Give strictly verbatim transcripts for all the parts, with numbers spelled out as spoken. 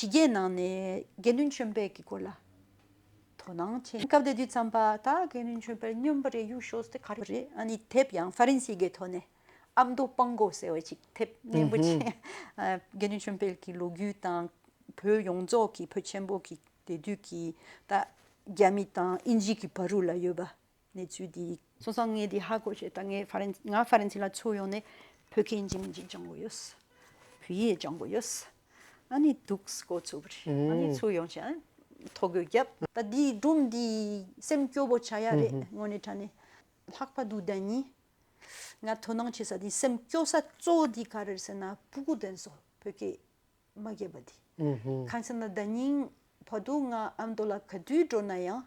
ཕྱི་རྒྱལ་ནང་ནས་དགེ་འདུན་ཆོས་འཕེལ་གྱི་སྐོར་ལ་དོ་སྣང་བྱས། སྐབས་དེ་དུས་ཙམ་པ་ད་དགེ་འདུན་ཆོས་འཕེལ་སྨྱོན་པ་རེད། གཡུག་ཤོག་དེ་ག་རེ་རེད། ཨ་ནི་དེབ་ཡང་ཧྥ་རན་སི་གི་ཐོག་ནས་ཨ་མདོ་སྤང་སྒོ་ཟེར་བ་ཅིག་དེབ་སྙན་པོ་ཅིག་ཨ་དགེ་འདུན་ཆོས་འཕེལ་གྱི་ལོ་རྒྱུས་དང་བོད་ཡོངས་རྫོགས་ཀྱི་བོད་ཆེན་པོ་གི་དེ་དུས་ཀྱི་ད་རྒྱ་མི་དང་དབྱིན་ཇི་གི་བར་དུ་ལ་ཡོད་པ། གནས་ཚུལ་འདི་སོང་ཙང་ངས་འདི་ཧ་གོ་བྱས། ད་ངས་ཧྥ་རན་ང་ཧྥ་རན་སི་ལ་ཚུར་ཡོང་ནས་བོད་སྐད་ཡིན་གཅིག་མིན་གཅིག་སྦྱང་དགོས་ཡོད། བོད་ཡིག་སྦྱང་དགོས་ཡོད། ཨ་ནི་འདུག་འགོ་ཚུགས་པ་རེད། ཨ་ནི་ཚུར་ཡོང་བྱས་ཨ་ཐོ་འགོད་བརྒྱབ། ད་འདིའི་སྒྲུང་འདི་སེམས་སྐྱོ་པོ་ཆགས་ཡ་རེད། དངོས་གནས་དྲང་གནས། ལྷག་པར་དུ་ཟླ་ཉིན་ང་དོ་སྣང་བྱེད་ས་འདི་སེམས་སྐྱོ་ས་གཙོ་བོ་འདི་ག་རེ་རེད་ཟེར་ན་སྤུ་གུ་དེ་ཚོ་བོད་སྐད་མ་སྐྱེས་པ་འདི། ཨུ་ཧུ། གང་ཟེར་ན་ཟླ་ཉིན་བར་དུ་ང་ཨ་མདོ་ལ་ག་དུས་འགྲོ་ན་ཡང་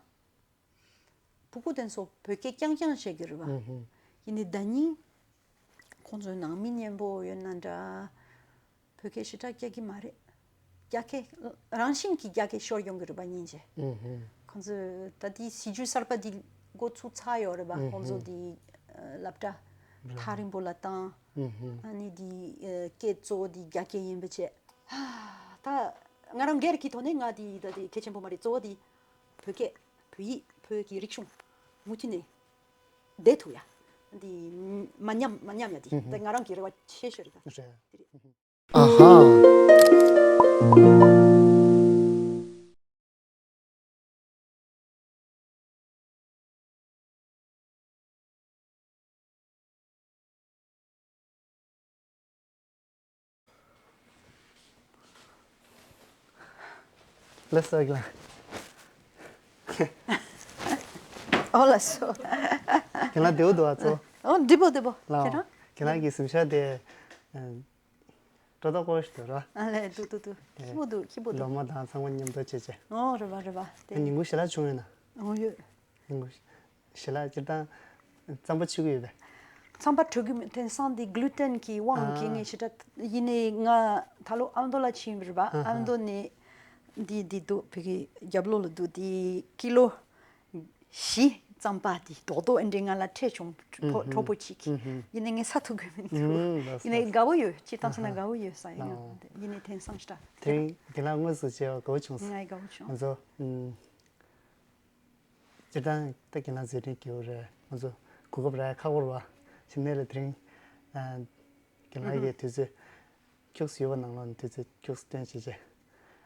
སྤུ་གུ་དེ་ཚོ་བོད་སྐད་རྐྱང་རྐྱང་བཤད་ཀྱི་རེད་པ། ཨུ་ཧུ། ཡིན་ནའི་ཟླ་ཉིན་ཁོང་ཚོའི་ནང་མི་མཉེན་པོ་ཡོད་ན་འདྲ། བོད་སྐད་ཞེ་དྲག་སྐྱེ་གི་མ་རེད། རྒྱ་སྐད་རང་བཞིན་གྱིས་རྒྱ་སྐད་ཤོར་ཡོང་གི་རེད་པ་སྙིང་རྗེ། ཨུ་ཧུ། ཁོང་ཚོས་ད་ལྟའི་སྲིད་ཇུས་གསར་པ་འདི་འགོ་ཚུགས་ཚར་ཡོད་རེད་པ། ཨུ་ཧུ། ཁོང་ཚོ་འདི་ཨ་སློབ་གྲྭ་ཐག་རིང་པོ་ལ་བཏང་། ཨུ་ཧུ། ཨ་ནི་འདི་ཨ་སྐད་གཙོ་བོ་འདི་རྒྱ་སྐད་ཡིན་པ་བྱས། ད་ང་རང་སྒེར་གྱི་ཐོག་ནས་ང་འདི་ད་འདི་གལ་ཆེན་པོ་མ་རེད། གཙོ་བོ་འདི་བོད་སྐད་བོད་ཡིག་བོད་ཀྱི་རིག་གཞུང་མུ་མཐུད་ནས་བསྡད་ཐུབ་ཡ། འདི་མ་ཉམས་མ་ཉམས་ཡ་འདི་ད་ང་རང་གི་རེ་བ་ཆེ་ཤོས་རེད་ད། རེད། འདི་རེད། ཨ་ཧ། ལགས་སོ་རྒན་ལགས། ཨོ་ལགས་སོ། རྒན་ལགས་བདེ་པོ་འདུག་ཨ་ཚོ། ཨོ་བདེ་པོ་བདེ་པོ། ལགས། ཁྱེད་རང་། རྒན་ལགས་ཀྱི་གཟིམ་ཤག་དེ་སྤྲོ་ཐོག་སྐོར་ཞིག་འདུག་ར། ཨ་ལས་འདུག་འདུག་འདུག་ཨེ། ཁྱི་པོ་འདུག་ཁྱི་པོ་འདུག་སློབ་མ་དང་ཚང་མ་མཉམ་དུ་བྱས་བྱས། ཨོ་རེད་པ་རེད་པ། དེ་ཨ་ཉིན་གུང་ཞལ་ལག་བྱུང་ཡོད་ན། ཨོ་ཡོད། ཉིན་གུང་ཞལ་ལག་སྤྱིར་བཏང་རྩམ་པ་མཆོད་ཀྱི་ཡོད་པས། རྩམ་པ་མཆོད་ཀྱི་མེད། དེང་སང་འདི་གླུ་ཊན་གྱི་དབང་གིས། ཨ། ངས་ཞེ་དྲག་ཡིན་ནའི་ང་ད་ལོ་ཨ་མདོ་ལ་ཕྱིན་པ་རེད་པ། ཨ་ཧ། ཨ་མདོ་ནས་འདི་འདི་འདུག་བོད་ཀྱི་རྒྱབ་ལོགས་ལ་འདུག་འདི་ཀི་ལོ་བཞི་རྩམ་པ་དེ་རྡོག་རྡོག་ཨེ་འདྲས་ང་ལ་སྤྲད་བྱུང་། ཨུ་ཧུ། གྲོགས་པོ་གཅིག་གིས། ཨུ་ཧུ། ཡིན་ནའི་ངས་ཟ་ཐུབ་ཀྱི་མི་འདུག་ཨུ་ཧུ། ཡིན་ནའི་དགའ་པོ་ཡོད། སྤྱིར་བཏང་ཟེར་ན་ཨ་ཧ། དགའ་པོ་ཡོད་ཟ་ཡིན་ན། ཨ་ཧ། ཡིན་ནའི་དེང་སང་ཞེ་དྲག་དེ་རིང་རྒན་ལགས་དངོས་སུ་མཇལ་བ་དགའ་པོ་བྱུང་སོང་། ང་ཡི་དགའ་པོ་བྱུང་། ང་ཚོ་ཨུམ། སྤྱིར་བཏང་ད་རྒན་ལགས་མཛད་འཕྲིན་རྒྱས་པོ་རེད། ང་ཚོ་གོ་སྐབས་རག་ཡ་ཁག་པོ་རེད་པ། གཞི་ནས་ལ་དེ་རིང་ཨ་རྒན་ལགས་ཀྱིས་དུས་ཚོད་ཁྱུག་ཙམ་ཡོད་པ་ནང་ལོགས་ནས་དུས་ཚོད་ཁྱུག་ཙམ་བཏོན་བྱས་བྱས།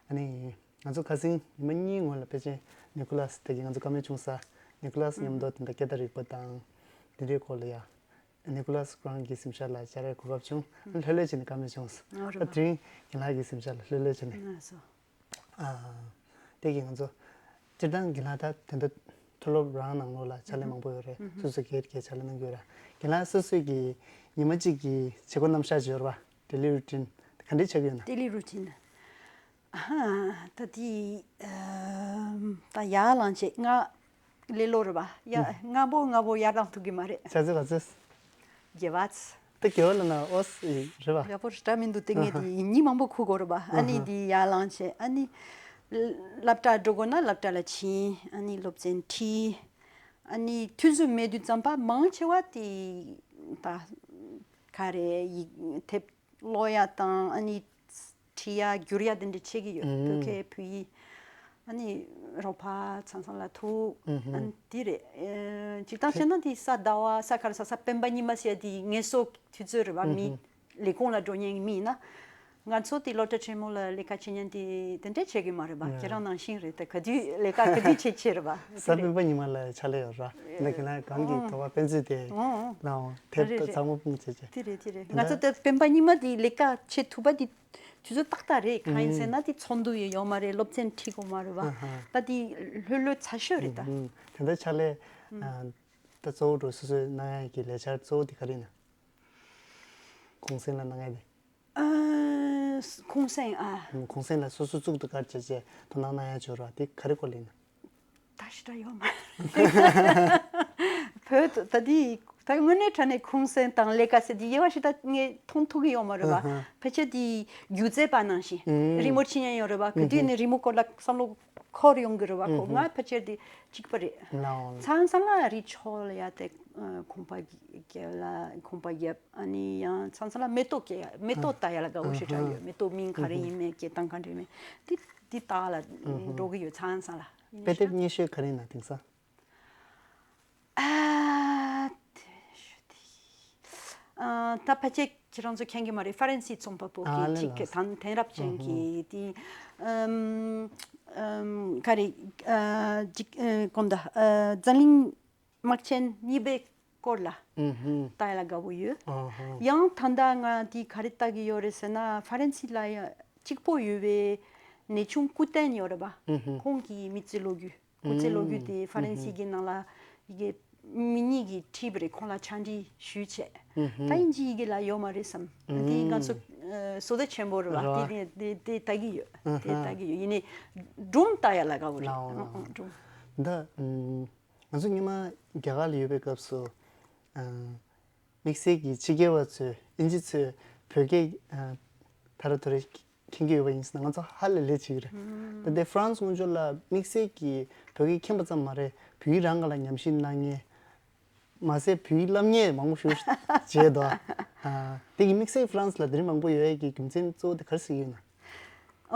ཨ་ནི་ང་ཚོ་ཁ་སང་ཉི་མ་གཉིས་སྔོན་ལ་ཕལ་ཆེར་ནི་ཀོ་ལཱས་དེ་གིས་ང་ཚོ་བཀའ་མོལ་བྱུང་ས། ནི་ཀོ་ལཱས་མཉམ་དུ་དེ་འདྲ་སྐད་བརྡ་རིག་པ་དང་དེ་འདྲའི་སྐོར་ལ་ཡ། ནི་ཀོ་ལཱས་ཁོ་རང་གི་གཟིམ་ཤག་ལ་བཅར་ཡའི་གོ་སྐབས་བྱུང་། ལྷོད་ལྷོད་བྱས་ནས་བཀའ་མོལ་བྱུང་སོང་། ཨ་རེད་པ། ད་དེ་རིང་རྒན་ལགས་ཀྱི་གཟིམ་ཤག་ལ་ལྷོད་ལྷོད་བྱས་ནས། ལགས་སོ། ཨ། དེ་གིས་ང་ཚོ་སྤྱིར་བཏང་རྒན་ལགས་ད་དེ་འདྲ་མཐོ་སློབ་རང་ནང་ལོགས་ལ་ཕྱག་ལས་མང་པོ་ཡོད་རེད། ཨུ་ཧུ། སོ་སོ་སྒེར་གྱི་ཕྱག་ལས་གནང་གི་ཡོད་རེད། རྒན་ལགས་སོ་སོའི་གི་ཉི་མ་གཅིག་གི་བྱེད་སྒོ་རྣམ་གཞག་ཅིག་ཡོད་རེད་པ། ཌེ་ལི་རུ་ཊིན་ག་འདྲས་ཆགས་ཀྱི་ཡོད་ན། ཌེ་ལི་རུ་ཊིན། ཨ་ཧ། ད་དེ་ཨམ། ད་ཡར་ལངས་བྱས་ང་ལེ་ལོ་རེད་པ། ཡ། ཨུ། སྔ་པོ་སྔ་པོ་ཡར་ལངས་ཐུབ་ཀྱི་མ་རེད། ཆ་ཚོད་ག་ཚོད། དགེ་བ་ཚ། ད་དགེ་བ་ལ་ན་ཨོ་སི་རེད་པ། ཡག་པོ་རེད་འདྲ་མི་འདུག་དེ་ངས་དེ་ཉིན་མང་པོ་ཁུག་དགོས་རེད་པ། ཨ་ནི་དེ་ཡར་ལངས་བྱས། ཨ་ནི་སློབ་གྲྭ་འགྲོ་དགོས་ན་སློབ་གྲྭ་ལ་ཕྱིན། ཨ་ནི་སློབ་ཚན་ཁྲིད། ཨ་ནི་དུས་ཚོད་མེད་དུས་ཙམ་པ་མང་ཆེ་བ་དེ་ད་ག་རེ་ཡིག་དེབ་ཀློག་ཡ་དང་། ཨ་ནི་བྲིས་ཡ་བསྒྱུར་ཡ་དེ་འདྲ་བྱེད་ཀྱི་ཡོད། ཨུམ། བོད་སྐད་བོད་ཡིག་ཨ་ནི་རོགས་པ་མཚམས་མཚམས་ལ་ཐུག་ཨུམ་ཧུམ། ཨ་ནི་དེ་རེད། ཨེ། སྤྱིར་བཏང་བྱས་ན་དེ་གཟའ་ཟླ་བ་གཟའ་ག་རེ་གཟའ་གཟའ་སྤེན་པ་ཉི་མ་ཟེར་ཡ་དེ་ངལ་གསོ་དུས་ཚོད་རེད་པ། ཨུམ་མི་ཧུམ། ལས་ཁུངས་ལ་འགྲོ་མཁན་གྱི་མི་ཡིན་ན། ང་ཚོ་དེ་སློབ་གྲྭ་ཆེན་མོ་ལ་ལས་ཀ་བྱེད་མཁན་དེ་དེ་འདྲས་བྱེད་ཀྱི་མ་རེད་པ། ཨ། ཁྱེད་རང་ནང་བཞིན་རེད། ད་ག་དུས་ལས་ཀ་ག་དུས་བྱེད་བྱེད་རེད་པ། གཟའ་སྤེན་པ་ཉི་མ་ལ་ཕྱག་ལས་ཡོད་ར། ད་ཁྱེད་རང་གང་གི་ཨོ། དོ་བ་དཔེ་མཛོད་དེ། ཨོ་ཨོ། ལའོ་དེབ་རེད་དང་རེད། ཚང་མ་སྤུངས་བྱས་བྱས། དེ་རེད་དེ་རེད། ང་ཚོ་དེ་སྤེན་པ་ཉི་མ་དེ་ལས་ཀ་བྱེད་ཐུབ་པ་དེ་དུས་ཚོད་ཏག་ཏག་རེད། གང་ཡིན་ཟེར་ན་དེ་ཚོགས་འདུ་ཡོད་ཡོད་མ་རེད། སློབ་ཚན་ཁྲིད་དགོས་མ་རེད་པ། ཨ་ཧ། ད་དེ་ལྷོད་ལྷོད་ཚ་ཤོས་རེད་ད། ཨུམ། དེ་འདྲ་ཕྱག་ལས། ཨུམ། ཨ། ད་གཙོ་བོ་འགྲོ་སོ་སོའི་གནང་ཡ་གི་ལས་འཆར་གཙོ་བོ་དེ་ག་རེ་ཡིན་ན། གུང་སེང་ལ་གནང་ཡ་དེ། ཨ། གུང་སེང་ཨ། ཨུམ། གུང་སེང་ལ་སོ་སོ་གཙུག་ཏུ་བཀར་བྱས་བྱས་དོ་སྣང་གནང་ཡ་ཅིག་ཡོད་ར། དེ་ག་རེ་སྐོར་ལ་ཡིན་ན། ད་ཞེ་དྲག་ཡོད་མ་རེད། བོད་དུ་ད་དེ་ད་དངོས་གནས་དྲང་གནས་གུང་སེང་དང་ལས་ཀ་ཟེར་དེ་དབྱེ་བ་ཞེ་དྲག་ངས་མཐོང་ཐུབ་ཀྱི་ཡོད་མ་རེད་པ། ཨ་ཧ། ཕལ་ཆེར་དེ་སྒྱུ་རྩལ་པ་ནང་བཞིན། ཨུམ། རི་མོ་བྲིས་མཁན་ཡོད་རེད་པ། ག་དུས་ནས་རི་མོ་སྐོར་ལ་བསམ་བློ་ འཁོར་ཡོང་གི་རེད་བ། ཁོ་ང་ཕལ་ཆེར་དེ་གཅིག་པ་རེད། ལའོ། མཚམས་མཚམས་ལ་རི་མཆོག་ལ་ཡ་དེ་ཁོམ་པ་རྒྱབ་ལ་ཁོམ་པ་རྒྱབ། ཨ་ནི་ཡང་མཚམས་མཚམས་ལ་མེ་ཏོག་སྐྱེ་ཡ་མེ་ཏོག་ལྟ་ཡ་ལ་དགའ་བོ་ཞེ་དྲག་ཡོད། མེ་ཏོག་མིང་ག་རེ་ཡིན་མིན་སྐྱེ་སྟངས་ག་འདྲ་ཡིན་མིན་དེ་དེ་ལྟ་ལ་འགྲོ་གི་ཡོད། མཚམས་མཚམས་ལ་ཡིན་དཔེ་ཞེ་དེབ་དྲག་སྙན་ཤོས་ག་རེ་ཡིན་ན་དེང་སང་། ཨ། དེ་ཞུ་དེ། ཨ། ད་ཕལ་ཆེར་ཁྱེད་རང་ཚོ་མཁྱེན་གྱི་མ་རེད། ཧྥ་རན་སིའི་རྩོམ་པ་པོ་ཨ་གི་ལེ་ཅིག་ལགས། དང་དེང་རབས་ཅན་གྱི་དེ། ཨམ། ཨམ། ག་རེ། ཨ། ཅིག་ཨ། གོམ་ད། ཨ། འཛམ་གླིང་དམག་ཆེན་གཉིས་པའི་སྐོར་ལ་ཨུ་ཧུམ། ལྟ་ཡ་ལ་དགའ་བོ་ཡོད། ཨ་ཧ། ཡང་ད་ལྟ་ང་དེ་ག་རེ་ལྟ་གི་ཡོད་རེད་ཟེར་ན། ཧྥ་རན་སི་ལ་ཡ་གཅིག་པོ་ཡོད་པའི་གནས་ཆུང་སྐུ་རྟེན་ཡོད་རེད་པ། ཨུ་ཧུམ། ཁོང་གི་མི་ཚེ་ལོ་རྒྱུས། སྐུ་ཚེ་ལོ་རྒྱུས་དེ་ཧྥ་རན་སི་གི་ནང་ལ་ཡི་གེ་མི་གཉིས་ཀྱིས་བྲིས་པ་རེད། ཁོང་ལ་ཕྱག་བྲིས་ཞུས་བྱས། ད་དབྱིན་ཇིའི་ཡི་གེ་ལ་ཡོད་མ་རེད་བསམ། དེ་ང་ཚོ་ཨ། བསོད་བདེ་ཆེན་པོ་རེད་བ། རེད་བ། དེ་དེ་དེ་དེ་ལྟ་གི་ཡོད། དེ་ལྟ་གི་ཡོད། ཡིན་ནའི་སྒྲུང་ལྟ་ཡ་ལ་དགའ་བོ་རེད། ལའོ་ཨང་ལའོ། ཨང་། སྒྲུང་། ད་ཨམ། ང་ཚོ་སྔོན་མ་རྒྱ་གར་ལ་ཡོད་པའི་སྐབས་སུ། ཨ། དམིགས་བསལ་གྱི་ཕྱི་རྒྱལ་བ་ཚོས་དབྱིན་ཇི་ཚོས་བོད་སྐད་ཨ། ཐ་ར་ཐོ་རེ་མཁྱེན་གྱི་ཡོད་པ་ཡིན་ཟེར་ན་ང་ཚོ་ཧ་ལས་ལས་བྱེད་ཀྱི་རེད། ད་ལྟའི་ཧྥ་རན་སི་སྔོན་འཇུག་ལ་དམིགས་བསལ་གྱི་བོད་སྐད་མཁྱེན་པ་ཙམ་མ་རེད། བོད་ཡིག་རང་ག་ལ་ཉམས་ཞིབ་གནང་མཁན། མ་ཟད་བོད་ཡིག་བསླབ་མཁན་མང་པོ་ཞིག་བྱས་འདུག་ཨ། དེ་གི་དམིགས་བསལ་ཧྥ་རན་སི་ལ་དེ་རིང་མང་པོ་ཡོད་ཡས་ཀྱི་རྒྱུ་མཚན་གཙོ་བོ་དེ་ག་རེ་ཟེར་གྱི་ཡོད་ན།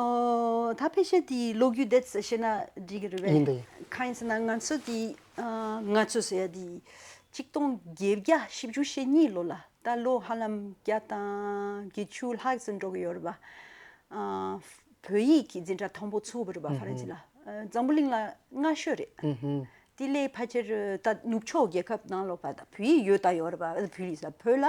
ཨོ། ད་ཕལ་ཆེར་དེའི་ལོ་རྒྱུས་དེ་བཤད་ན་འགྲིག་གི་རེད་པས། ཡིན་པས། གང་ཡིན་ཟེར་ན་ང་ཚོ་དེ་ཨ། ང་ཚོ་ཟེར་ཡ་དེ་ཆིག་སྟོང་བརྒྱད་བརྒྱ་བཞི་བཅུ་ཞེ་གཉིས་ལོ་ལ། ད་ལོ་ཧ་ལམ་བརྒྱ་དང་བརྒྱད་ཅུ་ལྷག་ཙམ་འགྲོ་གི་ཡོད་རེད་པ། ཨ། བོད་ཡིག་གི་འཛིན་གྲྭ་དང་པོ་ཚུགས་པ་རེད་པ། ཧྥ་རན་སི་ལ། ཨ། འཛམ་བུ་གླིང་ལ་སྔ་ཤོས་རེད། དེ་ལས་ཕལ་ཆེར་ད་ནུབ་ཕྱོགས་རྒྱལ་ཁབ་ནང་ལོགས་པ་ད་བོད་ཡིག་ཡོད་ད་ཡོད་རེད་པ། བོད་ཡིག་ཟེར་བོད་ལ་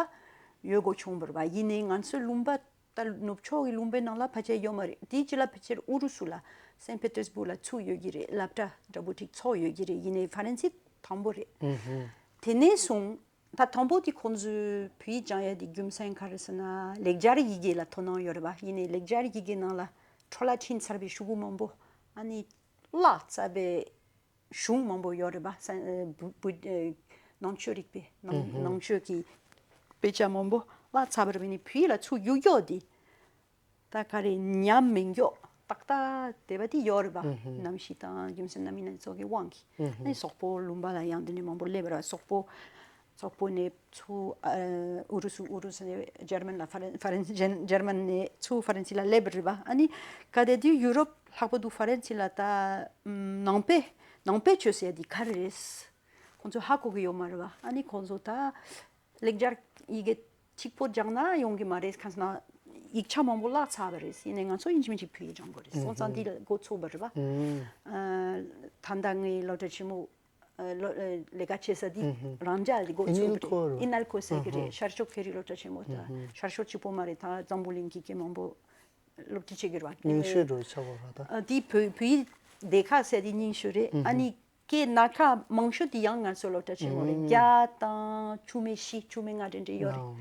ཡོད་དགོས་བྱུང་བ་རེད་པ། ཡིན་ནའི་ང་ཚོའི་ལུང་པ་ད་ནུབ་ཕྱོགས་ཀྱི་ལུང་པའི་ནང་ལ་ཕལ་ཆེར་ཡོད་མ་རེད། དེའི་རྗེས་ལ་ཕལ་ཆེར་ཨུ་རུ་སུ་ལ་སན་པེ་ཏེར་སི་བུག་ལ་ཚུགས་ཡོད་ཀྱི་རེད། སློབ་གྲྭ་འདྲ་པོ་ཅིག་ཚོགས་ཡོད་ཀྱི་རེད། ཡིན་ནའི་ཧྥ་རན་སི་དང་པོ་རེད། དེ་ནས་བཟུང་ད་དང་པོ་དེ་ཁོང་ཚོས་བོད་ཡིག་སྦྱང་ཡ་དེ་རྒྱུ་མཚན་ག་རེ་ཟེར་ན། ལེགས་སྦྱར་ཡི་གེ་ལ་དོ་སྣང་ཡོད་རེད་པ། ཡིན་ནའི་ལེགས་སྦྱར་ཡི་གེ་ནང་ལ་འཕྲོ་བརླག་ཕྱིན་ཚར་བའི་ཤོག་གུ་མང་པོ། ཨ་ནི་བརླག་ཚར་བའི་གཞུང་མང་པོ་ཡོད་རེད་པ། ས་ཨ། བུ་བུ་ཨ། ནང་ཆོས་རིག་པའི་ནང་ནང་ཆོས་ཀྱི་དཔེ་ཆ་མང་པོ་བརླག་ཚར་བ་རེད་པ། ཡིན་ནའི་བོད་ཡིག་ལ་ཚུར་གཡུག་རྒྱུ་དེ་ད་ག་རེ་ཉམས་མི་འགྱོ་ཏག་ཏག་བསྡད་པ་དེ་ཡོད་རེད་པ། གནམ་གཤིས་དང་རྒྱུ་མཚན་སྣ་མིན་སྣ་ཚོགས་ཀྱི་དབང་གིས། ཨ་ནི་སོག་པོ་ལུང་པ་ལ་ཡང་དེ་འདྲ་མང་པོ་སླེབས་པ་རེད་པ། སོག་པོ་སོག་པོ་ནས་ཚུར་ཨ། ཨུ་རུ་སུ། ཨུ་རུ་སུ་ནས་འཇར་མན་ལ། ཧྥ་རན་ཧྥ་རན་སི་འཇར་འཇར་མན་ནས་ཚུར་ཧྥ་རན་སི་ལ་སླེབས་པ་རེད་པ། ཨ་ནི་ག་དེ་དུས་ཡུ་རོབ་ལྷག་པར་དུ་ཧྥ་རན་སི་ལ་ད་ནང་པའི་ནང་པའི་ཆོས་ཟེར་ཡ་འདི་ག་རེ་རེད། ཁོང་ཚོས་ཧ་གོ་གི་ཡོད་མ་རེད་པ། ཨ་ནི་ཁོང་ཚོ་ད་ལེགས་སྦྱར་ཡི་གེ་གཅིག་པོ་སྦྱངས་ན་ཡོང་གི་མ་རེད། གང་ཟེར་ན་ཡིག་ཆ་མང་པོ་བརླག་ཚར་བ་རེད། ཡིན་ནའི་ང་ཚོ་ཡིན་གཅིག་མིན་གཅིག་བོད་ཡིག་སྦྱང་དགོས་རེད། སོང་ཙང་འདི་ལ་འགོ་ཚུགས་པ་རེད་པ། ཨ། ད་ལྟ་ངའི་སློབ་གྲྭ་ཆེན་མོ། ཨ། ལོ་ཨ། ལས་ཀ་བྱེད་ས་འདི་ཨུ་ཧུམ། རང་འཇགས་ལ་འགོ་ཚུགས་པ་རེད། ཨི་ནལ་ཁོ་རེད། ཨི་ནལ་ཁོ་ཟེར་གི་རེད། ཨུ་ཧུམ། ཤར་ཕྱོགས་བོད་རིགས་སློབ་གྲྭ་ཆེན་མོ་དང་། ཨུ་ཧུམ། ཤར་ཕྱོགས་གཅིག་པོ་མ་རེད། ད་འཛམ་བུ་གླིང་གི་སྐད་མང་པོ་སློབ་ཁྲིད་བྱེད་ཀྱི་རེད་པ། རྙིང་ཤོས་འགྲོ་ཆགས་པ་རེད་ད། ཨ། འདི་བོད་བོད་ཡིག་སྡེ་ཁག་ཟེར་འདི་རྙིང་ཤོས་རེད། ཨུ་ཧུམ། ཨ་ནི་སྐད་སྣ་ཁ་མང་ཤོས་འདི་ཡང་ང་ཚོའི་སློབ་གྲྭ་ཆེན་མོ་རེད། ཨུ། བརྒྱ་དང་བཅུ་མེད་བཞི། བཅུ་མེད་ལྔ་འདྲ་འདྲ་ཡོད་རེད།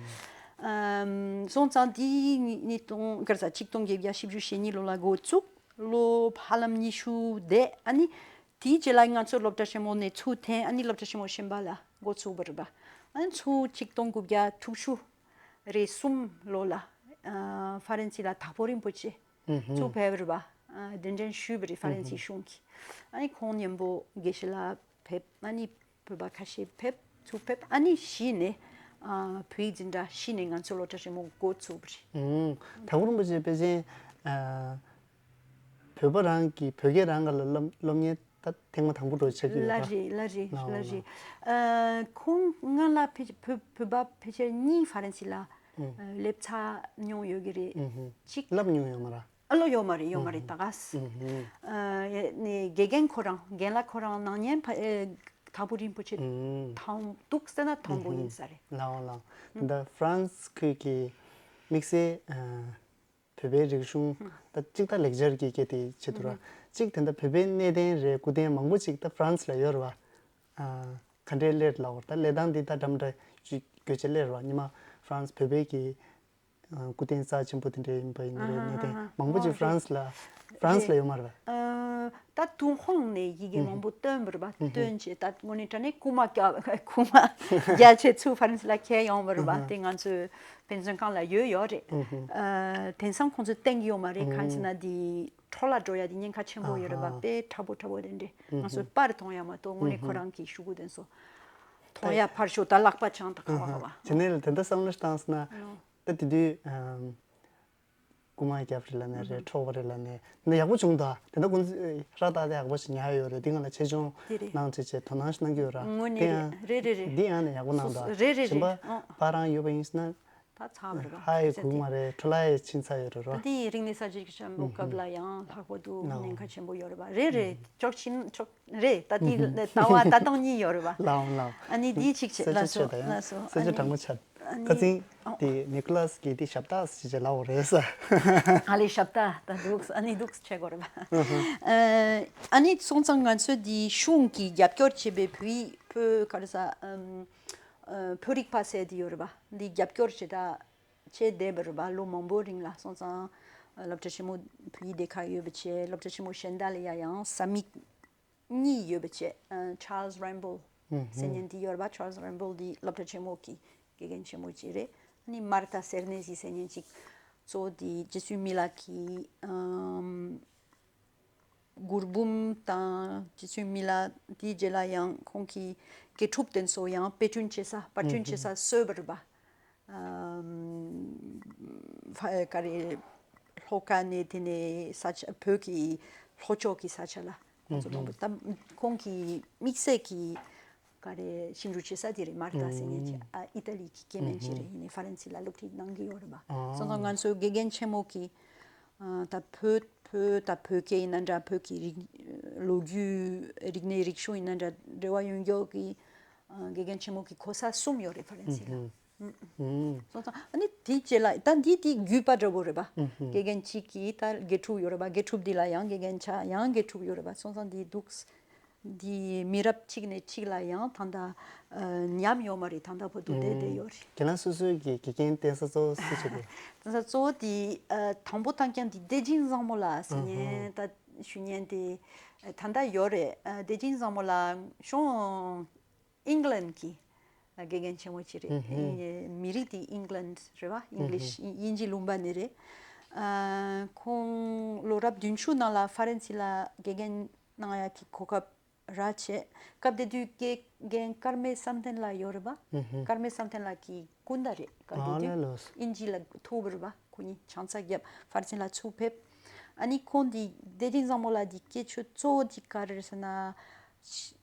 ཨ། སོང་ཙང་འདི་ཉིས་སྟོང་ག་རེ་ཟ། ཆིག་སྟོང་བརྒྱད་བརྒྱ་བཞི་བཅུ་ཞེ་གཉིས་ལོ་ལ་འགོ་བཙུགས། ལོ་ཧ་ལམ་ཉི་ཤུ་བསྡད། ཨ་ནི་དེའི་རྗེས་ལ་ང་ཚོ་སློབ་གྲྭ་ཆེན་མོ་ནས་ཚུར་འཐེན། ཨ་ནི་སློབ་གྲྭ་ཆེན་མོ་གཞན་པ་ལ་འགོ་ཚུགས་པ་རེད་པ། ཨ་ནི་ཚུར་ཆིག་སྟོང་དགུ་བརྒྱ་དྲུག་ཅུ་རེ་གསུམ་ལོ་ལ། ཨ། ཧྥ་རན་སི་ལ་དྭགས་པོ་རིན་པོ་ཆེ་ཚུར་ཕེབས་པ་རེད་པ། ཨ། གདན་འདྲེན་ཞུས་པ་རེད། ཧྥ་རན་སིའི་གཞུང་གིས། ཨ་ནི་ཁོང་མཉམ་པོ་དགེ་བཤེས་ལ་ཕེབས། ཨ་ནི་བོད་པ་ཁ་ཤས་ཕེབས། ཚུར་ཕེབས། ཨ་ནི་གཞི་ནས། ཨ། བོད་ཡིག་འཛིན་གྲྭ་གཞི་ནས་ང་ཚོ་སློབ་གྲྭ་ཆེན་མོ་འགོ་ཚུགས་པ་རེད། ཨུམ། དྭགས་པོ་རིན་པོ་ཆེ་ཕལ་ཆེར། ཨ། བོད་པ་རང་གི་བོད་སྐད་རང་ག་ལ་སློབ་སློབ་མཁན་ད་ཐེངས་མ་དང་པོ་འགྲོ་ཆགས་ཀྱི་ཡོད་པ། ལགས་རེད། ལགས་རེད། ལགས་རེད། ལགས་རེད། ཨ། ཁོང་སྔོན་ལ་ཕལ་ཆེར་བོད་བོད་པ་ཕལ་ཆེར་གཉིས་ཧྥ་རན་སི་ལ། ཨུམ། ཨ། སླེབས་ཚར་མྱོང་ཡོད་ཀྱི་རེད། ཨུམ་ཧུམ། གཅིག་བསླབ་མྱོང་ཡོད་མ་རེད། ཨ། ལོ་ཡོད་མ་རེད། ཡོད་མ་རེད། ད་ག་ས། ཨ། ནས་དགེ་རྒན་ཁོ་རང་། རྒན་ལགས་ཁོ་རང་ནང་བརྙན་ཕ། ཨེ། དྭགས་པོ་རིན་པོ་ཆེ་དང་འདུག་ཟེར་ན་དང་པོ་ཡིན་ས་རེད། ལའོ་ལའོ། ད་ཧྥ་རན་སི་ཁུལ་གྱི་དམིགས་བསལ། ཨ། བོད་པའི་རིག་གཞུང་། ད་གཅིག་ད་ལེགས་སྦྱར་གྱི་སྐད་དེ་ཆེད་དུ་ར། གཅིག་དེ་འདྲ་བོད་པའི་གནས་བརྟན་རེད། སྐུ་རྟེན་མང་པོ་ཅིག་ད་ཧྥ་རན་སི་ལ་ཡོད་རེད་པ། ཨ། ག་འདྲའི་སླེབས་ལབ་པ་རེད། ད་གནས་སྟངས་འདི་ད་འདྲ་མི་འདྲ་ཅིག་དགོས་ཆེད་སླེབས་རེད་པ། ཉི་མ་ཧྥ་རན་སི་བོད་པའི་གི། ཨ། སྐུ་རྟེན་རྩ་ཆེན་པོ་དེ་འདྲ་ཡིན་པ་ཡིན་ནའི་རེད། ཨ་ཧ་ཧ་ཧ། གནས་བརྟན་མང་པོ་ཅིག་ཧྥ་རན་སི་ལ། ཧྥ་རན་སི་ལ་ཡོད་མ་རེད་པས། ཨ། ད་ཏུན་ཧོང་ནས་ཡི་གེ་མང་པོ་བཏོན་པ་རེད་པ། བཏོན་བྱས་ད་དངོས་གནས་དྲང་གནས་རྐུ་མ་རྒྱག་རྐུ་མ་རྒྱག་བྱས་ཚུར་ཧྥ་རན་སི་ལ་ཁྱེར་ཡོང་བ་རེད་པ། དེ་ང་ཚོའི་དཔེ་མཛོད་ཁང་ལ་ཡོད་ཡོད་རེད། ཨ། དེང་སང་ཁོང་ཚོས་བསྟན་གྱི་ཡོད་མ་རེད། གང་ཟེར་ན་དེ། འཕྲོ་བརླག་འགྲོ་ཡ་དེ་ཉེན་ཁ་ཆེན་པོ་ཡོད་རེད་པ། ཨ་ཧ། དཔེ་ཁྲ་པོ་ཁྲ་པོ་དེ་འདྲས་ང་ཚོ་པར་མཐོང་ཡ་མ་གཏོགས་དངོས་གནས་ཁོ་རང་གི་ཤུ་གུ་དེ་ཚོ་མཐོང་ཡ་ཕར་ཞོག་ད་ལག་པ་འཆང་ད་ག་བ་ག་བ། ཨ་ཧ། དེ་ནས་དེ་འདྲ་བསམ་བློ་བཏང་སོང་ན། ཨ་ནོ། ད་དེ་དུས་ཨམ། རྐུ་མ་རྒྱབ་རེད་ལབ་ནས་རེད། ཨ་ཧ། འཕྲོག་པ་རེད་ལབ་ནས་འདི་ཡག་པོ་བྱུང་ད། དེ་འདྲ་ཀུན་ཧྲ་ཏག་ཏག་ཡག་པོ་ཞིག་ཉར་ཡོད་རེད། འདི་ང་ལ་ཆེད་སྦྱོང་དེ་རེད། གནང་བྱས་བྱས་དོ་སྣང་ཞིག་གནང་གི་ཡོད་ར། དངོས་གནས། དེ་ཡང་རེད་རེད་རེད། འདི་ཡང་ནས་ཡག་པོ་གནང་ད། རེད་རེད་རེད། ཞིམ་པ་ཨང་། པ་རང་ཡོད་པ་ཡིན་ཟེར་ན། ད་ཚར་བ་རེད་པ། ཧ་ཡི་གུག་མ་རེད། འཕྲོ་བརླག་ཡི་ཕྱིན་ཚར་ཡོད་རེད་ར། དེ་རིག་གནས་གསར་བརྗེ་གི་འཆར་འགོད་སྐབས་ལ་ཡང་ལྷག་པར་དུ་ལའོ། ཉེན་ཁ་ཆེན་པོ་ཡོད་རེད་པ། རེད་རེད། ཨང་། ཅོག་ཆིན་ཅོག་རེད། ད་དེ་ལྟ་བ་ལྟ་སྟངས་གཉིས་ཡོད་རེད་པ། ལའོ་ལའོ། ཨ་ནི་དེའི་ཆིག་ཆེད་ལ་སོ་ལ་སོ། ཨ་ནི་ཨང་། ཁ་ཚིག་དེ་ནིག་ལ་སི་གིས་དེ་ཞབས་ཏག་ཞིག་བྱས་ལབ་པ་རེད་ས། ཨ་ལས་ཞབས་ཏག་ད་འདུག་ཨ་ནི་འདུག་བྱེད་དགོས་རེད་པ། ཨ་ནི་སོང་ཙང་ང་ཚོས་དེ་གཞུང་གིས་རྒྱབ་སྐྱོར་བྱས་པའི་བོད་ཡིག་བོད་ག་རེ་ཟ་ཨམ། ཨ། བོད་རིག་པ་ཟེར་དེ་ཡོད་རེད་པ། འདི་རྒྱབ་སྐྱོར་བྱེད་ད་བྱས་བསྡད་པ་རེད་པ། ལོ་མང་པོའི་རིང་ལ། སོང་ཙང་སློབ་གྲྭ་ཆེན་མོ་བོད་ཡིག་སྡེ་ཁག་ཡོད་པ་བྱས། སློབ་གྲྭ་ཆེན་མོ་གཞན་དག་ལ་ཡ་ཡང་ས་མིག་གཉིས་ཡོད་པ་བྱས། ཨ། Charles Rambo ཟེར་མཁན་དེ་ཡོད་རེད་པ། Charles Rambo འདི་སློབ་གྲྭ་ཆེན་མོ་གི་དགེ་རྒན་ཆེན་མོ་ཅིག་རེད། ཨ་ནི་མར་ཏ་སེར་ནེ་ཟི་ཟེར་མཁན་ཅིག་གཙོ་བོ་དེ་རྗེ་བཙུན་མི་ལ་གི་ཨམ། མགུར་འབུམ་དང་རྗེ་བཙུན་མི་ལ་དེའི་རྗེས་ལ་ཡང་ཁོང་གིས་དགེ་ཕྲུག་དེ་ཚོ་ཡང་དཔེ་སྐྲུན་བྱེད་ས་པར་སྐྲུན་བྱེད་ས་བཟོས་པ་རེད་པ། ཨམ། ཕ་ག་རེ། ལྷོ་ཁ་ནས་དེ་ནས་ས་ཆ་བོད་ཀྱི་ལྷོ་ཕྱོགས་ཀྱི་ས་ཆ་ལ་ཁོང་ཚོ་མང་པོ་ད་ཁོང་གི་དམིགས་བསལ་གྱི་ག་རེ་ཞིབ་འཇུག་བྱེད་ས་དེ་རེད། མར་ཏ་ཟེར་མཁན་ཅིག་ཨ། ཨི་ཏ་ལི་གི་སྐྱེ་དམན་ཅིག་རེད། ཡིན་ནའི་ཧྥ་རན་སི་ལ་སློབ་ཁྲིད་གནང་གི་ཡོད་རེད་པ། སོང་ཙང་ང་ཚོའི་དགེ་རྒན་ཆེན་མོ་གིས་ཨ། ད་བོད་བོད་ད་བོད་སྐད་ཡིན་ན་འདྲ། བོད་ཀྱི་རིག་ལོ་རྒྱུས་རིག་གནས་རིག་གཞུང་ཡིན་ན་འདྲ། འབྲེལ་བ་ཡོད་མཁན་གྱི་ཨ། དགེ་རྒན་ཆེན་མོ་གི་གོ་ས་གསུམ་ཡོད་རེད་ཕ་རན་སི་ལ། སོང་ཙང་ཨ་ནི་དེའི་རྗེས་ལ་ད་འདི་དེ་བརྒྱུད་པ་འདྲ་པོ་རེད་པ། དགེ་རྒན་གཅིག་གིས་ད་དགེ་ཕྲུག་ཡོད་རེད་པ། དགེ་ཕྲུག་འདི་ལ་ཡང་དགེ་རྒན་ཆགས། ཡང་དགེ་ཕྲུག་ཡོད་རེད་པ། སོང་ཙང་འདི་འདུག་འདི་མི་རབས་གཅིག་ནས་གཅིག་ལ་ཡང་ད་ལྟ་ཨ། ཉམས་ཡོད་མ་རེད། ད་ལྟ་བར་དུ་བསྡད་བསྡད་ཡོད་རེད། ཁྱེད་རང་སོ་སོའི་གི་དགེ་རྒན་བསྟེན་ས་གཙོ་བོ་སུ་ཞིག་རེད། བསྟེན་ས་གཙོ་བོ་དེ་ཨ། དང་པོ་བཏང་མཁན་དེ་བདེ་སྦྱིན་བཟང་མོ་ལགས་ཟེར་མཁན་ད་ཞུ་མཁན་དེ་ད་ལྟ་ཡོད་རེད། ཨ། བདེ་སྦྱིན་བཟང་མོ་ལགས་གཞུང་ཨིང་ལན་གྱི་དགེ་རྒན་ཆེན་མོ་ཅིག་རེད། ཧུམ་ཧུམ། མི་རིགས་དེ་ཨིང་ལན་རེད་པ། ཨིང་ལིཤ། ཧུམ་ཧུམ། དབྱིན་ཇི་ལུང་པ་ནས་རེད། ཨ། ཁོང་ལོ་རབས་བདུན་ཅུ་ནང་ལ་ཧྥ་རན་སི་ལ་དགེ་རྒན་གནང་ཡ་གི་གོ་སྐབས་རག་བྱས། སྐབས་དེ་དུས་དགེ་རྒན་ཀརྨེ་བསམ་གཏན་ལགས་ཡོད་རེད་པ། ཧུམ་ཧུམ། ཀརྨེ་བསམ་གཏན་ལགས་ཀྱི་སྐུ་ཟླ་རེད། སྐབས་དེ་དུས་ཨ་ལ་ལོས། དབྱིན་ཇི་ལ་ཐུག་པ་རེད་པ། ཁོ་གཉིས་ཆང་ས་བརྒྱབ་ཧྥ་རན་སི་ལ་ཚུར་ཕེབས། ཨ་ནི་ཁོང་འདི་བདེ་སྦྱིན་བཟང་མོ་ལགས་འདི་སྐད་ཆ་གཙོ་བོ་འདི་ག་རེ་རེད་ཟེར་ན།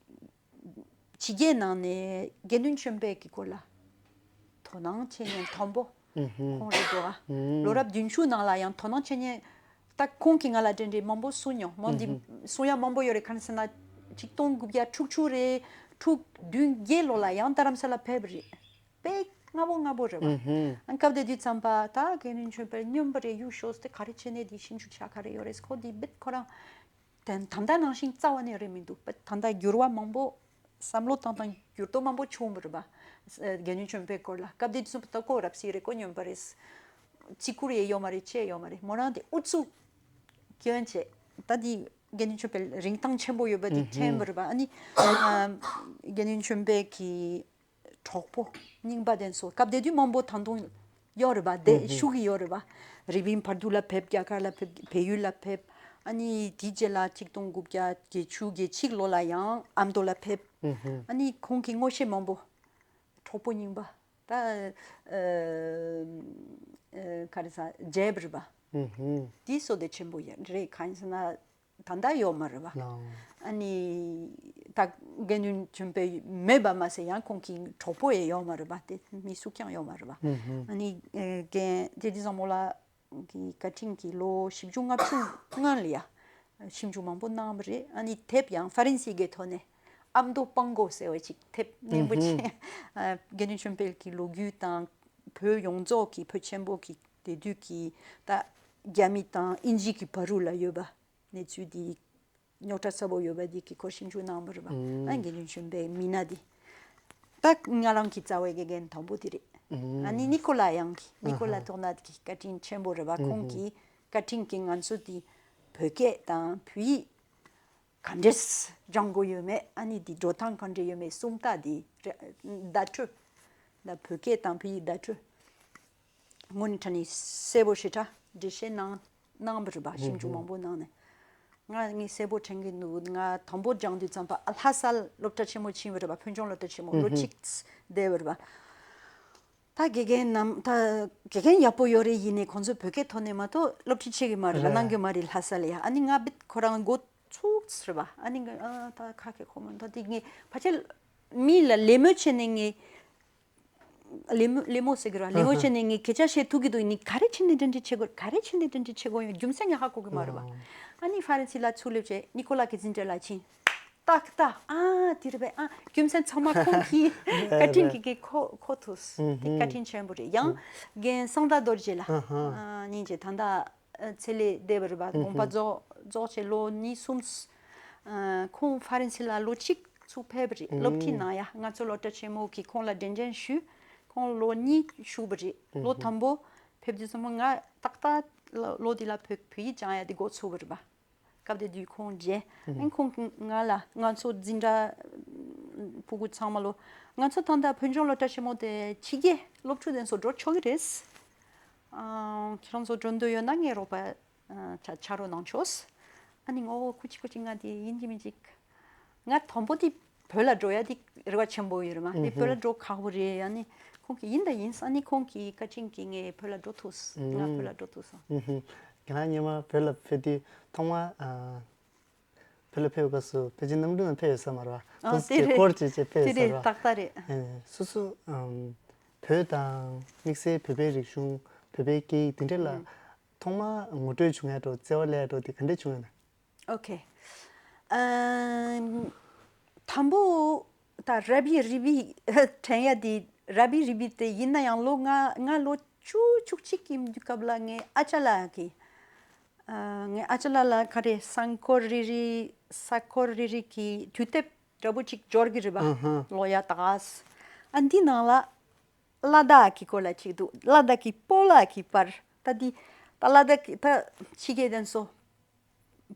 ཕྱི་རྒྱལ་ནང་ནས་དགེ་འདུན་ཆོས་འཕེལ་གྱི་སྐོར་ལ་དོ་སྣང་བྱེད་མཁན་དང་པོ་ཁོང་རེད་འདུག་ཨ། ལོ་རབས་བདུན་ཅུ་ནང་ལ་ཡང་དོ་སྣང་བྱེད་མཁན། ད་ཁོང་གིས་ང་ལ་འདྲ་འདྲ་མང་པོ་གསུངས་མྱོང་། མོ་འདི་གསུང་ཡ་མང་པོ་ཡོད་རེད། གང་ཟེར་ན་ཆིག་སྟོང་དགུ་བརྒྱ་དྲུག་ཅུ་རེད། དྲུག་བདུན་བརྒྱད་ལོ་ལ་ཡང་རྡ་རམ་ས་ལ་ཕེབས་རེད། དཔེ་སྔ་པོ་སྔ་པོ་རེད་པ། ཨ། སྐབས་དེ་དུས་ཙམ་པ་ད་དགེ་འདུན་ཆོས་འཕེལ་སྨྱོན་པ་རེད། གཡུག་ཤོག་ཟེར་ཏེ་ག་རེ་བྱས་ནས་འདི་ཞིབ་འཇུག་བྱ་ག་རེ་ཡོད་རེད། ཁོ་འདི་བེད་ཁོ་རང་། དེ་ད་ལྟ་ནང་བཞིན་རྩ་བ་ནས་རེད་མི་འདུག་ད་ལྟ་འགྱུར་བ་མང་པོ། བསམ་བློ་བཏང་སྟངས་འགྱུར་ལྡོག་མང་པོ་བྱུང་བ་རེད་པ། དགེ་འདུན་ཆོས་འཕེལ་སྐོར་ལ་སྐབས་དེ་དུས་ད་ཁོ་རབ་གསལ་རེད། ཁོ་སྨྱོན་པ་རེད། བརྩི་བཀུར་ཡེ་ཡོད་མ་རེད། ཅི་ཡོད་མ་རེད། མོ་རང་དེ་ཨུ་ཚུགས་སྐྱོན་བྱས། ད་དེ་དགེ་འདུན་ཆོས་འཕེལ་རིན་ཐང་ཆེན་པོ་ཡོད་པ་དེ་མཁྱེན་པ་རེད་པ། ཨ་ནི་དགེ་འདུན་ཆོས་འཕེལ་གྱི་གྲོགས་པོ་རྙིང་པ་དེ་ཚོ་སྐབས་དེ་དུས་མང་པོ་ད་དུང་ཡོད་རེད་པ། དེ་ཤུགས་ཀྱི་ཡོད་རེད་པ། རི་བིན་བར་དུ་ལ་ཕེབས། རྒྱ་གར་ལ་ཕེབས། བལ་ཡུལ་ལ་ཕེབས། ཨ་ནི་དེའི་རྗེས་ལ་ཆིག་སྟོང་དགུ་བརྒྱ་བརྒྱད་ཅུ་གྱ་གཅིག་ལོ་ལ་ཡང་ཨ་མདོ་ལ་ཕེབས། ཨ་ནི་ཁོང་གིས་ངོ་ཤེས་མང་པོ་གྲོགས་པོ་རྙིང་པ་ད་ཨ་ཨ་ག་རེ་ཟ་མཇལ་བ་རེད་པ། དེའི་བསོད་བདེ་ཆེན་པོ་ཡ་རེད། གང་ཡིན་ཟེར་ན། ད་ལྟ་ཡོད་མ་རེད་པ། ལའོ། ཨ་ནི་ད་དགེ་འདུན་ཆོས་འཕེལ་མེད་པ་མ་ཟད་ཡང་ཁོང་གི་གྲོགས་པོ་ཡང་ཡོད་མ་རེད་པ། དེ་མི་སུ་ཀྱང་ཡོད་མ་རེད་པ། ཧུམ་ཧུམ། ཨ་ནི་ཨེ་རྒན་བདེ་སྐྱིད་བཟང་མོ་ལགས་ཀྱི་བཀའ་དྲིན་གྱིས་ལོ་བཞི་བཅུ་ལྔ་བཅུ་སྔོན་ལ་ཡ་ཞིབ་འཇུག་མང་པོ་གནང་བ་རེད། ཨ་ནི་དེབ་ཡང་ཧྥ་རན་སི་གི་ཐོག་ནས་ཨ་མདོ་སྤང་སྒོ་ཟེར་བ་ཅིག་དེབ་སྙན་པོ་ཅིག་ཨ་དགེ་འདུན་ཆོས་འཕེལ་གྱི་ལོ་རྒྱུས་དང་བོད་ཡོངས་རྫོགས་ཀྱི་བོད་ཆེན་པོ་གི་དེ་དུས་ཀྱི་ད་རྒྱ་མི་དང་དབྱིན་ཇི་གི་བར་དུ་ལ་ཡོད་པ། གནས་ཚུལ་འདི་རྙོག་དྲ་ཚ་པོ་ཡོད་པ་འདི་གི་སྐོར་ཞིབ་འཇུག་གནང་བ་རེད་པ། ཨ་དགེ་འདུན་ཆོས་འཕེལ་མི་སྣ་འདི་ད་ང་རང་གི་རྩ་བའི་དགེ་རྒན་དང་པོ་དེ་རེད། ཨ་ནི་ནི་ཀོ་ལ་ཡང་གི་ནི་ཀོ་ལ་ཐོག་ནད་ཀྱི་བཀའ་དྲིན་ཆེན་པོ་རེད་པ། ཁོང་གི་བཀའ་དྲིན་གྱིས་ང་ཚོ་འདི་བོད་སྐད་དང་བོད་ཡིག་ག་འདྲས་སྦྱང་དགོས་ཡོད་མེད། ཨ་ནི་འདི་འགྲོ་སྟངས་ག་འདྲས་ཡོད་མེད་སུམ་རྟགས་འདི་བརྡ་སྤྲོད། ད་བོད་སྐད་དང་བོད་ཡིག་བརྡ་སྤྲོད། དངོས་གནས་དྲང་གནས་གསལ་པོ་ཞེ་དྲག་འགྲེལ་བཤད་གནང་གནང་བ་རེད་པ། ཞིབ་འཇུག་མང་པོ་གནང་ནས། ང་ངས་གསལ་པོ་དྲན་གྱི་འདུག་ང་དང་པོ་སྦྱངས་དུས་ཙམ་པ་ལྷ་སར་སློབ་གྲྭ་ཆེན་མོ་ཕྱིན་པ་རེད་པ། ཕུན་ཆུང་སློབ་གྲྭ་ཆེན་མོ་ལོ་གཅིག་བསྡད་པ་རེད་པ། ད་དགེ་རྒན་ནམ་ད་དགེ་རྒན་ཡག་པོ་ཡོད་རེད། ཡིན་ནའི་ཁོང་ཚོས་བོད་སྐད་ཐོག་ནས་མ་གཏོགས་སློབ་ཁྲིད་བྱེད་ཀྱི་མ་རེད་ལ། རེད། གནང་གི་མ་རེད་ལྷ་ས་ལ་ཡ། ཨ་ནི་ང་བིད་ཁོ་རང་འགོ་ཚུགས་ཟེར་བ། ཨ་ནི་ང་ཨ་ད་ཁ་ཁེ་ཁོ་མོ་ད་དེ་ངས་ཕལ་ཆེར་མི་ལ་ལད་མོ་བྱས་ནས་ངས་ལད་མོ་ལད་མོ་ཟེར་གི་ར། ལད་མོ་བྱས་ནས་ངས་སྐད་ཆ་བཤད་ཐུབ་ཀྱི་འདུག་ཡིན་ནའི་ག་རེ་བྱས་ནས་འདྲ་འདྲ་བྱེད་དགོས། ག་རེ་བྱས་ནས་འདྲ་འདྲ་བྱེད་དགོས་ཡོད་རྒྱུ་མཚན་ཡང་ཧ་གོ་གི་མ་རེད་བ། ཨ་ནི་ཧྥ་རན་སི་ལ་ཚུར་སླེབས་བྱས་ནི་ཀོ་ལ་གི་འཛིན་གྲྭ་ལ་ཕྱིན། ཏག་ཏག་ཨ་དེ་རེད་པས། ཨ་རྒྱུ་མཚན་ཚང་མ་ཁོང་གིས་བཀའ་དྲིན་གྱིས་གིས་གོ་གོ་ཐུབ། དེ་བཀའ་དྲིན་ཆེན་པོ་རེད། ཡང་རྒན་གསང་བདག་རྡོ་རྗེ་ལགས་ཨ་ཧ། ཨ་སྙིང་རྗེ། ད་ལྟ་ཨ་ཚེ་ལས་འདས་པ་རེད་པ། དགོངས་པ་རྫོགས་རྫོགས་བྱས་ལོ་གཉིས་གསུམ། ཨ་ཁོང་ཧྥ་རན་སི་ལ་ལོ་གཅིག་ཚུར་ཕེབས་པ་རེད། སློབ་ཁྲིད་གནང་ཡ། ང་ཚོ་སློབ་གྲྭ་ཆེན་མོ་གིས་ཁོང་ལ་འདྲེན་འདྲེན་ཞུས། ཁོང་ལོ་གཉིས་བཞུགས་པ་རེད། ལོ་དང་པོ་ཕེབས་དུས་ཙམ་པ་ང་ཏག་ཏག་ལོ་འདི་ལ་བོད་བོད་ཡིག་སྦྱང་ཡ་དེ་འགོ་ཚུགས་པ་རེད་པ། སྐབས་དེ་དུས་ཁོང་མཇལ། ཨ་ཁོང་གིས་ང་ལ་ང་ཚོ་འཛིན་གྲྭ་ཕྲུ་གུ་ཚང་མ་ལོ། ང་ཚོ་ད་ལྟ་ཕུན་ཆུང་སློབ་གྲྭ་ཆེན་མོ་དེ་ཕྱི་རྒྱལ་སློབ་ཕྲུག་དེ་ཚོ་འགྲོ་ཆོག་གི་རེད། ཨ་ཁྱེད་རང་ཚོ་འགྲོ་འདོད་ཡོད་ན་ངའི་རོགས་པ་ཨ་ཆ་ཆ་རོགས་གནང་ཆོག་ཨ་ནི་ངོ་ཁུ་ཅི་ཁུ་ཅི་ང་དེ་ཡིན་གཅིག་མིན་གཅིག་ང་དང་པོ་དེ་བོད་ལ་འགྲོ་ཡ་དེ་རེ་བ་ཆེན་པོ་ཡོད་རེད་མ། དེ་བོད་ལ་འགྲོ་ཁག་པོ་རེད། ཨ་ནི་ཁོང་གིས་ཡིན་ད་ཡིན། ཨ་ནི་ཁོང་གིས་བཀའ་དྲིན་གྱིས་ངས་བོད་ལ་འགྲོ་ཐུབ། ང་བོད་ལ་འགྲོ་ཐུབ་སོང་། ཁྱེད་རང་སྔོན་མ་བོད་ལ་ཕེབས་དུས་ཐོག་མ་ཨ་བོད་ལ་ཕེབས་སྐབས་སུ་ཕལ་ཆེར་གནམ་གྲུ་ནང་ཕེབས་ཡོད་ས་མ་རེད་བ། ཨ་དུས་དེ་རེད། སྐོར་བྱས་བྱས་ཕེབས་དེ་ཡོད་ས་རེད། རེད་བ། ཏག་ཏག་རེད། ཨེ་སོ་སོ་ཨམ་བོད་དང་དམིགས་བསལ་བོད་པའི་རིག་གཞུང་བོད་པའི་སྐད་ཡིག་དེ་འདྲ་ལ་ཐོག་མ་ངོ་སྤྲོད་བྱུང་ཡ་འགྲོ་བརྩེ་བ་སླེབས་ཡ་འགྲོ་དེ་ག་འདྲ་བྱུང་ཡོད་ན། ཨོ་ཁེ། ཨ་དང་པོ་ད་ར་བི་རི་བི་དྲན་ཡ་དེ་ར་བི་རི་བི་དེ་ཡིན་ན་ཡང་ལོ་ང་ང་ལོ་བཅུ་བཅུ་གཅིག་ཡིན་དུས་སྐབས་ལ་ངའི་ཨ་ཅག་ལགས་ཀྱིས། ཨ་ངའི་ཨ་ཅག་ལགས་ལ་ག་རེ་སང་འཁོར་རེ་རེ་ས་འཁོར་རེ་རེ་གི་དུས་དེབ་འདྲ་པོ་ཅིག་འབྱོར་གི་རེད་པ། ཨ་ཧ། ལོ་ཡ་ད་ག་ས། ཨ་འདི་ནང་ལ་ལ་དྭགས་ཀྱི་སྐོར་ལ་ཅིག་འདུག་ལ་དྭགས་ཀྱི་སྤོ་ལགས་ཀྱི་པར། ད་འདི་ད་ལ་དྭགས་ཀྱི་ད་ཕྱི་རྒྱལ་དེ་ཚོ་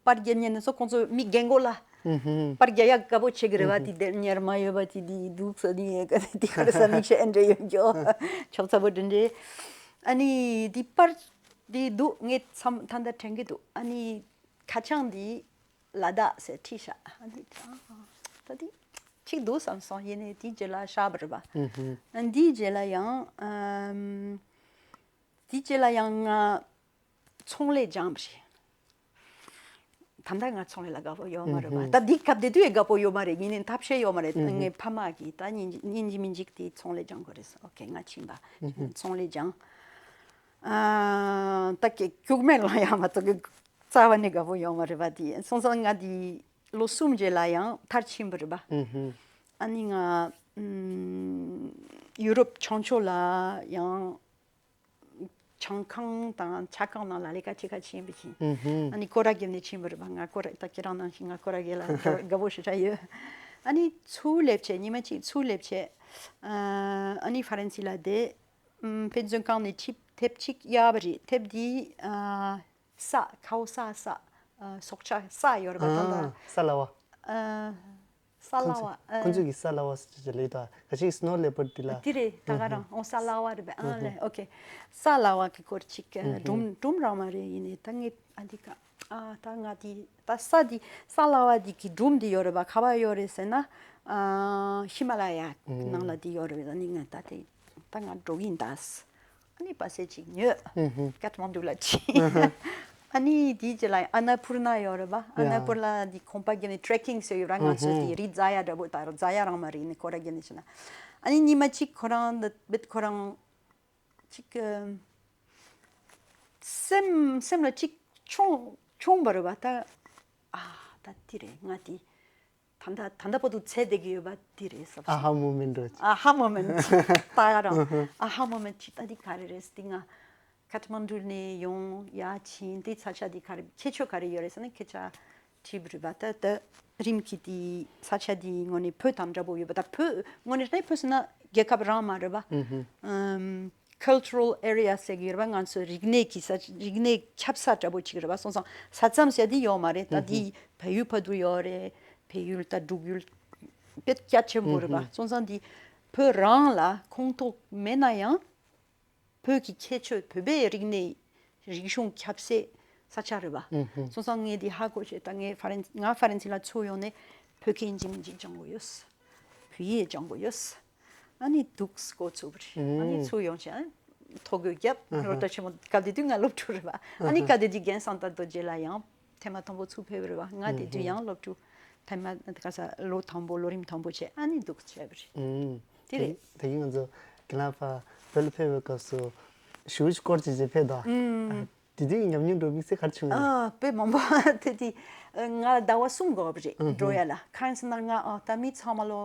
པར་རྒྱག་མཁན་དེ་ཚོ་ཁོང་ཚོ་མི་རྒན་གོག་ལ་ཨུ་ཧུ། པར་རྒྱག་ཡག་དགའ་པོ་བྱེད་ཀྱི་རེད་པ། ཨུ་ཧུ། དེ་དེབ་ཉར་མ་ཡོད་པ་དེ་དེ་འདུག་ས་ནི་ག་དེ་ག་རེ་ས་མིག་ཤེལ་ཨེ་འདྲ་ཡོད་ཀྱོ་ཆོག་ཚ་པོ་འདྲ་འདྲ། ཨ་ནི་འདི་པར་འདི་འདུག་ངས་མཚམས་ད་ལྟ་དྲན་གྱི་འདུག་ཨ་ནི་ཁ་བྱང་འདི་ལ་དྭགས་ཟེར་བྲིས་ཤག་ཨ་ནི་ཨ་ད་འདི་གཅིག་འདུག་བསམ་སོང་། ཡིན་ནའི་དེའི་རྗེས་ལ་བཞག་པ་རེད་པ། ཨུ་ཧུ། ཨ་འདིའི་རྗེས་ལ་ཡང་ཨམ་དེའི་རྗེས་ལ་ཡང་ང་ཚོང་ལས་སྦྱངས་པ་རེད། ད་ལྟ་ང་ཚོང་ལས་ལ་དགའ་པོ་ཡོད་མ་རེད་པ། ཨུ་ཧུ། ད་འདི་སྐབས་དེ་དུས་ཡང་དགའ་པོ་ཡོད་མ་རེད། ཡིན་ནའི་ཐབས་ཤེས་ཡོད་མ་རེད། ཨུ་ཧུ། ངའི་ཕ་མ་གིས་ད་ཉིན་ཉིན་གཅིག་མིན་གཅིག་དེ་ཚོང་ལས་སྦྱང་དགོས་རེད་ཟེར། ཨོ་ཁེ་ང་ཕྱིན་པ། ཨུ་ཧུ། ཚོང་ལས་སྦྱངས། ཨ་ད་ཀྱི་རྒྱུག་མེད་ལ་ཡང་མ་གཏོགས་ཀྱི་རྩ་བ་ནས་དགའ་པོ་ཡོད་མ་རེད་པ། དེ་སོང་ཙང་ང་དེ་ལོ་གསུམ་རྗེས་ལ་ཡང་མཐར་ཕྱིན་པ་རེད་པ། ཨུ་ཧུ། ཨ་ནི་ང་ཨུམ་ཡུ་རོབ་བྱང་ཕྱོགས་ལ་ཡང་ཆང་ཁང་དང་ཇ་ཁང་ནང་ལ་ལས་ཀ་བྱེད་ག་ཕྱིན་པ་ཡིན། ཨུ་ཧུ། ཨ་ནི་སྐོར་ར་བརྒྱབ་ནས་ཕྱིན་པ་རེད་པ། ང་སྐོར་ར་ད་ཁྱེད་རང་ནང་བཞིན་ང་སྐོར་ར་བརྒྱབ་ལ་དགའ་པོ་ཞེ་དྲག་ཡོད། ཨ་ནི་ཚུར་སླེབས་བྱས་ཉི་མ་གཅིག་ཚུར་སླེབས་བྱས་ཨ་ནི་ཧྥ་རན་སི་ལ་བསྡད། ཨམ་དཔེ་མཛོད་ཁང་ནས་དེབ་དེབ་ཅིག་གཡར་བ་རེད། དེབ་འདི་ཨ་ས་ཁའོ་ས་ས་ཨ་སྲོག་ཆགས་ས་ཡོད་རེད་པ། ད་ལྟ་ཨ་ས་ལ་བ། ཨ་ས་ལ་བ། ཁོང་ཚོས་ཨ་ཁོང་ཚོས་ཀྱི་ས་ལ་བ་ཟེར་ཅིག་ལབ་ད་ག་ཅིག་སི་ནོ་ལེ་པར་ཌི་ལ། དེ་རེད། ད་ག་རང་ཨོ་ས་ལ་བ་རེད་པ། ཨ་ལེ་ཨོ་ཁེ། ས་ལ་བ་གི་སྐོར་ཅིག་སྒྲུང་སྒྲུང་རང་མ་རེད། ཡིན་ནའི་ད་ངས་ཨ་འདི་ག་ཨ་ད་ང་དེ་ད་ས་དེ་ས་ལ་བ་དེ་གི་སྒྲུང་དེ་ཡོད་རེད་པ། ག་པར་ཡོད་རེད་ཟེར་ན་ཨ་ཧི་མ་ལ་ཡ་ནང་ལ་དེ་ཡོད་རེད་པ། ཨ་ནི་ང་ད་དེ་ད་ང་འགྲོ་གི་ཡིན་ད། ཨ་ནི་པ་སེ་ཅིག་ཉོས། ཀ་ཐ་མན་ཌུ་ལ་ཕྱིན། ཨ་ནི་དེའི་རྗེས་ལ་ཨ་ན་པུར་ན་ཡོད་རེད་པ། ཨ་ན་པུར་ན་དེ་ཁང་པ་བརྒྱབ་ནས་ཊེ་རེ་ཀིང་ཟེར་ཡོད་ར། ང་ཚོས་དེ་རི་རྫ་ཡ་འདྲ་པོ་ད་རྫ་ཡ་རང་མ་རེད། ནི་ཁོ་ར་བརྒྱབ་ནས་ཕྱིན་ན། ཨ་ནི་ཉི་མ་གཅིག་ཁོ་རང་འདི་བིད་ཁོ་རང་ཅིག་སེམས་སེམས་ལ་ཅིག་ཆུང་ཆུང་བ་རེད་པ། ད་ཨ་ད་དེ་རེད། ང་དེ་ད་ལྟ་ད་ལྟ་བར་དུ་ཚེ་འདས་ཀྱི་ཡོད་པ་འདི་རེད་བསམ་སོང་། ཨ་ཧ་མོ་མེན་ཊ་རེད། ཨ་ཧ་མོ་མེན་ཊ་ད་ག་རང་ཨ་ཧ་མོ་མེན་ཊ་ཅིག་ད་འདི་ག་རེ་རེད་ཟེར། འདི་ང་ཀ་ཐ་མན་ཌུ་ནས་ཡོང་ཡ་ཕྱིན་འདི་ས་ཆ་འདི་ག་རེ་ཁྱད་ཆོས་ག་རེ་ཡོད་རེད་ཟེར་ན། སྐད་ཆ་དྲིས་པ་རེད་པ། ད་ད་རིམ་གྱིས་འདི་ས་ཆ་འདི་དངོས་གནས་བོད་དང་འདྲ་པོ་ཡོད་པ། ད་བོད་དངོས་གནས་ད་བོད་ཟེར་ན་རྒྱལ་ཁབ་རང་མ་རེད་པ། ཨམ། Cultural Area ཟེར་གྱི་ཡོད་རེད་པ། ང་ཚོའི་རིག་གནས་ཀྱི་ས་རིག་གནས་ཁྱབ་ས་འདྲ་པོ་ཅིག་རེད་པ། སོང་ཙང་ས་མཚམས་ཟེར་དེ་ཡོད་མ་རེད། ད་དེ་བལ་ཡུལ་བར་དུ་ཡོད་རེད། བལ་ཡུལ་ད་འབྲུག་ཡུལ་དཔེ་རྒྱ་ཆེན་པོ་རེད་པ། སོང་ཙང་དེ་བོད་རང་ལ་ཁོངས་གཏོགས་མེད་ན་ཡང་བོད་ཀྱི་ཁྱད་ཆོས་བོད་པའི་རིག་གནས་རིག་གཞུང་ཁྱབ་སའི་ ས་ཆ་རེད་བ། སོང་ཙང་ངས་འདི་ཧ་གོ་བྱས། ད་ངས་ཧྥ་རན་ང་ཧྥ་རན་སི་ལ་ཚུར་ཡོང་ནས་བོད་སྐད་ཡིན་གཅིག་མིན་གཅིག་སྦྱང་དགོས་ཡོད། བོད་ཡིག་སྦྱང་དགོས་ཡོད། ཨ་ནི་འདུག་སེ་འགོ་ཚུགས་པ་རེད། ཨ་ནི་ཚུར་ཡོང་བྱས་ཨ་ནི་ཐོ་འགོད་བརྒྱབ། སློབ་གྲྭ་ཆེན་མོ་སྐབས་དེ་དུས་ང་སློབ་ཕྲུག་རེད་བ། ཨ་ནི་སྐབས་དེ་དུས་རྒན་བསམ་རྟ་རྡོ་རྗེ་ལགས་ཡང་ཐེངས་མ་དང་པོ་ཚུར་ཕེབས་པ་རེད་བ། ང་དེ་དུས་ཡང་སློབ་ཕྲུག་ཐེངས་མ་ག་ས་ལོ་དང་པོ་ལོ་རིམ་དང་པོ་བྱས་ཨ་ནི་འདུག་སེ་བྱས་པ་རེད། དེ་རེད། ད་གིན་ང་ཚོ་རྒན་ལགས་ཕར་བོད་ལ་ཕེབས་པའི་སྐབས་སུ་ཞེ་པོ་ཅིག་སྐོར་ཅིག་བྱས་ཕེབས་དང་། དེ་དུས་ཀྱི་ཉམས་མྱོང་འདྲ་བོ་དམིགས་བསལ་ག་རེ་བྱུང་ཡོད། ཨ་དཔེ་མང་པོ། དེ་དུས་ང་ཟླ་བ་གསུམ་འགོར་བ་རེད། འགྲོ་ཡ་ལ། གང་ཡིན་ཟེར་ན་ང་ཨ་ད་མི་ཚང་མ་ལོ་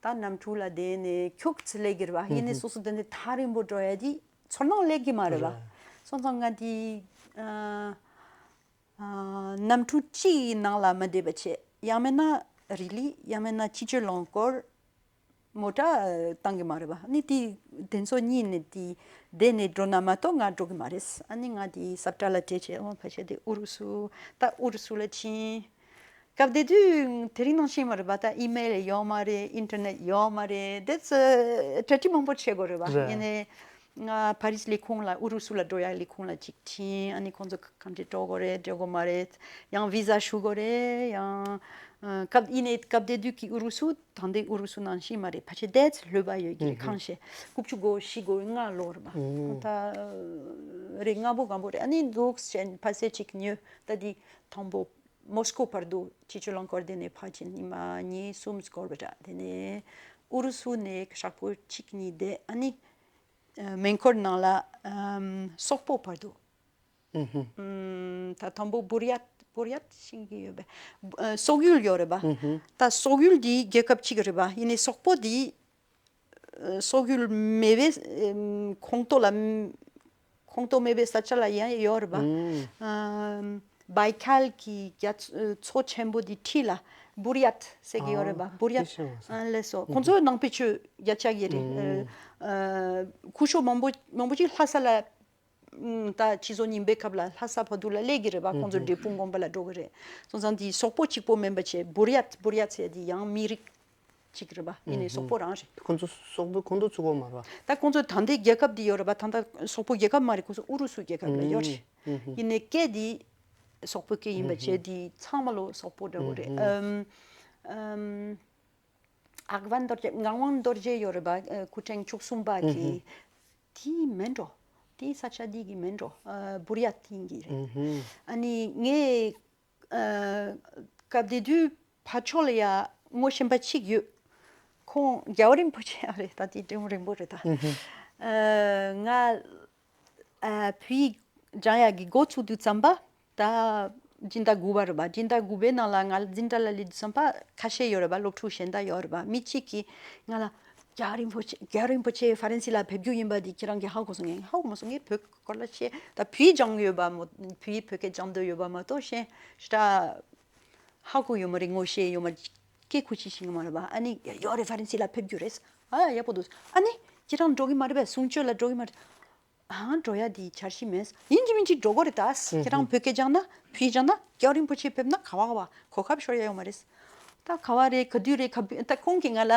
ད་གནམ་གྲུ་ལ་བསྡད་ནས་ཁྱུག་ཙམ་སླེབས་ཀྱི་རེད་བ། ཡིན་ནའི་སོ་སོ་དེ་ནས་ཐག་རིང་པོ་འགྲོ་ཡ་དེ་ཚོར་སྣང་སླེབས་ཀྱི་མ་རེད་བ། སོང་ཙང་ང་དེ་ཨ་ཨ་གནམ་གྲུ་གཅིག་གི་ནང་ལ་མ་བསྡད་པ་བྱས། ཡང་མིན་ན་རི་ལི། ཡང་མིན་ན་སྤྱི་སྤྱོད་རླངས་འཁོར། མོ་ཊ་བཏང་གི་མ་རེད་བ། ཨ་ནི་དེ་དེ་ཚོ་གཉིས་ནས་དེ་བསྡད་ནས་འགྲོ་ན་མ་གཏོགས་ང་འགྲོ་གི་མ་རེད། ཨ་ནི་ང་དེ་ས་ཁྲ་ལ་བྲོས་བྱས། འོ་ཕལ་ཆེར་དེ་ཨུ་རུ་སུ། ད་ཨུ་རུ་སུ་ལ་ཕྱིན། སྐབས་དེ་དུས་དེ་རིང་ནང་བཞིན་མ་རེད་བ། ད་ཨི་མེལ་ཡོད་མ་རེད། ཨིན་ཊར་ནེཊ་ཡོད་མ་རེད། དེ་ཚོ་གྲ་སྒྲིག་མང་པོ་བྱེད་དགོས་རེད་བ། རེད། ཡིན་ནའི་ང་ཕ་རི་སི་ལས་ཁུངས་ལ་ཨུ་རུ་སུ་ལ་འགྲོ་ཡག་ལས་ཁུངས་ལ་ཅིག་ཕྱིན། ཨ་ནི་ཁོང་ཚོ་ག་འདྲས་འགྲོ་དགོས་རེད་འགྲོ་དགོས་མ་རེད། ཡང་བི་ཟ་ཞུ་དགོས་རེད། ཡང་ཨ་སྐབས་ཡིན་ནའི་སྐབས་དེ་དུས་ཀྱི་ཨུ་རུ་སུ་ད་ལྟའི་ཨུ་རུ་སུ་ནང་བཞིན་མ་རེད། ཕལ་ཆེར་དེ་ཚོ་ལྷོད་པ་ཡོད་ཀྱི་རེད། ཁང་ཤས་དགུ་བཅུ་གོ་བཞི་གོ་ལྔ་ལོ་རེད་པ། ད་རེད། སྔ་པོ་སྔ་པོ་རེད། ཨ་ནི་འདུག་སེ་ཕ་སེ་ཅིག་ཉོས། ད་དེ་དང་པོ་མོ་སི་ཀོ་བར་དུ་སྤྱི་སྤྱོད་རླངས་འཁོར་དེ་ནས་ཕར་ཕྱིན། ཉི་མ་གཉིས་གསུམ་འགོར་བ་འདྲ། དེ་ནས་ཨུ་རུ་སུ་ནས་ཞག་པོ་གཅིག་གཉིས་བསྡད། ཨ་ནི་ཨ་མེ་འཁོར་ནང་ལ་ཨམ་སོག་པོ་བར་དུ། ཨམ་ད་དང་པོ་བུར་ཡད་བུར་ཡད་ཤེས་ཀྱི་ཡོད་པས། ཨ་སོག་ཡུལ་ཡོད་རེད་པ། ད་སོག་ཡུལ་འདི་རྒྱལ་ཁབ་གཅིག་རེད་པ། ཡིན་ནའི་སོག་པོ་འདི་ཨ་སོག་ཡུལ་མེད་པའི་ཨམ་ཁོངས་གཏོགས་ལ་ཁོངས་གཏོགས་མེད་པའི་ས་ཆ་ལ་ཡང་ཡོད་རེད་པ། ཨམ་བའི་ཁལ་གྱི་རྒྱ་མཚོ་ཆེན་པོ་འདི་འཁྲིས་ལ་བུར་ཡད་ཟེར་གྱི་ཡོད་རེད་པ། བུར་ཡད། ཨ་ལགས་སོ། ཁོང་ཚོ་ནང་པའི་ཆོས་རྒྱ་ཆགས་ཀྱི་རེད། ཨ་སྐུ་ཞབས་མང་པོ་མང་པོ་ཅིག་ལྷ་ས་ལ་ཨ་ད་སྤྱི་ཚོགས་རྙིང་པའི་སྐབས་ལ་ལྷ་ས་བར་དུ་ལ་སླེབས་ཀྱི་རེད་པ། ཁོང་ཚོ་འབྲས་སྤུངས་དགོན་པ་ལ་འགྲོ་གི་རེད། སོང་ཙང་དེ་སོག་པོ་གཅིག་པོ་མིན་པ་བྱས། བུར་ཡད་བུར་ཡད་ཟེར་དེ་ཡང་མི་རིགས་གཅིག་རེད་པ། ཡིན་ནའི་སོག་པོ་རང་རེད། ཁོང་ཚོ་སོག་པོ་ཁོང་ཚོ་ཚུགས་པ་མ་རེད་པ། ད་ཁོང་ཚོ་ད་ལྟའི་རྒྱལ་ཁབ་འདི་ཡོད་རེད་པ། ད་ལྟ་སོག་པོ་རྒྱལ་ཁབ་མ་རེད། ཁོང་ཚོ་ཨུ་རུ་སུ་རྒྱལ་ཁབ་ལ་ཡོད་རེད། ཡིན་ནའི་སྐད་འདི་སོག་པོའི་སྐད་ཡིན་པ་བྱས། འདི་ཚང་མ་ལོ་སོག་པོ་འདྲ་བོ་རེད། ཨམ་ཨམ་ཨག་ཝན་རྡོ་རྗེ་ངག་དབང་རྡོ་རྗེ་ཡོད་རེད་པ། ཨ་སྐུ་ཕྲེང་བཅུ་གསུམ་པ་གི་དེའི་མེན་འགྲོ། དེའི་ས་ཆ་འདི་གི་མེན་འགྲོ། ཨ་བུར་ཡད་ཡིན་གྱི་རེད། ཨ་ནི་ངས་ཨ་སྐབས་དེ་དུས་ཕར་ཕྱོགས་ལ་ཡ་ངོ་ཤེས་པ་གཅིག་ཡོད། ཁོང་རྒྱལ་བ་རིན་པོ་ཆེ། ཨ་རེད། ད་དེ་དྲན་རིང་པོ་རེད་ད། ཨ་ང་ཨ་བོད་ཡིག་སྦྱང་ཡག་གི་འགོ་ཚུགས་དུས་ཙམ་པ། ད་སྦྱིན་བདག་དགུ་པ་རེད་པ། སྦྱིན་བདག་དགུ་པའི་ནང་ལ་ང་འཛིན་གྲྭ་ལ་སླེབས་དུས་ཙམ་པ་ཁ་ཤས་ཡོད་རེད་པ། སློབ་ཕྲུག་གཞན་དག་ཡོད་རེད་པ། མི་གཅིག་གིས་ང་ལ་རྒྱལ་བ་རིན་པོ་ཆེ་རྒྱལ་བ་རིན་པོ་ཆེ་ཧྥ་རན་སི་ལ་ཕེབས་རྒྱུ་ཡིན་པ་འདི་ཁྱེད་རང་གིས་ཧ་གོ་སོང་ངས། ཧ་གོ་མ་སོང་། ངས་བོད་སྐོར་ལ་བཤད། ད་བོད་ཡིག་སྦྱངས་ཡོད་པ་མོ། བོད་ཡིག་བོད་སྐད་སྦྱང་འདོད་ཡོད་པ་མ་གཏོགས་གཞན་ཞེ་དྲག་ཧ་གོ་ཡོད་མ་རེད། ངོ་ཤེས་ཡོད་མ་རེད། སྐད་ཁུ་ཅི་ཤེས་ཀྱི་མ་རེད་པ། ཨ་ནི་ཡོད་རེད། ཧྥ་རན་སི་ལ་ཕེབས་རྒྱུ་རེད། ཨ་ཡག་པོ་འདུག་ཨ་ནི་ཁྱེད་རང་འགྲོ་གི་མ་རེད་པས། གསུང་ཆོས་ལ་འགྲོ་གི་མ་རེད། ཨང་འགྲོ་ཡ་དེ་འཆར་གཞི་མེད། ཡིན་གཅིག་མིན་གཅིག་འགྲོ་དགོས་རེད་ད། ཁྱེད་རང་བོད་སྐད་སྦྱངས་ན་བོད་ཡིག་སྦྱངས་ན་རྒྱལ་བ་རིན་པོ་ཆེ་ཕེབས་ན་ག་བ་ག་བ་གོ་སྐབས་ཤོར་ཡ་ཡོད་མ་རེད། ད་ག་བ་རེད། ག་དུས་རེད། ག་བུ་ད་ཁོང་གིས་ང་ལ་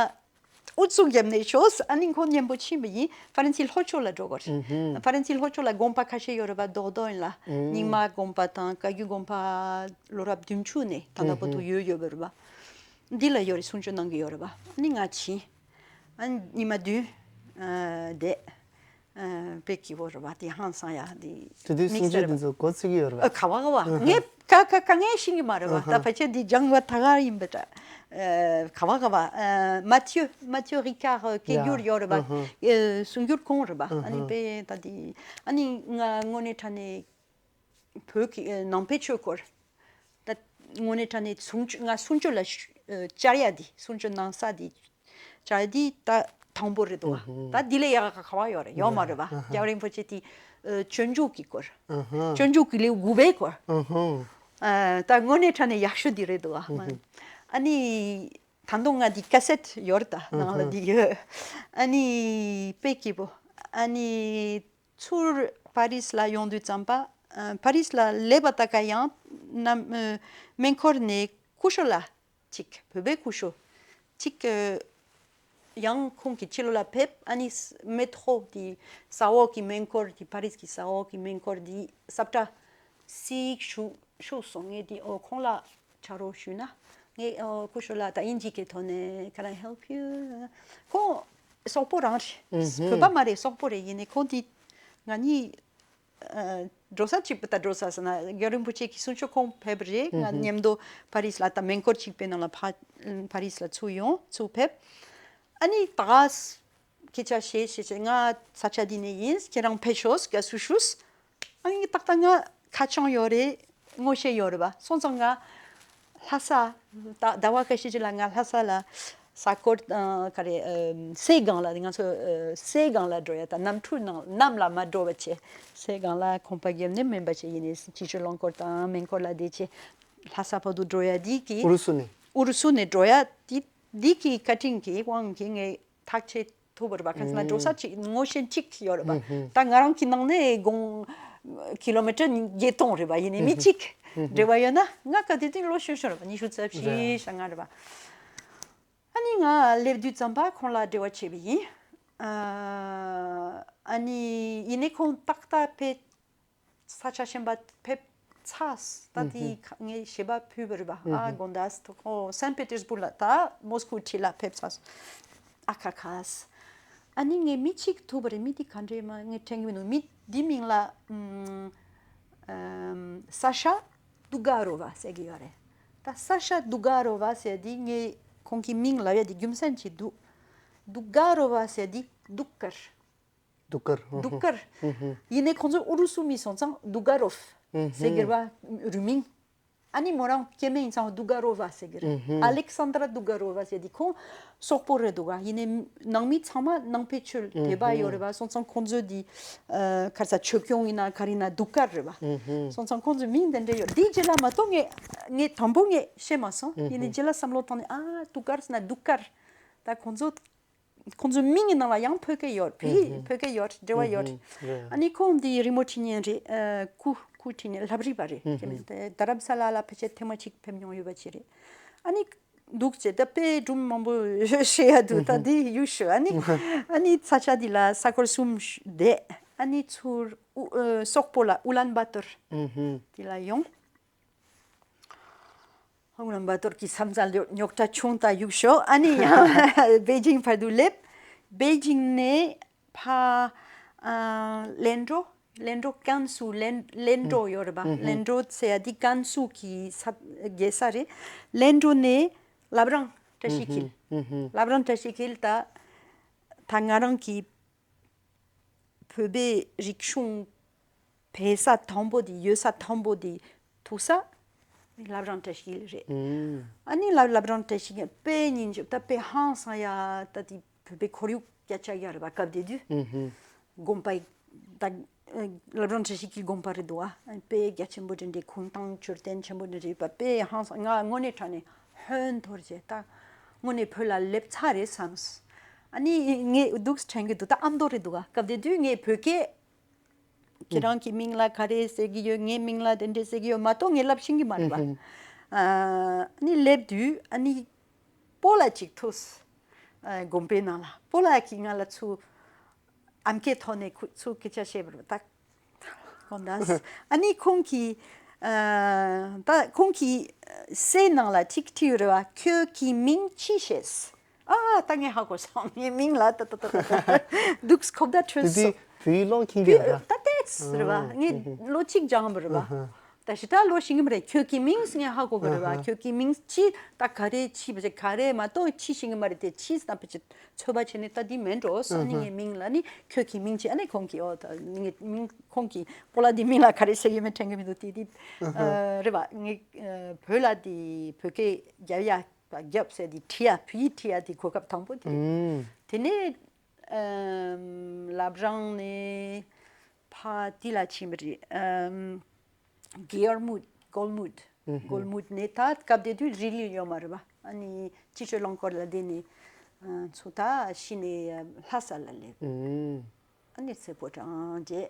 ཨུ་ཚུགས་བརྒྱབ་ནས་ཤོག་ཨ་ནི་ཁོང་མཉམ་པོ་ཕྱིན་པ་ཡིན། ཧྥ་རན་སི་ལྷོ་ཕྱོགས་ལ་འགྲོ་དགོས་རེད། ཧྥ་རན་སི་ལྷོ་ཕྱོགས་ལ་དགོན་པ་ཁ་ཤས་ཡོད་རེད་པ། རྡོག་རྡོག་ཡིན་ལ་རྙིང་མ་དགོན་པ་དང་བཀའ་བརྒྱུད་དགོན་པ་ལོ་རབས་བདུན་ཅུ་ནས་ད་ལྟ་བར་དུ་ཡོད་ཡོད་པ་རེད་པ། འདི་ལ་ཡོད་རེད། གསུང་ཆོས་གནང་གི་ཡོད་རེད་པ། ཨ་ནི་ང་ཕྱིན། ཨ་ཉི་མ་བདུན་ཨ་བསྡད། ཨ་དཔེ་སྐྱིད་པོ་རེད་པ། དེ་ཧང་སང་ཡ་དེ་དེ་དུས་གསུང་ཆོས་དེ་ཚོ་འགོ་ཚུགས་ཀྱི་ཡོད་རེད་པ། ཨ་ག་བ་ག་བ། ངས་ག་ག་ག་ངས་ཤེས་ཀྱི་མ་རེད་པ། ད་ཕལ་ཆེར་འདི་སྦྱངས་པ་ད་ག་ཡིན་པ་འདྲ། ཨ་ག་བ་ག་བ། ཨ་མ་ཐིའུ་མ་ཐིའུ་རི་ཀར་སྐད་སྒྱུར་ཡོད་རེད་པ། ཨ་གསུང་སྒྱུར་ཁོང་རེད་པ། ཨ་ནི་དཔེ་ད་དེ་ཨ་ནི་ང་དངོས་གནས་དྲང་གནས་བོད་ཀྱི་ཨ་ནང་པའི་ཆོས་སྐོར། ད་དངོས་གནས་དྲང་གནས་གསུང་ཆོས་ང་གསུང་ཆོས་ལ་ཤུ་ཨ་བཅར་ཡ་འདི། གསུང་ཆོས་གནང་ས་འདི་བཅར་ཡ་འདི་ད་དང་པོ་རེད་འདུག་བ། ད་འདི་ལས་ཡག་ག་ག་བ་ཡོད་རེད། ཡོད་མ་རེད་བ། རྒྱལ་བ་རིན་པོ་ཆེ་དེ་ཨ་སྤྱོད་འཇུག་གི་སྐོར། སྤྱོད་འཇུག་གི་ལེའུ་དགུ་པའི་སྐོར། ཨ་ད་དངོས་གནས་དྲང་གནས་ཡག་ཤོས་འདི་རེད་འདུག་བ། ཨ་ནི་ད་དུང་ང་འདི་ཀ་སེད་ཡོད་རེད། ད་ནང་ལ་འདི་ཡོད། ཨ་ནི་དཔེ་སྐྱིད་པོ། ཨ་ནི་ཚུར་པ་རིས་ལ་ཡོང་དུས་ཙམ་པ། ཨ་པ་རིས་ལ་སླེབས་པ་ད་ག་ཡང་ནམ་ཨ་མེ་འཁོར་ནས་སྐུ་ཞབས་ལགས་ཅིག་བོད་པའི་སྐུ་ཞབས་ཅིག་ཨ་ཡང་ཁོང་གི་ཕྱི་ལོགས་ལ་ཕེབས། ཨ་ནི་མེ་ཐོ་དེ་ས་འོག་གི་མེ་འཁོར་དེ་པ་རིས་ཀྱི་ས་འོག་གི་མེ་འཁོར་དེ་ས་བཀྲ་ སིག་ཞུ་ཞུ་སོང་། ངས་དེ་ཨོ་ཁོང་ལ་ཆ་རོགས་ཞུས་ན། ངས་ཨོ་སྐུ་ཞབས་ལགས་ད་དབྱིན་ཇི་གི་ཐོག་ནས་can I help you? ཁོང་སོག་པོ་རང་རེད། བོད་པ་མ་རེད། སོག་པོ་རེད། ཡིན་ནའི་ཁོང་དེ་ང་གཉིས་ཨ་འགྲོ་ས་གཅིག་པུ། ད་འགྲོ་ས་ཟེར་ན་རྒྱལ་བ་རིན་པོ་ཆེ་གི་གསུང་ཆོས་ཁོང་ཕེབས་རེད། ང་མཉམ་དུ་ཕ་རིས་ལ་ད་མེ་འཁོར་གཅིག་པའི་ནང་ལ་ཕ་ཕ་རིས་ལ་ཚུར་ཡོང་། ཚུར་ཕེབས། ཨ་ནི་ད་སྐད་ཆ་བཤད་བཤད་བཤད། ང་ས་ཆ་འདི་ནས་ཡིན། ཁྱེད་རང་ཕེབས་ཤོག་དགའ་བསུ་ཞུས། ཨ་ནི་ཏག་ཏག་ང་ཁ་བྱང་ཡོད་རེད། ངོ་ཤེས་ཡོད་རེད་པ། སོང་ཙང་ང་ལྷ་ས་ད་ཟླ་བ་ཁ་ཤས་ཅིག་ལ་ང་ལྷ་ས་ལ་ས་གོ་ཨ་ག་རེ་ཨ་སེ་སྒང་ལ། ང་ཚོ་ཨ་སེ་སྒང་ལ་འགྲོ་ཡ། ད་གནམ་གྲུ་ནང་གནམ་ལ་མ་འགྲོ་བ་བྱས། སེ་སྒང་ལ་ཁང་པ་བརྒྱབ་ནས་མེ་འབར་བྱས། ཡིན་ནའི་སྤྱི་སྤྱོད་རླངས་འཁོར་དང་མེ་འཁོར་ལ་བསྡད་བྱས་ལྷ་ས་བར་དུ་འགྲོ་ཡ་འདི་གི་ཨུ་རུ་སུ་ནས། ཨུ་རུ་སུ་ནས་འགྲོ་ཡ་འདི་འདི་གི་བཀའ་དྲིན་གྱི་དབང་གིས་ངས་ཐག་ཆོད་ཐུབ་པ་རེད་པ། ག་ཟེར་ན་འགྲོ་ས་གཅིག་ངོ་ཤེས་གཅིག་ཡོད་རེད་པ། ད་ང་རང་གི་ནང་ནས་དགོང་ཀི་ལོ་མི་ཊར་བརྒྱད་སྟོང་རེད་པ། ཡིན་ནའི་མི་གཅིག་འབྲེལ་བ་ཡོད་ན། ང་སྐབས་དེ་དུས་ལོ་ཆུང་ཆུང་རེད་པ། ཉི་ཤུ་རྩ་བཞི་རྩ་ལྔ་རེད་པ། ཨ་ནི་ང་སླེབས་དུས་ཙམ་པ་ཁོང་ལ་འབྲེལ་བ་བྱས་པ་ཡིན། ཨ་ནི་ཡིན་ནའི་ཁོང་ཏག་ཏག་ཕེབས། ས་ཆ་གཞན་པ་ཕེབས་ཚར། ད་དེ་ཁ་ངས་ཞལ་པར་ཕུལ་བ་རེད་པ། ཨ་དགོང་དག་ཐོག་ཁོ་སན་པེ་ཏེར་སྦུག་ལ་ད་མོ་སི་ཁོ་འཁྲིས་ལ་ཕེབས་ཚར། ཨ་ཁ་ཁ། ཨ་ནི་ངས་མི་གཅིག་ཐུག་པ་རེད། མི་དེ་ག་འདྲས་མ་ངས་དྲན་གྱི་མི་འདུག་མི་དེ་མིང་ལ་ཨམ་ཨམ་ས་ཤ་དུ་ག་རོ་བ་ཟེར་གྱི་ཡོད་རེད། ད་ས་ཤ་དུ་ག་རོ་བ་ཟེར་དེ་ངས་ཁོང་གི་མིང་ལབ་ཡ་དེ་རྒྱུ་མཚན་ཅིག་འདུག་དུ་ག་རོ་བ་ཟེར་དེ་དུ་དཀར། དུ་དཀར། དུ་དཀར། ཡིན་ནའི་ཁོང་ཚོ་ཨུ་རུ་སུ་མི་སོང་ཙང་དུ་ག་རོབ་ཟེར་གྱི་རེད་པ། རུས་མིང་། ཨ་ནི་མོ་རང་སྐྱེ་དམན་ཡིན་ཙང་དུ་ག་རོ་ཝ་ཟེར་གྱི་རེད། ཨ་ལེག་སན་དྲ་དུ་ག་རོ་ཝ་ཟེར་དེ་ཁོང་སོག་པོ་རེད་འདུག་ག་ཡིན་ནའི་ནང་མི་ཚང་མ་ནང་པའི་ཆོས་དད་པ་ཡོད་རེད་པ། སོང་ཙང་ཁོང་ཚོ་དེ་ཨ་ག་རེ་ཟ། ཆོས་སྐྱོང་ཡིན་ན་ག་རེ་ཡིན་ན་དུ་དཀར་རེད་པ། སོང་ཙང་ཁོང་ཚོའི་མིང་དེ་འདྲ་ཡོད། དེའི་རྗེས་ལ་མ་གཏོགས་ངས་ངས་དང་པོ་ངས་ཤེས་མ་སོང་། ཡིན་ནའི་རྗེས་ལ་བསམ་བློ་བཏང་ནས་ཨ་དུ་དཀར་ཟེར་ན་དུ་དཀར། ད་ཁོང་ཚོ་ཁོང་ཚོའི་མིང་གི་ནང་ལ་ཡང་བོད་སྐད་ཡོད། བོད་བོད་སྐད་ཡོད། འབྲེལ་བ་ཡོད། ཨ་ནི་ཁོང་འདི་རི་མོ་འབྲི་མཁན་རེད། ཨ་སྐུ་སྐུ་འབྲི་མཁན་ལྷ་བྲིས་པ་རེད། ཁྱེད་མིན་ཏེ་རྡ་རམ་ས་ལ་ལ་ཕལ་ཆེར་ཐེངས་མ་གཅིག་ཕེབས་མྱོང་ཡོད་པ་ཅིག་རེད། ཨ་ནི་འདུག་ཅེས་ད་དཔེ་སྒྲུང་མང་པོ་བཤད་ཡ་འདུག་ད་འདི་ཡུལ་ཤོད། ཨ་ནི་ཨ་ནི་ས་ཆ་འདི་ལ་ས་གོར་གསུམ་བསྡད། ཨ་ནི་ཚུར་ཨུ་ཨ་སོག་པོ་ལ་ཨུ་ལན་བ་ཏོར་འདི་ལ་ཡོང་། ཧུང་ལམ་བ་ཏོར་གྱི་ས་མཚམས་རྙོག་དྲ་བྱུང་། ད་ཡུག་ཤོག་ཨ་ནི་ཡང་པེ་ཅིང་བར་དུ་སླེབས། པེ་ཅིང་ནས་ཕ་ཨ་ལན་ཀྲོ། ལན་ཀྲོ་ཀན་སུའུ། ལན་ལན་ཀྲོ་ཡོད་རེད་པ། ལན་ཀྲོ་ཟེར་ཡ་འདི་ཀན་སུའུ་གི་ས་རྒྱལ་ས་རེད། ལན་ཀྲོ་ནས་བླ་བྲང་བཀྲ་ཤིས་འཁྱིལ། བླ་བྲང་བཀྲ་ཤིས་འཁྱིལ་ད་ད་ང་རང་གི་བོད་པའི་རིག་གཞུང་ཕེབས་ས་དང་པོ་དེ། ཡོད་ས་དང་པོ་དེ་ཐུག་ས་བླ་བྲང་བཀྲ་ཤིས་རེད། ཨ་ནི་བླ་བླ་བྲང་བཀྲ་ཤིས་དཔེ་སྙིང་རྗེ། ད་དཔེ་ཧང་སང་ཡ། ད་དེ་བོད་པའི་ཁོར་ཡུག་རྒྱ་ཆགས་ཡ་རེད་པ་སྐབས་དེ་དུས། དགོན་པ་ད་བླ་བྲང་བཀྲ་ཤིས་ཀྱི་དགོན་པ་རེད་འདུག་ཨ། དཔེ་རྒྱ་ཆེན་པོ་དེ་འདྲའི་གུང་ཐང་མཆོད་རྟེན་ཆེན་པོ་དེ་འདྲ་རེད་པ། དཔེ་ཧང་སང་། ང་དངོས་གནས་དྲང་གནས་ཧོན་འཐོར་བྱས། ད་དངོས་གནས་བོད་ལ་སླེབས་ཚར་རེད་བསམས། ཨ་ནི་ངས་འདུག་དྲན་གྱི་འདུག་ད་ཨ་མདོ་རེད་འདུག་ག་སྐབས་དེ་དུས་ངས་བོད་སྐད། ཁྱེད་རང་གི་མིང་ལ་ག་རེ་ཟེར་གྱི་ཡོད། ངའི་མིང་ལ་དེ་འདྲས་ཟེར་གྱི་ཡོད་མ་གཏོགས་ངས་ལབ་ཤེས་ཀྱི་མ་རེད་པ། ཨ་ནི་སླེབས་དུས་ཨ་ནི་སྤོ་ལགས་ཅིག་ཐུག་ཨ་དགོན་པའི་ནང་ལ་སྤོ་ལགས་ཀྱིས་ང་ལ་ཚུར་ཨམ་སྐད་ཐོག་ནས་ཁུ་ཚུར་སྐད་ཆ་བཤད་པ་རེད་པ། ད་དགོངས་དག་ཨ་ནི་ཁོང་གིས་ཨ་ད་ཁོང་གིས་སའི་ནང་ལ་ཅིག་བྲིས་ཡོད་རེད་པ། ཁྱོད་ཀྱི་མིང་ཅི་ཞེས། ཨ་ད་ངས་ཧ་གོ་སོང་། ངའི་མིང་ལ་ད་ད་ད་ད་འདུག་ཁོབ་ད་འཕྲོད་དེ་དུས་སོང་། བོད་ཡིག་ཀློག་མཁྱེན་གྱི་ཡོད་ད། ད་ཏེས་རེད་པ། ངས་ལོ་གཅིག་སྦྱངས་པ་རེད་པ། ད་ཞེ་དྲག་ལོ་ཤེས་ཀྱི་མ་རེད། ཁྱོད་ཀྱི་མིང་ངས་ཧ་གོ་གི་རེད་པ། ཁྱོད་ཀྱི་མིང་ཅི། ད་ག་རེ་ཅི་བྱས་ག་རེ་མ་གཏོགས་ཅི་ཤེས་ཀྱི་མ་རེད་དེ། ཅི་ཟེར་ན་ཕལ་ཆེར་ཚོད་དཔག་བྱས་ནས་ད་འདི་མིན་འགྲོ་ཟེར། ཨ་ནི་ངའི་མིང་ལ་ནི་ཁྱོད་ཀྱི་མིང་ཅི། ཨ་ནི་ཁོང་གིས་ཨོ་ད་ངའི་མིང་ཁོང་གིས་སྤོ་ལགས་འདི་མིང་ལ་ག་རེ་ཟེར་གྱི་མིན་དྲན་གྱི་མི་འདུག་དེ་དེ་རེད་པ། ངས་བོད་ལ་དེ་བོད་སྐད་རྒྱབ་ཡ། རྒྱབ་ཟེར་དེ་བྲིས་ཡ། བོད་ཡིག་བྲིས་ཡ་དེ་གོ་སྐབས་དང་པོ་དེ་རེད། དེ་ནས་ཨམ་བླ་བྲང་ནས་ཕར་དེ་ལ་ཕྱིན་པ་རེད། ཨམ་གེ་ཡར་མུད། གོལ་མུད། གོལ་མུད་ནས་ད་སྐབས་དེ་དུས་རི་ལི་ཡོད་མ་རེད་པ། ཨ་ནི་སྤྱི་སྤྱོད་རླངས་འཁོར་ལ་བསྡད་ནས་ཚུར་ད་གཞི་ནས་ལྷ་ས་ལ་སླེབས། ཨ་ནི་ཚེ་ཕོ་བྲང་མཇལ།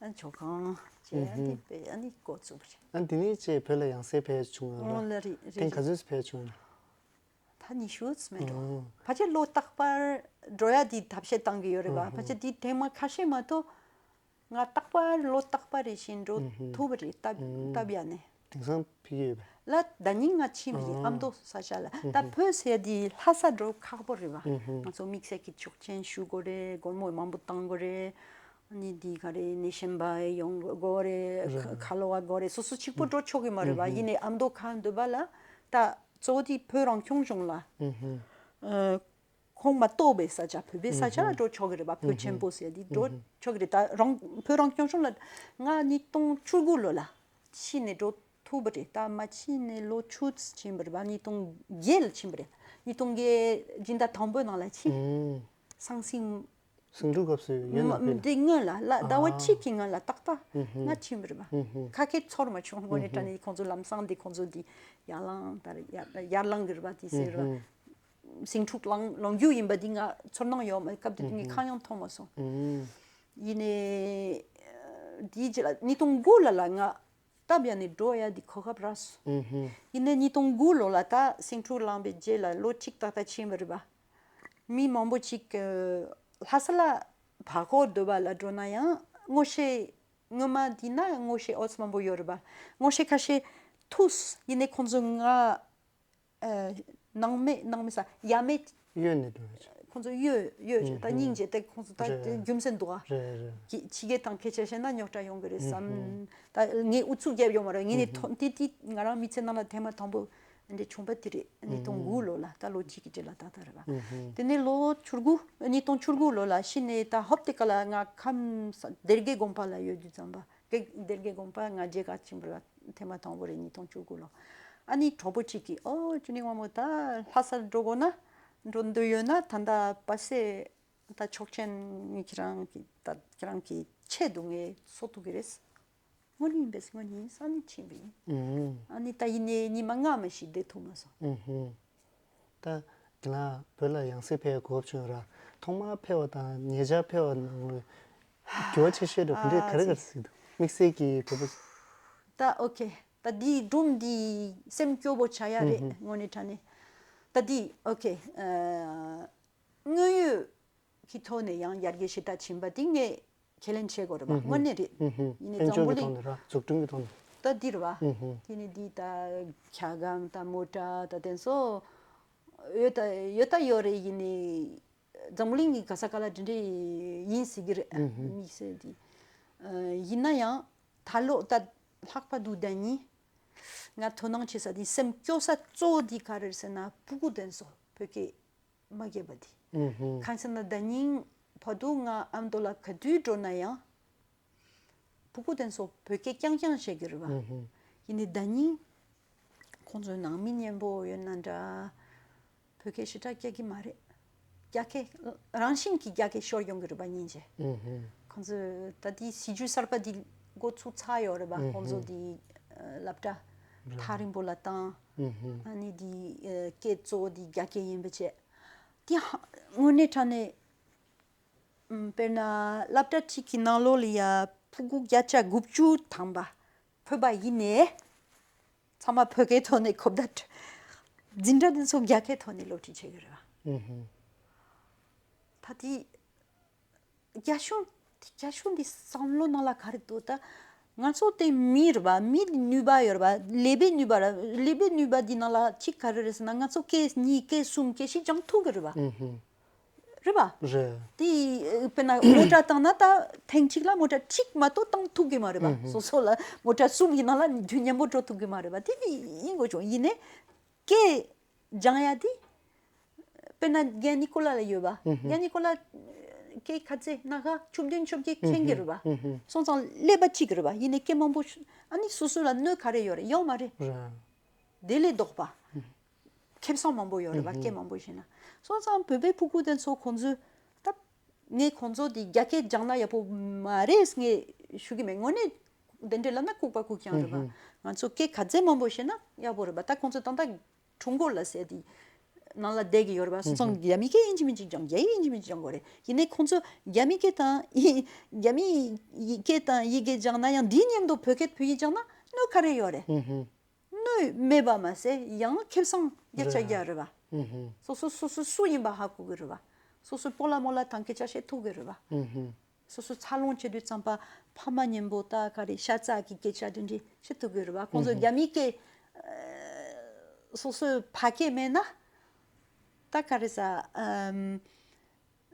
ཨ་ནི་ཇོ་ཁང་མཇལ། ཨ་ནི་དཔེ་ཨ་ནི་འགོ་བཙུགས་པ་རེད། ཨ་ནི་དེ་ནས་ཅེས་བོད་ལ་ཡང་སེ་ཕེབས་བྱུང་ཡོད་རེད། ཨོ་ལ་རེད་རེད། ཐེངས་ག་ཚོད་ཕེབས་བྱུང་ཡོད། ད་ཉི་ཤུ་ཙམ་མེད་འགྲོ། ཨོ། ཕལ་ཆེར་ལོ་རྟག་པར་འགྲོ་ཡ་དེ་ཐབས་ཤེས་བཏང་གི་ཡོད་རེད་པ། ཨ་ཕལ་ཆེར་དེ་ཐེངས་མ་ཁ་ཤས་མ་གཏོགས་ ང་རྟག་པར་ལོ་རྟག་པར་རེ་བཞིན་འགྲོ་ཐུབ་པ་རེད། སྟབས་སྟབས་ཡག་ནས། དེང་སང་ཕ་གི་ཡོད་པས། ལ་ད་ནི་ང་ཕྱིན་པ་རེད། ཨ་མདོ་ས་ཆ་ལ། ད་བོད་ཟེར་དེ་ལྷ་ས་འགྲོ་ཁག་པོ་རེད་བ། ང་ཚོ་དམིགས་བསལ་གྱི་ཆོག་མཆན་ཞུ་དགོས་རེད། སྒོར་མོ་མང་པོ་བཏང་དགོས་རེད། ཨ་ནི་འདི་ག་རེ་ནས་གཞན་པ་ཡོང་དགོས་རེད། ཁ་ལོ་བ་དགོས་རེད། སོ་སོ་གཅིག་པོ་འགྲོ་ཆོག་གི་མ་རེད་བ། ཡིན་ནའི་ཨ་མདོ་ཁ་འདོད་པ་ལ་ད་གཙོ་བོ་དེ་བོད་རང་སྐྱོང་ལྗོངས་ལ། ཁོང་མ་གཏོགས་པའི་ས་ཆ། བོད་པའི་ས་ཆ་ལ་འགྲོ་ཆོག་གི་རེད་པ། བོད་ཆེན་པོ་ཟེར་དེ་འགྲོ་ཆོག་གི་རེད། ད་རང་བོད་རང་སྐྱོང་ལྗོངས་ལ་ང་ཉིས་སྟོང་བཅུ་དགུ་ལོ་ལ་ཕྱིན་ནས་འགྲོ་ཐུབ་པ་རེད། ད་མ་ཕྱིན་ནས་ལོ་བཅུ་ཕྱིན་པ་རེད་པ། ཉིས་སྟོང་བརྒྱད་ལ་ཕྱིན་པ་རེད། ཉིས་སྟོང་བརྒྱད་སྤྱི་ཟླ་དང་པོའི་ནང་ལ་ཕྱིན། ཟང་ཟིང་། ཟིང་འཁྲུག་སྐབས་སུ་ཡོད་ན་ཕེབས་ན། འདི་སྔོན་ལ་ལ་ཟླ་བ་གཅིག་གི་སྔོན་ལ་ཏག་ཏག་ང་ཕྱིན་པ་རེད་པ། ཁ་སྐད་ཚོར་མ་བྱུང་། དངོས་གནས་དྲང་གནས་ཁོང་ཚོ་ལམ་སང་དེ་ཁོང་ཚོ་འདི་ཡར་ལངས་ད་ཡར་ཡར་ལངས་གི་རེད་པ། དེ་ཟེར་བ། ཟིང་འཁྲུག་ལངས་ལངས་རྒྱུ་ཡིན་པ་འདི་ང་ཚོར་སྣང་ཡོད་མ། སྐབས་དེ་དུས་ངས་ཁ་ཡང་མཐོང་མ་སོང་། ཡིན་ནའི་དེའི་རྗེས་ལ་ཉིས་སྟོང་དགུ་ལ་ལ་ང་སྟབས་ཡག་ནས་འགྲོ་ཡ་འདི་གོ་སྐབས་རག་སོང་། ཡིན་ནའི་ཉིས་སྟོང་དགུ་ལོ་ལ་ད་ཟིང་འཁྲུག་ལངས་པའི་རྗེས་ལ་ལོ་གཅིག་ཏག་ཏག་ཕྱིན་པ་རེད་པ། མི་མང་པོ་ཅིག་ལྷ་ས་ལ་བར་སྐོར་སྡོད་པ་ལ་འགྲོ་ན་ཡང་ངོ་ཤེས། སྔོན་མ་འདི་ན་ངོ་ཤེས་ཨོ་ཙི་མང་པོ་ཡོད་རེད་པ། ངོ་ཤེས་ཁ་ཤས་ཐུག་ཡིན་ནའི་ཁོང་ཚོ་ང་ཨ་ནང་མི་ནང་མི་ས་ཡ་མེད། གཡོལ་ནས་འགྲོ་ཡ་ཆེ། ཁོང་ཚོ་གཡོལ་གཡོལ་ཆེ། ད་སྙིང་རྗེ། དེ་ཁོང་ཚོ་ད་རེད། རྒྱུ་མཚན་འདུག་ཨ། རེད་རེད། ཕྱི་ཕྱི་རྒྱལ་དང་སྐད་ཆ་བཤད་ན་རྙོག་དྲ་ཡོང་གི་རེད་བསམ། ད་ངས་ཨུ་ཚུགས་རྒྱབ་ཡོད་མ་རེད། ངས་ནི་ཐོ་དེ་དེ་ང་རང་མི་ཚེ་ནང་ལ་ཐེངས་མ་དང་པོ་འདྲ་བྱུང་པ་དེ་རེད། ཉིས་སྟོང་དགུ་ལོ་ལ་ད་ལོ་གཅིག་གི་རྗེས་ལ་ད་ལྟ་རེད་པ། དེ་ནས་ལོ་བཅུ་དགུ། ཉིས་སྟོང་བཅུ་དགུ་ལོ་ལ་ཕྱིན་ནས་ད་ཧོབ་དེ་ཀ་ལ་ང་ཁམས་སྡེ་དགེ་དགོན་པ་ལ་ཡོད་དུས་ཙམ་པ། སྡེ་དགེ་དགོན་པ་ང་མཇལ་ཁ་ཕྱིན་པ་ཐེངས་མ་དང་པོ་རེད། ཉིས་སྟོང་བཅུ་དགུ་ལོ། ཨ་ནི་གྲོགས་པོ་གཅིག་གིས་ཨོ་ཅུ་ནི་དབང་མོ་ད་ལྷ་སར་འགྲོ་དགོས་ན་འགྲོ་འདོད་ཡོད་ན་ད་ལྟ་པ་སེ་ད་ཆོག་མཆན་ངས་ཁྱེད་རང་གི་ད་ཁྱེད་རང་གི་ཆེད་དུ་ངས་བཟོ་ཐུབ་ཀྱི་རེད། དངོས་གནས་ཡིན་པས། དངོས་གནས་ཡིན་ས་ནས་ཕྱིན་པ་ཡིན། ཨ་ནི་ད་ཡིན་ནའི་ཉི་མ་ལྔ་མ་ཞིག་བསྡད་ཐུབ་མ་སོང་། ད་དེ་ལ་བོད་ལ་ཡང་སེ་ཕེབས་གོ་སྐབས་བྱུང་ཡོད་ར། ཐོག་མར་ཕེབས་པ་དང་ཉེ་ཆར་ཕེབས་པ་ནང་ལ་འགྱུར་བ་ཆེ་ཤོས་དེ་ག་འདྲས་ག་རེ་ག་རེ་གཟིགས་འདུག་དམིགས་བསལ་གྱི་བོད་པ། ད་ཨོ་ཁེ། ད་འདི་སྒྲུང་འདི་སེམས་སྐྱོ་པོ་ཆགས་ཡ་རེད། དངོས་གནས་དྲང་གནས། ད་འདི་ཨོ་ཁེ། དངོས་ཡོད་ཀྱི་ཐོག་ནས་ཡང་ཡར་རྒྱས་ཞེ་དྲག་ཕྱིན་པ་དེ་ངས་ཁས་ལེན་བྱེད་དགོས་རེད་པ། དངོས་གནས་རེད། ཡིན་ནའི་འཛམ་བུ་གླིང་། དཔལ་འབྱོར་གྱི་ཐོག་ནས་ར། འཛུགས་སྐྲུན་གྱི་ཐོག་ནས། ད་འདི་རེད་པ། དེ་ནས་འདི་ད་འཁྱག་སྒམ་ད་མོ་ཊ་ད་དེ་ཚོ་ཡོད་ད་ཡོད་ད་ཡོད་རེད། ཡིན་ནའི་འཛམ་བུ་གླིང་གི་ག་ས་ག་ལ་འདི་འདྲས་ཡིན་སྲིད་ཀྱི་རེད། དམིགས་བསལ་འདི། ཡིན་ན་ཡང་ད་ལོ་ད་ལྷག་པར་དུ་ཟླ་ཉིན་ང་དོ་སྣང་བྱེད་ས་འདི་སེམས་སྐྱོ་ས་གཙོ་བོ་འདི་ག་རེ་རེད་ཟེར་ན་ཕྲུ་གུ་དེ་ཚོ་བོད་སྐད་མ་སྐྱེས་པ་འདི། གང་ཟེར་ན་ཟླ་ཉིན་བར་དུ་ང་ཨ་མདོ་ལ་ག་དུས་འགྲོ་ན་ཡང་ཕྲུ་གུ་དེ་ཚོ་བོད་སྐད་རྐྱང་རྐྱང་བཤད་ཀྱི་རེད་པ། ཡིན་ནའི་ཟླ་ཉིན་ཁོང་ཚོའི་ནང་མི་མཉེན་པོ་ཡོད་ན་འདྲ། བོད་སྐད་ཞེ་དྲག་སྐྱེ་གི་མ་རེད། རྒྱ་སྐད་རང་བཞིན་གྱིས་རྒྱ་སྐད་ཤོར་ཡོང་གི་རེད་པ་སྙིང་རྗེ། ཁོང་ཚོས་ད་དེ་སྲིད་ཇུས་གསར་པ་འདི་འགོ་ཚུགས་ཚར་ཡོད་རེད་པ། ཁོང་ཚོ་དེ་སློབ་གྲྭ་ཐག་རིང་པོ་ལ་བཏང་། ཨ་ནི་དེ་སྐད་གཙོ་བོ་དེ་རྒྱ་སྐད་ཡིན་པ་བྱས། དེ་ཧ་དངོས་གནས་དྲང་གནས། དཔེར་ན་སློབ་གྲྭ་གཅིག་གི་ནང་ལོགས་ལ་ཡ་ཕྲུ་གུ་བརྒྱ་ཆ་དགུ་བཅུ་ཐམ་པ་བོད་པ་ཡིན་ནའི། ཚང་མ་བོད་སྐད་ཐོག་ནས་གོ་བརྡ་འདྲི། འཛིན་གྲྭ་དེ་ཚོ་རྒྱ་སྐད་ཐོག་ནས་སློབ་ཁྲིད་བྱེད་ཀྱི་རེད་པ། ད་དེ་རྒྱ་གཞུང་རྒྱ་གཞུང་འདི་བསམ་བློ་ནང་ལ་ག་རེ་འདུག་ད་ང་ཚོ་དེ་མི་རེད་པ། མི་ནུས་པ་ཡོད་རེད་པ། ལས་པའི་ནུས་པ་ར། ལས་པའི་ནུས་པ་འདི་ནང་ལ་གཅིག་ག་རེ་རེད་ཟེར་ན་ང་ཚོ་སྐད་གཉིས་སྐད་གསུམ་སྐད་བཞི་སྦྱང་ཐུབ་ཀྱི་རེད་པ། རེད་པ། རེད། དེ་དཔེར་ན་མོ་ཊ་བཏང་ན་ད་ཐེངས་གཅིག་ལ་མོ་ཊ་གཅིག་མ་གཏོགས་བཏང་ཐུབ་ཀྱི་མ་རེད་པ། སོ་སོ་ལ་མོ་ཊ་གསུམ་གྱི་ནང་ལ་དུས་མཉམ་པོ་འགྲོ་ཐུབ་ཀྱི་མ་རེད་པ། དེ་ཡིན་དགོས་བྱུང་། ཡིན་ནའི་སྐད་སྦྱང་ཡ་དེ་དཔེར་ན་རྒན་ནི་ཀོ་ལ་ལ་ཡོད་པ། རྒན་ནི་ཀོ་ལ་སྐད་ག་ཚད་སྣ་ཁ་བཅུ་བདུན་བཅོ་བརྒྱད་མཁྱེན་གྱི་རེད་པ། སོང་ཙང་ཀླད་པ་གཅིག་གི་རེད་པ། ཡིན་ནའི་སྐད་མང་པོ་ཨ་ནི་སོ་སོ་ལ་གནོད་ག་རེ་ཡོད་རེད། ཡོད་མ་རེད། དེ་ལས་ལྡོག་པ། ཁེ་བཟང་མང་པོ་ཡོད་རེད་པ། སྐད་མང་པོ་ཤེས་ན། སོང་ཙང་བོད་པའི་ཕྲུ་གུ་དེ་ཚོ་ཁོང་ཚོས་ད་ངས་ཁོང་ཚོ་དེ་རྒྱ་སྐད་སྦྱང་ན་ཡག་པོ་མ་རེད་ངས་ཞུ་གི་མེད། དངོས་གནས་དེ་འདྲས་ལབ་ན་ལྐུགས་པ་ལྐུགས་རྐྱང་རེད་པ། ང་ཚོ་སྐད་ག་ཚད་མང་པོ་ཤེས་ན་ཡག་པོ་རེད་པ། ད་ཁོང་ཚོ་ད་ལྟ་ཁྲུང་གོ་ལ་ཟེར་དེ་ནང་ལ་བསྡད་ཀྱི་ཡོད་རེད་པ། སོང་ཙང་རྒྱ་མི་སྐད་ཡིན་གཅིག་མིན་གཅིག་སྦྱང་། རྒྱ་ཡིག་ཡིན་གཅིག་མིན་གཅིག་སྦྱང་དགོས་རེད། ཡིན་ནའི་ཁོང་ཚོ་རྒྱ་མི་སྐད་དང་ཡི་རྒྱ་མི་ཡི་སྐད་དང་ཡི་གེ་སྦྱང་ན་ཡང་དེའི་མཉམ་དུ་བོད་སྐད་བོད་ཡིག་སྦྱང་ན་གནོད་ག་རེ་ཡོད་རེད། གནོད་མེད་པ་མ་ཟད་ཡང་ཁེ་བཟང་བརྒྱ་ཆ་བརྒྱ་རེད་པ། སོ་སོ་སོ་སོ་སུ་ཡིན་པ་ཧ་གོ་གི་རེད་པ། སོ་སོའི་སྤོ་ལགས་རྨོ་ལགས་དང་སྐད་ཆ་བཤད་ཐུབ་གི་རེད་པ། སོ་སོ་འཚར་ལོངས་བྱེད་དུས་ཙམ་པ་ ཕ་མ་མཉམ་པོ་ད་ག་རེ་ཤ་ཚ་གི་སྐད་ཆ་དེ་འདྲ་བཤད་ཐུབ་ཀྱི་རེད་བ། ཁོང་ཚོ་རྒྱ་མི་སྐད་ཨ་སོ་སོའི་ཕ་སྐད་མེད་ན་ད་ག་རེ་ཟ་ཨམ་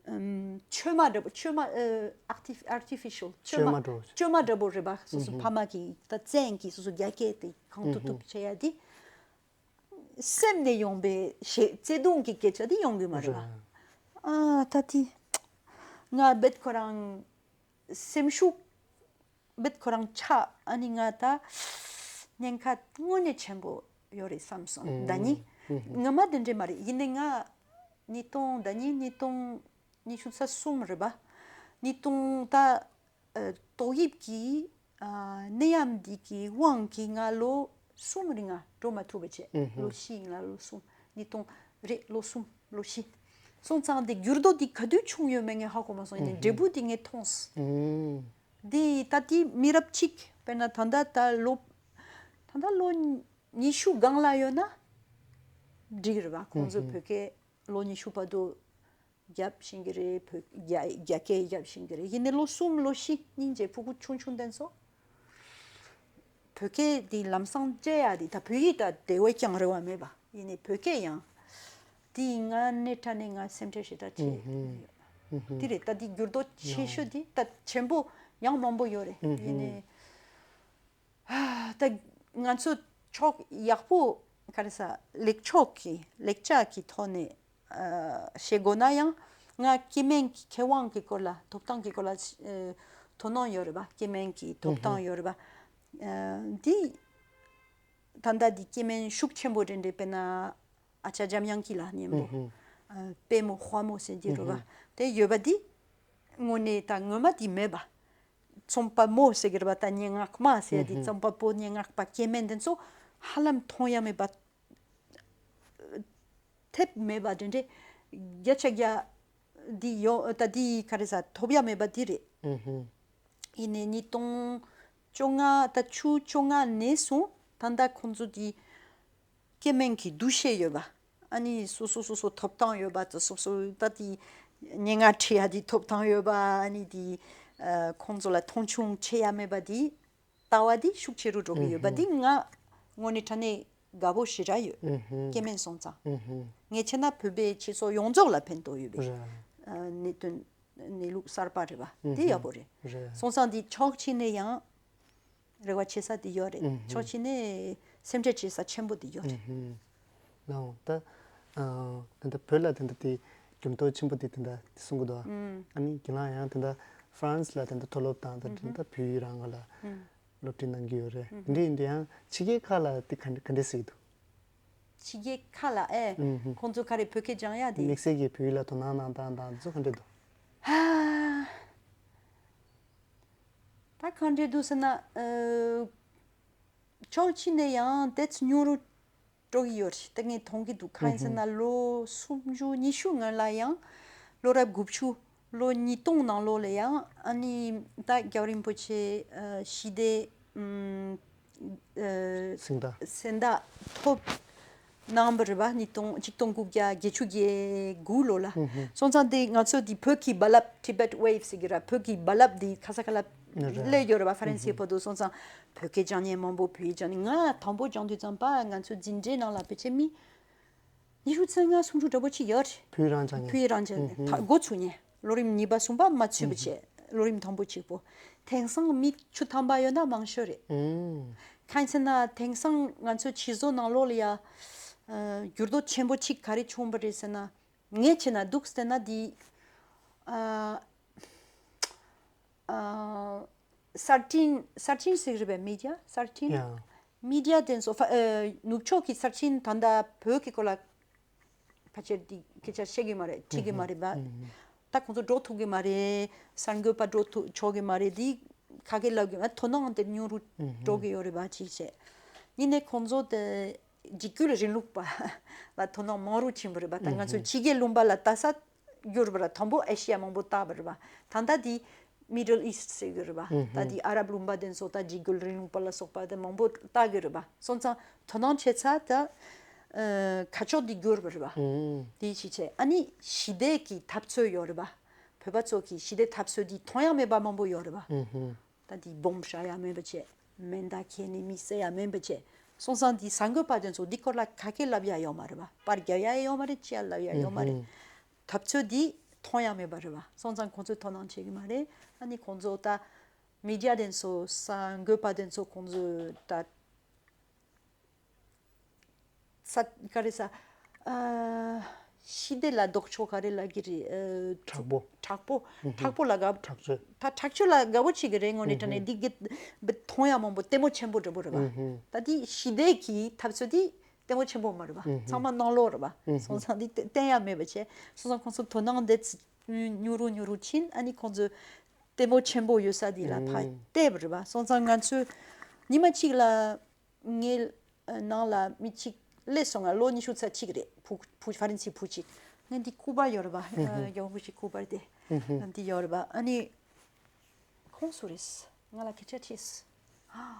ཨམ་བཅོས་མ་འདྲ་པོ། བཅོས་མ་ཨ་artif- artificial བཅོས་མ་བཅོས་མ་འདྲ་པོ། བཅོས་མ་འདྲ་པོ་རེད་བ། སོ་སོ་ཕ་མ་གི་ད་བཙན་གྱིས་སོ་སོ་རྒྱ་སྐད་དེ་གང་ཐུབ་ཐུབ་བྱེད་ཡ་དེ། སེམས་ནས་ཡོང་པའི་ཞེ་བརྩེ་དུང་གི་སྐད་ཆ་དེ་ཡོང་གི་མ་རེད་བ། རེད། ཨ་ད་དེ་ང་རྦད་ཁོ་རང་སེམས་ཤུགས་རྦད་ཁོ་རང་ཆག་ཨ་ནི་ང་ད་ཉེན་ཁ་དངོས་གནས་ཆེན་པོ་ཡོད་རེད་བསམ་སོང་། ཨུམ། ད་ནི་ཨུམ། ངོ་མ་དེ་འདྲས་མ་རེད། ཡིན་ནའི་ང་ཉིས་སྟོང་ད་ནི་ཉིས་སྟོང་ཉི་ཤུ་རྩ་གསུམ་རེད་པ། ཉིས་སྟོང་ད་ཨ་ཏོག་དབྱིབས་ཀྱི་ཨ་ནད་ཡམས་འདི་གི་དབང་གིས་ང་ལོ་གསུམ་རིང་ང་འགྲོ་མ་ཐུབ་པ་བྱས། ཨུ་ཧུ། ལོ་བཞི་ཡིན་ལ། ལོ་གསུམ། ཉིས་སྟོང་རེད། ལོ་གསུམ་ལོ་བཞི། སོང་ཙང་དེ་འགྱུར་ལྡོག་འདི་ག་དུས་བྱུང་ཡོད་མེད་ངས་ཧ་གོ་མ་སོང་། ཡིན་ནའི་ཨུ་ཧུ། འབྲས་བུ་འདི་ངས་མཐོང་སོང་། ཨུ། འདི་ད་དེ་མི་རབས་གཅིག་དཔེར་ན་ད་ལྟ་ད་ལོ་ད་ལྟ་ལོ་ཉི་ཤུ་སྒང་ལ་ཡོད་ན་འགྲིག་རེད་བ། ཁོང་ཚོས་ཨུ་ཧུ། བོད་སྐད་ལོ་ཉི་ཤུ་བར་དུ་རྒྱབ་ཤེས་ཀྱི་རེད། བོད་རྒྱ་རྒྱ་སྐད་རྒྱབ་ཤེས་ཀྱི་རེད། ཡིན་ནའི་ལོ་གསུམ་ལོ་བཞི་སྙིང་རྗེ་ཕྲུ་གུ་ཆུང་ཆུང་དེ་ཚོ་བོད་སྐད་འདི་ལམ་སང་བརྗེད་ཡ་འདི། ད་བོད་ཡིག་ད་དེ་བས་ཀྱང་རེ་བ་མེད་པ། ཡིན་ནའི་བོད་སྐད་ཡང་འདི་ང་སྣེ་ཁྲ་ནས་ང་སེམས་ཁྲལ་ཞེ་དྲག་བྱས་ཡོད། ཨུ་ཧུ། འདི་རེད། ད་འདི་འགྱུར་ལྡོག་ཆེ་ཤོས་འདི་ད་ཆེན་པོ་ཡང་མང་པོ་ཡོད་རེད། ཨུ་ཧུ། ཡིན་ནའི་ད་ང་ཚོ་ཕྱོགས་ཡག་པོ་ག་རེ་ཟ་ལེགས་ཕྱོགས་ཀྱི་ལེགས་ཆ་གི་ཐོག་ནས་ཨ་བཤད་དགོས་ན་ཡང་། ང་སྐྱེ་དམན་གྱི་ཁེ་དབང་གི་སྐོར་ལ་ཐོབ་ཐང་གི་སྐོར་ལ་ཨ་དོ་སྣང་ཡོད་རེད་པ། སྐྱེ་དམན་གྱི་ཐོབ་ཐང་ཡོད་རེད་པ། ཨ་འདི་ད་ལྟ་འདི་སྐྱེ་དམན་ཤུགས་ཆེན་པོ་རེད་འདྲ། དཔེར་ན་ཨ་ཅག་འཇམ་དབྱངས་སྐྱིད་ལགས་མཉམ་པོ་ཨ་པད་མོ་དཔའ་མོ་ཟེར་གྱི་རེད་པ། དེ་ཡོད་པ་འདི་དངོས་གནས་ད་ངོ་མ་འདི་མེད་པ། རྩོམ་པ་མོ་ཟེར་གྱི་རེད་པ། ད་སྙན་ངག་མ་ཟེར་ཡ་འདི། ཨུ་ཧུ། རྩོམ་པ་པོ་སྙན་ངག་པ་སྐྱེ་དམན་དེ་ཚོ་ཧ་ལམ་མཐོང་ཡ་མེད་པ། ཐེབས་མེད་པ་དེ་འདྲའི་བརྒྱ་ཆ་བརྒྱ་འདི་ཡོང་། ད་འདི་ག་རེ་ཟ་ཐོབ་ཡ་མེད་པ་འདི་རེད། ཨུ་ཧུ། ཡིན་ནའི་ཉིས་སྟོང་བཅོ་ལྔ་ད་ཆུ་བཅོ་ལྔ་ནས་བཟུང་ད་ལྟ་ཁོང་ཚོ་འདི་སྐྱེ་དམན་གྱི་འདུ་ཤེས་ཡོད་པ། ཨ་ནི་སོ་སོ་སོ་སོ་ཐོབ་ཐང་ཡོད་པ། ད་སོ་སོ་ད་དེ་སྙན་ངག་བྲིས་ཡ་དེ་ཐོབ་ཐང་ཡོད་པ། ཨ་ནི་དེ་ཨ་ཁོང་ཚོ་ལ་མཐོང་ཆུང་བྱེད་ཡ་མེད་པ་དེ། ལྟ་བ་དེ་ཤུགས་ཆེ་རུ་འགྲོ་གི་ཡོད་པ། ཨུ་ཧུ། དེ་ང་དངོས་གནས་དྲང་གནས་དགའ་པོ་ཞེ་དྲག་ཡོད། ཨུ་ཧུ། སྐྱེ་དམན་སོང་ཙང་། ཨུ་ཧུ། ངས་བྱས་ན་བོད་པའི་སྤྱི་ཚོགས་ཡོངས་རྫོགས་ལ་ཕན་ཐོགས་ཡོད་པའི་རེད། ཨ་གནད་དོན་གནས་ལུགས་གསར་པ་རེད་པ། ཨུ་དེ་ཧུ། ཡག་པོ་རེད། རེད། སོང་ཙང་དེ་ཕྱོགས་གཅིག་ནས་ཡང་རེ་བ་བྱེད་ས་དེ་ཡོད་རེད། ཨུ་ཧུ། ཕྱོགས་གཅིག་ནས་སེམས་ཁྲལ་བྱེད་ས་ཆེན་པོ་དེ་ཡོད་རེད། ཨུ་ཧུ། ལའོ་ད་ཨ་ད་ལྟ་བོད་ལ་ད་ལྟ་དེ་འགྱུར་ལྡོག་ཆེན་པོ་དེ་ད་ལྟ་དེ་གསུང་གི་འདུག་ཨ། ཨུ། ཨ་ནི་ཁྱེད་རང་ཡང་ད་ལྟ་ཧྥ་རན་སི་ལ་ད་ལྟ་མཐོ་སློབ་དང་ད་ཨུ་ཧུ། ད་ལྟ་བོད་ཡིག་རང་ག་ལ་ཨུ། སློབ་ཁྲིད་གནང་གི་ཡོད་རེད། ཨུ་ཧུ། འདི་ཡིན་དུས་ཡང་ཕྱི་རྒྱལ་ཁག་ལ་དེ་ག་འདྲ་ག་འདྲ་ཟེར་གྱི་འདུག་ཕྱི་རྒྱལ་ཁག་ལ་ཨེ། ཨུ་ཧུ། ཁོང་ཚོ་ག་རེ་བོད་སྐད་སྦྱང་ཡ་དེ། དམིགས་བསལ་གྱི་བོད་ཡིག་ལ་དོ་སྣང་གནང་སྟངས་དང་དེ་ཚོ་ག་འདྲ་འདུག་ཧ། ད་ག་འདྲ་འདུག་ཟེར་ན་ཨ། ཕྱོགས་གཅིག་ནས་ཡང་དེ་ཚོ་ཉུང་རུ་འགྲོ་གི་ཡོད་རེད། ད་ངས་མཐོང་གི་འདུག་གང་ཡིན་ཟེར་ན་ལོ་སུམ་ཅུ་ཉི་ཤུ་སྔོན་ལ་ཡང་ལོ་རབས་དགུ་བཅུ་ལོ་ཉིས་སྟོང་ནང་ལོགས་ལ་ཡང་ཨ་ནི་ད་རྒྱལ་བ་རིན་པོ་ཆེ་ཨ་ཞི་བདེ་ཨམ་ཨ་གཟེངས་རྟགས། གཟེངས་རྟགས་ཐོབ་གནང་བ་རེད་པ། ཉིས་སྟོང་ཆིག་སྟོང་དགུ་བརྒྱ་བརྒྱད་ཅུ་གྱ་དགུ་ལོ་ལ། ཨུ་ཧུ། སོང་ཙང་དེ་ང་ཚོ་དེ་བོད་ཀྱི་རྦ་རླབས། Tibet Wave ཟེར་གྱི་ར། བོད་ཀྱི་རྦ་རླབས་དེ་ཁ་ས་ཁ་ལ་སླེབས་ཡོད་རེད་པ། ཧྥ་རན་སིའི་བར་དུ། སོང་ཙང་བོད་སྐད་སྦྱང་མཁན་མང་པོ། བོད་ཡིག་སྦྱང་མཁན། ང་དང་པོ་སྦྱང་དུས་ཙམ་པ་ང་ཚོ་འཛིན་གྲྭའི་ནང་ལ་ཕལ་ཆེར་མི་ཉི་ཤུ་རྩ་ལྔ་སུམ་ཅུ་འདྲ་པོ་ཅིག་ཡོད་རེད། བོད་ཡིག་རང་སྦྱང་མཁན། བོད་ཡིག་རང་སྦྱང་མཁན། ཨུ་ཧུ། ད་འགོ་ཚུགས་མཁན། ལོ་རིམ་གཉིས་པ་གསུམ་པ་མ་ཚུད་པ་བྱས། ལོ་རིམ་དང་པོ་གཅིག་པོ། དེང་སང་མི་བཅུ་ཐམ་པ་ཡོད་ན་མང་ཤོས་རེད། ཨུམ། གང་ཡིན་ཟེར་ན་དེང་སང་ང་ཚོ་སྤྱི་ཚོགས་ནང་ལོགས་ལ་ཡ་ཨ་འགྱུར་ལྡོག་ཆེན་པོ་གཅིག་ག་རེ་བྱུང་བ་རེད་ཟེར་ན། ངས་བྱས་ན་འདུག་ཟེར་ན་འདི་ཨ་ཨ་གསར་འཕྲིན། གསར་འཕྲིན་ཟེར་གྱི་རེད་པས། མི་ཌི་ཡ། གསར་འཕྲིན། ཡ། མི་ཌི་ཡ་དེ་ཚོ་ཕ་ཨ་ནུབ་ཕྱོགས་ཀྱི་གསར་འཕྲིན་ད་ལྟ་བོད་ཀྱི་སྐོར་ལ་ཕལ་ཆེར་འདི་སྐད་ཆ་བཤད་ཀྱི་མ་རེད། འཁྲིད་ཀྱི་མ་རེད་པ། ཨུ་ཧུ། ད་ཁོང་ཚོ་འགྲོ་ཐུབ་ཀྱི་མ་རེད། གསར་འགོད་པ་འགྲོ་ཐུབ་ཆོག་གི་མ་རེད། འདི་ག་གེ་ལབ་ཀྱི་མ། དོ་སྣང་དེ་ཉུང་རུ་འགྲོ་གི་ཡོད་རེད་པ། གཅིག་བྱས། གཉིས་ནས་ཁོང་ཚོ་དེ་འཇིགས་སྐུལ་རིང་ལུགས་པ་ལ་དོ་སྣང་མང་རུ་ཕྱིན་པ་རེད་པ། ད་ང་ཚོའི་ཕྱི་རྒྱལ་ལུང་པ་ལ་ལྟ་ས་གྱུར་པ་ར། དང་པོ་ཨེ་ཤི་ཡ་མང་པོ་ལྟ་བ་རེད་པ། ད་ལྟ་འདི་Middle East ཟེར་གྱི་རེད་པ། ད་འདི་ཨ་རབ་ལུང་པ་དེ་ཚོ་ད་འཇིགས་སྐུལ་རིང་ལུགས་པ་ལ་སོགས་པ་དེ་མང་པོ་ལྟ་གི་རེད་པ། སོང་ཙང་དོ་སྣང་བྱེད་ས་ད་ཨ་ཁ་ཕྱོགས་འདི་གྱུར་པ་རེད་པ། འདི་གཅིག་བྱས། ཨ་ནི་ཞི་བདེ་གི་འཐབ་རྩོད་ཡོད་རེད་པ། བོད་པ་ཚོ་གི་ཞི་བདེ་འཐབ་རྩོད་འདི་མཐོང་ཡ་མེད་པ་མང་པོ་ཡོད་རེད་པ། ད་འདི་སྦོམ་བྱ་ཡ་མེད་པ་བྱས། མེ་མདའ་ཁྱེར་ནས་མི་བསད་ཡ་མེད་པ་བྱས། སོང་ཙང་འདི་གསར་འགོད་པ་དེ་ཚོ་འདི་སྐོར་ལ་ཁ་སྐད་ལབ་ཡ་ཡོད་མ་རེད་པ། པར་རྒྱག་ཡ་ཡོད་མ་རེད། ཅི་ཡ་ལབ་ཡ་ཡོད་མ་རེད། ཐབས་ཚུལ་འདི་མཐོང་ཡ་མེད་པ་རེད་པ། སོང་ཙང་ཁོང་ཚོས་དོ་སྣང་བྱེད་ཀྱི་མ་རེད། ཨ་ནི་ཁོང་ཚོ་ད་མི་ཌི་ཡ་དེ་ཚོ་གསར་འགོད་པ་དེ་ཚོ་ཁོང་ཚོས་ད། ས་ག་རེ་ས། ཨ། ཞི་བདེ་ལ་ལྡོག་ཕྱོགས་ག་རེ་ལབ་ཀྱི་རེད། ཨ། དྲག་པོ། དྲག་པོ། ཨུ་ཧུ། དྲག་པོ་ལ་དགའ། དྲག་སྤྱོད། ད་དྲག་སྤྱོད་ལ་དགའ་པོ་བྱེད་ཀྱི་རེད། དངོས་གནས་དྲང་གནས་འདི་གི་མཐོང་ཡ་མང་པོ་ལྟད་མོ་ཆེན་པོ་འདྲ་པོ་རེད་པ། ཨུ་ཧུ། ད་འདི་ཞི་བདེ་གི་འཐབ་རྩོད་འདི་ལྟད་མོ་ཆེན་པོ་མ་རེད་པ། ཨུ་ཧུ། ཚང་མ་ནང་ལོགས་རེད་པ། ཨུ་ཧུ། སོང་ཙང་འདི་བསྟན་ཡ་མེད་པ་བྱས། སོང་ཙང་ཁོང་ཚོ་དོ་སྣང་འདི་ཉུང་རུ་ཉུང་རུ་ཕྱིན། ཨ་ནི་ཁོང་ཚོ་ལྟད་མོ་ཆེན་པོ་ཡོད་ས་འདི་ལ་ཕར་ཨུ་ཧུ། བལྟས་པ་རེད་པ། སོང་ཙང་ང་ཚོས་ཉི་མ་གཅིག་ལ། ངའི་ནང་ལ་མི་གཅིག་སླེབས་སོང་ང་། ལོ་ཉི་ཤུ་རྩ་གཅིག་རེད། བུ་བུ་ཧྥ་རན་སིའི་བུ་གཅིག་ངས་འདི་སྐུ་པར་ཡོད་རེད་པ། ཨ། རྒྱལ་བ་རིན་པོ་ཆེའི་སྐུ་པར་དེ། ཨ། འདི་ཡོད་རེད་པ། ཨ་ནི་ཁོང་སུ་རེད། ང་ལ་སྐད་ཆ་དྲིས། ཨ།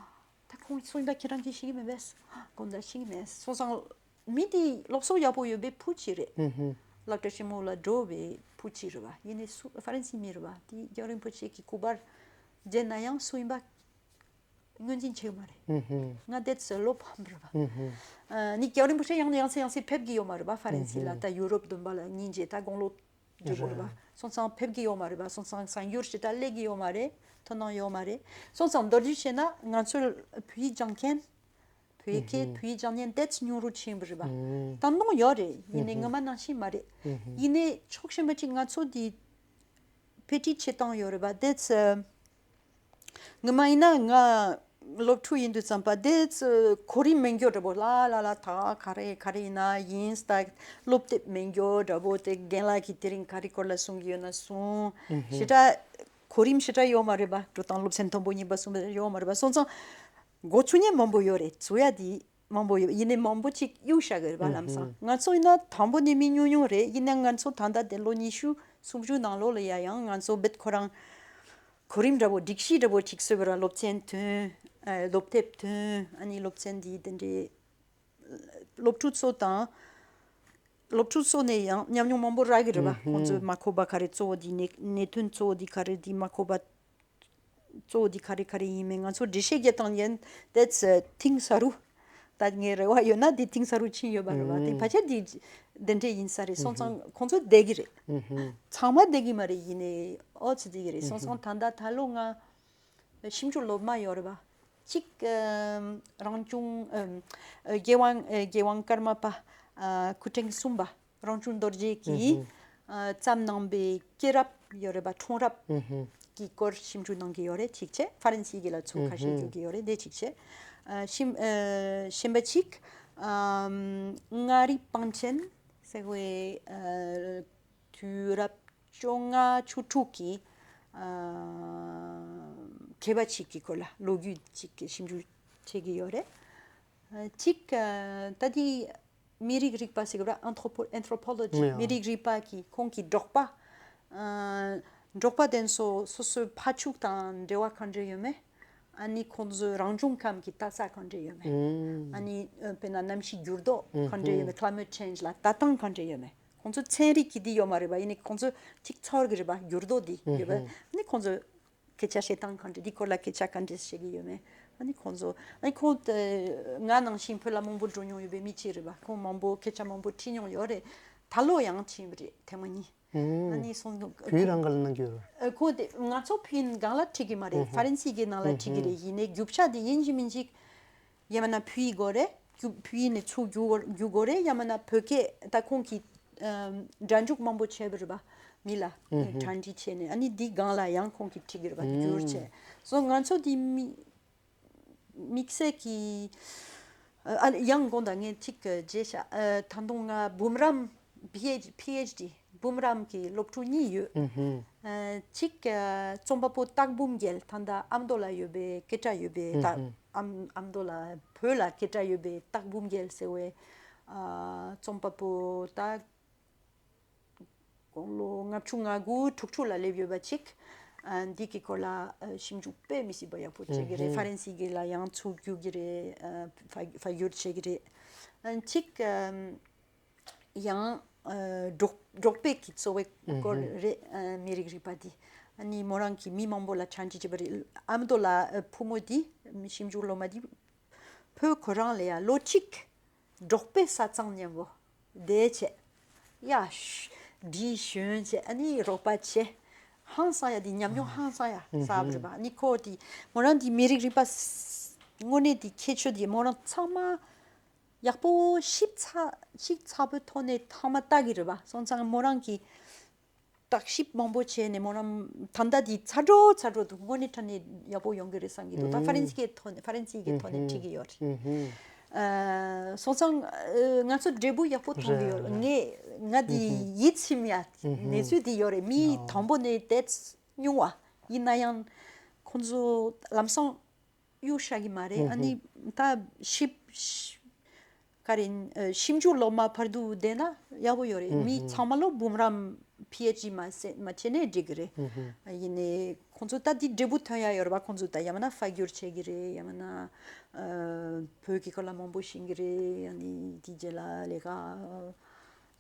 ད་ཁོང་སུ་ཡིན་པ་ཁྱེད་རང་གིས་ཤེས་ཀྱི་མེད་པས། དགོངས་དག་ཤེས་ཀྱི་མེད། སོང་ཙང་མི་དེ་ལུགས་སྲོལ་ཡག་པོ་ཡོད་པའི་བུ་གཅིག་རེད། སློབ་གྲྭ་ཆེན་མོ་ལ་འགྲོ་བའི་བུ་གཅིག་རེད་པ། ཡིན་ནའི་སུ་ཧྥ་རན་སིའི་མི་རེད་པ། དེ་རྒྱལ་བ་རིན་པོ་ཆེ་གི་སྐུ་པར་མཇལ་ན་ཡང་སུ་ཡིན་པ་ངོས་འཛིན་བྱེད་ཀྱི་མ་རེད། ང་དེ་ཚོའི་བློ་ཕམ་རེད་པ། ཨ་ནི་རྒྱལ་བ་རིན་པོ་ཆེ་ཡང་ནས་ཡང་སེ་ཡང་སེ་ཕེབས་ཀྱི་ཡོད་མ་རེད་པ། ཧྥ་རན་སི་ལ། ད་ཡུ་རོབ་བདུན་པ་ལ་སྙིང་རྗེ་ད་དགུང་ལོ་བགྲེས་པོ་རེད་པ། རེད། སོང་ཙང་ཕེབས་ཀྱི་ཡོད་མ་རེད་པ། སོང་ཙང་གསར་འགྱུར་ཞེ་དྲག་སླེབས་ཀྱི་ཡོད་མ་རེད། དོ་སྣང་ཡོད་མ་རེད། སོང་ཙང་མདོར་བསྡུས་བྱས་ན་ང་ཚོའི་བོད་ཡིག་སྦྱང་མཁན། བོད་སྐད། བོད་ཡིག་སྦྱང་མཁན་དེ་ཚོ་ཉུང་རུ་ཕྱིན་པ་རེད་པ། ད་ནང་ཡོད་རེད། ཡིན་ནའི་སྔོན་མ་ནང་བཞིན་མ་རེད། ཡིན་ནའི་ཕྱོགས་གཞན་པ་ཅིག་ང་ཚོ་འདི་དཔེ་ཁྲིད་བྱེད་སྟངས་ཡོད་རེད་པ། དེ་ཚོ། ངོ་མ་ཡིན་ན་ང་སློབ་ཕྲུག་ཡིན་དུས་ཙམ་པ་དེ་ཚོ་གོ་རིམ་མི་འགྱོ་འདྲ་པོ། ལ་ལ་ལ་ད་ག་རེ་ག་རེ་ཡིན་ན་ཡིན། ད་སློབ་དེབ་མི་འགྱོ་འདྲ་པོ། དེ་རྒན་ལགས་ཀྱིས་དེ་རིང་ག་རེ་སྐོར་ལ་གསུང་གི་ཡོད་ན་གསུང་། ཞེ་དྲག་གོ་རིམ་ཞེ་དྲག་ཡོད་མ་རེད་པ། འགྲོ་སྟངས་སློབ་ཚན་དང་པོ་གཉིས་པ་གསུམ་པ་ཡོད་མ་རེད་པ། སོང་ཙང་འགོ་ཚུགས་མཁན་མང་པོ་ཡོད་རེད། བཙུགས་ཡ་དེ་མང་པོ་ཡོད། ཡིན་ནའི་མང་པོ་ཅིག་གཡུག་བཞག་གི་རེད་པ། ལམ་སང་ང་ཚོ་ཡིན་ན་དང་པོ་ནས་མི་ཉུང་ཉུང་རེད། ཡིན་ན་ང་ཚོ་ད་ལྟ་དེ་ལོ་ཉི་ཤུ་སུམ་ཅུ་ནང་ལོགས་ལ་ཡ་ཡང་ང་ཚོ་རྦད་ཁོ་རང་གོ་རིམ་འདྲ་པོ་སྒྲིག་གཞི་འདྲ་པོ་ཅིག་བཟོས་པ་རེད། སློབ་ཚན་ཐོན། ཨ། སློབ་དེབ་ཐོན། ཨ་ནི་སློབ་ཚན་འདི་དེ་འདྲའི་སློབ་ཕྲུག་ཚོ་དང་། སློབ་ཕྲུག་ཚོ་ནས་ཡང་ཉམས་མྱོང་མང་པོ་རག་གི་རེད་པ། ཁོང་ཚོས་མ་གོ་བ་ག་རེ། གཙོ་བོ་འདི་གནད་གནད་དོན་གཙོ་བོ་འདི་ག་རེ། འདི་མ་གོ་བ་གཙོ་བོ་འདི་ག་རེ་ག་རེ་ཡིན་མིན་ང་ཚོ་འགྲེལ་བཤད་རྒྱག་སྟངས་ཡིན། དེ་ཚོ་ཐེངས་གསར་པ། ད་ངས་རེ་བ་ཡོད་ན་འདི་ཐེངས་གསར་པ་ཕྱིན་ཡོད་པ་རེད་པ། དེ་ཕལ་ཆེར་འདི་འདི་འདྲས་ཡིན་ས་རེད། སོང་ཙང་ཁོང་ཚོ་བསྡད་ཀྱི་རེད། ཚང་མ་བསྡད་ཀྱི་མ་རེད། ཡིན་ནའི་ཨོ་ཙི་བསྡད་ཀྱི་རེད། སོང་ཙང་ད་ལྟ་ད་ལོ་ང་ཞིབ་འཇུག་སློབ་མ་ཡོད་རེད་པ། གཅིག་ཨམ། རང་སྐྱོང་། ཨམ། ཨ། རྒྱལ་དབང་། ཨ། རྒྱལ་དབང་ཀརྨ་པ། ཨ། སྐུ་ཕྲེང་གསུམ་པ་རང་བྱུང་རྡོ་རྗེ་གིས། ཨ། བརྩམས་གནང་པའི་སྐྱེས་རབས་ཡོད་རེད་པ། འཁྲུངས་རབས་ཀྱི་སྐོར་ཞིབ་འཇུག་གནང་གི་ཡོད་རེད། གཅིག་བྱས། ཧྥ་རན་སིའི་སྐད་ལ་ཚུར་ཁ་ཤས་བསྒྱུར་གྱི་ཡོད་རེད། དེ་གཅིག་བྱས། ཨ། གཞན། ཨ། གཞན་པ་གཅིག་ཨམ། མངའ་རིས་པང་ཆེན་ཟེར་བའི། ཨ། དུས་རབས་བཅོ་ལྔ་བཅུ་དྲུག་གི། ཨ། མཁས་པ་ཅིག་གི་སྐོར་ལ་ལོ་རྒྱུས་ཅིག་གི་ཞིབ་འཇུག་བྱེད་ཀྱི་ཡོད་རེད། ཨ། གཅིག་ཨ། ད་དེ་མི་རིགས་རིག་པ་ཟེར་གྱི་རེད་པ། Anthropo- Anthropology། མི་རིགས་རིག་པ་གི་ཁོང་གི་འབྲོག་པ། ཨ། འབྲོག་པ་དེ་ཚོ་སོ་སོའི་ཕ་ཕྱུགས་དང་འབྲེལ་བ་ག་འདྲ་ཡོད་མེད། ཨ་ནི་ཁོང་ཚོའི་རང་བྱུང་ཁམས་ཀྱི་ལྟ་ས་ག་འདྲ་ཡོད་མེད། ཨ་ནི་དཔེར་ན་གནམ་གཤིས་འགྱུར་ལྡོག་ག་འདྲ་ཡོད་མེད། Climate change ལ་ལྟ་སྟངས་ག་འདྲ་ཡོད་མེད། ཁོང་ཚོ་ཚན་རིག་གི་འདི་ཡོད་མ་རེད་པ། ཡིན་ནའི་ཁོང་ཚོ་ཅིག་ཚོར་གི་རེད་པ། འགྱུར་ལྡོག་འདི་ཡོད་པ། ཨ་ནི་ཁོང་ཚོ་སྐད་ཆ་བཤད་སྟངས་ག་འདྲ། འདི་སྐོར་ལ་སྐད་ཆ་ག་འདྲ་བཤད་ཀྱི་ཡོད་མེད། ཨ་ནི་ཁོང་ཚོ། ཨ་ནི་ཁོང་དེ་ང་ནང་བཞིན་བོད་ལ་མང་པོ་འགྲོ་མྱོང་ཡོད་པའི་མི་གཅིག་རེད་པ། ཁོང་མང་པོ་སྐད་ཆ་མང་པོ་དྲིས་མྱོང་ཡོད་རེད། ད་ལོ་ཡང་ཕྱིན་པ་རེད། ཐེངས་མ་གཉིས། ཨ་ནི་སོང་། བོད་རང་ག་ལ་གནང་གི་ཡོད་རེད། ཨ། ཁོང་དེ་ང་ཚོ་བོད་ཡིན་སྒང་ལ་ཁྲིད་ཀྱི་མ་རེད། ཧྥ་རན་སི་གི་ནང་ལ་ཁྲིད་ཀྱི་རེད། ཡིན་ནའི་རྒྱུ་ཆ་དེ་ཡིན་གཅིག་མིན་གཅིག་ཡང་མིན་ན་བོད་ཡིག་དགོས་རེད། རྒྱུ་བོད་ཡིག་ནས་ཚུར་བསྒྱུར་དགོས་རེད། ཡང་མིན་ན་བོད་སྐད། ད་ཁོང་གིས་ཨམ། སྒྲ་འཇུག་མང་པོ་བྱས་པ་རེད་པ། མི་ལ་གྲ་སྒྲིག་བྱས་ནས། ཨ་ནི་འདི་སྒང་ལ་ཡང་ཁོང་གིས་ཁྲིད་ཀྱི་རེད་པ། བསྒྱུར་བྱས། སོ་ང་ཚོ་འདི་མི་དམིགས་བསལ་གྱི། ཨ། ཡང་དགོངས་དག་ངས་ཅིག་བརྗེད་ཤག་ཨ། ད་དུང་ང་འབུམ་རམས། པི་ཨེཆ། པི་ཨེཆ་ཌི། འབུམ་རམས་ཀྱི་སློབ་ཕྲུག་གཉིས་ཡོད། ཨ། གཅིག་ཨ། རྩོམ་པ་པོ་སྟག་འབུམ་རྒྱལ། ད་ལྟ་ཨ་མདོ་ལ་ཡོད་པའི་སྐད་གྲགས་ཡོད་པའི། ད་ཨ། ཨ་མདོ་ལ་བོད་ལ་སྐད་གྲགས་ཡོད་པའི་སྟག་འབུམ་རྒྱལ་ཟེར་བའི། ཨ། རྩོམ་པ་པོ་ད་དགུང་ལོ་ལྔ་བཅུ་ང་དགུ་དྲུག་ཅུ་ལ་སླེབས་ཡོད་པ་ཅིག་ཨ། འདི་གི་སྐོར་ལ་ཨ། ཞིབ་འཇུག་དཔེ་མི་སྲིད་པ་ཡག་པོ་བྱེད་ཀྱི་རེད། ཧྥ་རན་སི་གི་ལ་ཡང་ཚུར་བསྒྱུར་གྱི་རེད། ཨ། ཕར་ཕར་བསྒྱུར་བྱེད་ཀྱི་རེད། ཨ། གཅིག་ཨ། ཡང་ཨ། འབྲོག་འབྲོག་པའི་གི་འཚོ་བའི་སྐོར་རེད། ཨ། མི་རིགས་རིག་པ་འདི། ཨ་ནི་མོ་རང་གིས་མི་མང་པོ་ལ་ཕྲན་བུ་བྱས་པ་རེད། ཨ་མདོ་ལ་ཨ་བུ་མོ་དེ་ཞིབ་འཇུག་སློབ་མ་དེ་བུ་ཁོ་རང་ལ་ཡ་ལོ་གཅིག་འབྲོག་པའི་ས་གཙང་མཉམ་པོ་བསྡད་བྱས། ཡ་ཤུ་འབྲི་ཞོན་བྱས། ཨ་ནི་རོགས་པ་བྱས། ཧང་སང་ཡ་དེ་ཉམས་མྱོང་ཧང་སང་ཡ་ཨུ་ས་བ་རེད་པ། ཨ་ནི་ཁོ་དེ་མོ་རང་དེ་མི་རིགས་རིག་པ་ས་དངོས་གནས་དེ་ཁྱད་ཆོས་དེ་མོ་རང་ཚང་མ་ཡག་པོ་ཞིབ་ཚགས་ཞིབ་ཚགས་པོའི་ཐོག་ནས་ཚང་མ་ལྟ་གི་རེད་པ། སོང་ཙང་མོ་རང་གིས་བརྟག་ཞིབ་མང་པོ་བྱས་ནས་མོ་རང་ད་ལྟ་དེ་ཚ་དྲོད་ཚ་དྲོད་འདུག་དངོས་གནས་དྲང་གནས་ཡག་པོ་ཡོང་གི་རེད་བསམ་གྱི་འདུག་ད་ཧྥ་རན་སི་སྐད་ཐོག་ནས་ཧྥ་རན་སིའི་སྐད་ཐོག་ནས་ཨུ་ཧུམ། བྲིས་ཀྱི་ཡོད་རེད། ཨུ་ཧུམ། ཨ་སོང་ཙང་ཨ་ང་ཚོ་འབྲས་བུ་ཡག་པོ་མཐོང་གི་ཡོད་རེད། རེད། ངས་ང་དེ་ཨུ་ཧུམ། ཡིད་ཚིམ་ཡ་ཨུ་ཧུམ། གནས་ཚུལ་དེ་ཡོད་རེད། མི་ཨོ་དང་པོ་ནས་དེ་ཉུང་བ་ཡིན་ན་ཡང་ཁོང་ཚོ་ལམ་སང་གཡུག་བཞག་གི་མ་རེད། ཨ་ནི་ད་ཞིབ་ག་རེ་ཨ་ཞིབ་འཇུག་སློབ་མ་བར་དུ་བསྡད་ན་ཡག་པོ་ཡོད་རེད། མི་ཚང་མ་ལོ་འབུམ་རམས་པི་ཨེཆ་ཌི་མ་ཟེ་མ་བྱས་ནས་འགྲིག་གི་རེད། ཡིན་ནའི་ཁོང་ཚོ་ད་འདི་འབྲས་བུ་ཐོན་ཡ་ཡོད་རེད་པ། ཁོང་ཚོ་ད་ཡང་མིན་ན་དཔལ་འབྱོར་བྱེད་ཀྱི་རེད། ཡང་མིན་ན་ཨ་བོད་ཀྱི་སྐོར་ལ་མང་པོ་ཤེས་ཀྱི་རེད། ཡང་ནི་དེ་རྗེས་ལ་ལས་ཀ་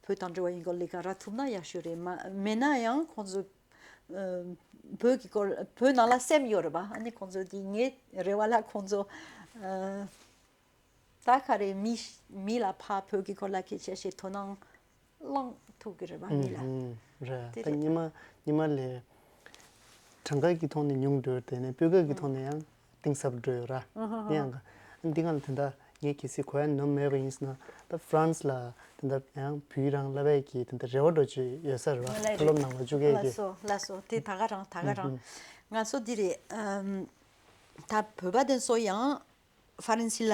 བོད་དང་འབྲེལ་བ་ཡིན་སྐོར་ལས་ཀ་རག་ཐུབ་ན་ཡག་ཤོས་རེད། མ་མེད་ན་ཡང་ཁོང་ཚོ་ཨ་བོད་ཀྱི་སྐོར་བོད་ནང་ལ་སེམས་ཡོད་རེད་པ། ཨ་ནི་ཁོང་ཚོ་དེ་ངའི་རེ་བ་ལ་ཁོང་ཚོ་ཨ་ད་ག་རེ་མི་མི་ལ་ཕར་བོད་ཀྱི་སྐོར་ལ་སྐད་ཆ་བཤད་དོ་སྣང་བླངས་ཐུབ་ཀྱི་རེད་པ་མི་ལ། ཨུ་ཧུམ། རེད། དེ་ད་རེད་ཉི་ད། མ་ཉི་མ་ལས་གྲངས་ཀ་གི་ཐོག་ནས་ཉུང་འགྲོ། དེ་ནས་སྤུས་ཀ་གི་ཐོག་ནས་ཡང་གཏིང་ཟབ་འགྲོ་ཡོད་ར། ཨུ་ཧུམ། དེ་ཡང་ག་འདི་ག་ལ་དེ་འདྲ་ངས་གལ་སྲིད་གོ་ཡ་ནོར་མེད་པ་ཡིན་ཟེར་ན། ད་ཧྥ་རན་སི་ལ་དེ་འདྲ་ཡང་བོད་ཡིག་རང་བསླབ་ཡས་ཀྱི་དེ་འདྲ་རེ་བ་འགྲོ་ཅིག་ཡོད་ས་རེད་པ། ལ་མཐོ་སློབ་རེད། ནང་ལ་བཅུག་ཡས་ལ་ཀྱི། སོ་ལ་སོ་དེ་ད་ག་རང་ད་ག་རང་། ང་ཚོ་འདི་རེད། ཨམ་ད་བོད་པ་དེ་ཚོ་ཡང་ཧྥ་རན་སི་ལ་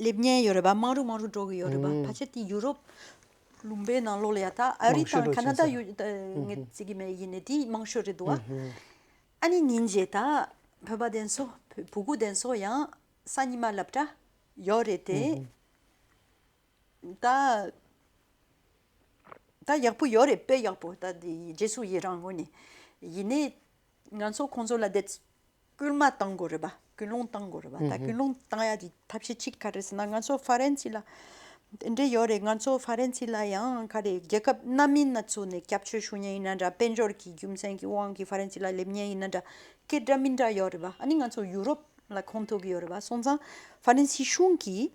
སླེབས་མཁན་ཡོད་རེད་པ། མང་རུ་མང་རུ་འགྲོ་གི་ཡོད་རེད་པ། ཕལ་ཆེར་དེ་ཡུ་རོབ་ལུང་པའི་ནང་ལོགས་ལ་ཡ་ད་ཨ་རི་མང་ཤོས་དང་རུ་ཁ་ན་ཕྱིན་ད་ས་ཡུ་ད་ངས་བརྩི་གི་མེད། ཡིན་ནའི་དེ་མང་ཤོས་རེད་འདུག་བ། ཨ་ནི་ཉིན་རྗེས་ད་བོད་པ་དེ་ཚོ་བུ་གུ་དེ་ཚོ་ཡང་གཟའ་ཉི་མ་སློབ་གྲྭ་ཡོད་རེད་དེ། ད་ད་ཡག་པོ་ཡོད་རེད། དཔེ་ཡག་པོ། ད་དེ་རྗེས་སུ་ཡི་རང་ངོས་ནས་ཡིན་ནའི་ང་ཚོ་ཁོང་ཚོ་ལ་དེ་སྐུལ་མ་བཏང་དགོས་རེད་པ། སྐུལ་སློང་བཏང་དགོས་རེད་པ། ད་སྐུལ་སློང་བཏང་ཡ་དེ་ཐབས་ཤེས་གཅིག་ག་རེ་ཟེར་ན། ང་ཚོ་ཧྥ་རན་སི་ལ་དེ་འདྲས་ཡོད་རེད། ང་ཚོ་ཧྥ་རན་སི་ལ་ཡང་ག་རེ་རྒྱལ་ཁབ་སྣ་མིན་སྣ་ཚོགས་ནས་སྐྱབས་བཅོལ་ཞུ་མཁན་ཡིན་ན་འདྲ། དཔལ་འབྱོར་གྱི་རྒྱུ་མཚན་གྱི་དབང་གིས་ཧྥ་རན་སི་ལ་སླེབས་མཁན་ཡིན་ན་འདྲ། སྐད་འདྲ་མི་འདྲ་ཡོད་རེད་པ། ཨ་ནི་ང་ཚོ་ཡུ་རོབ་ལ་ཁོངས་གཏོགས་ཀྱི་ཡོད་རེད་པ། སོང་ཙང་ཧྥ་རན་སི་གཞུང་གིས་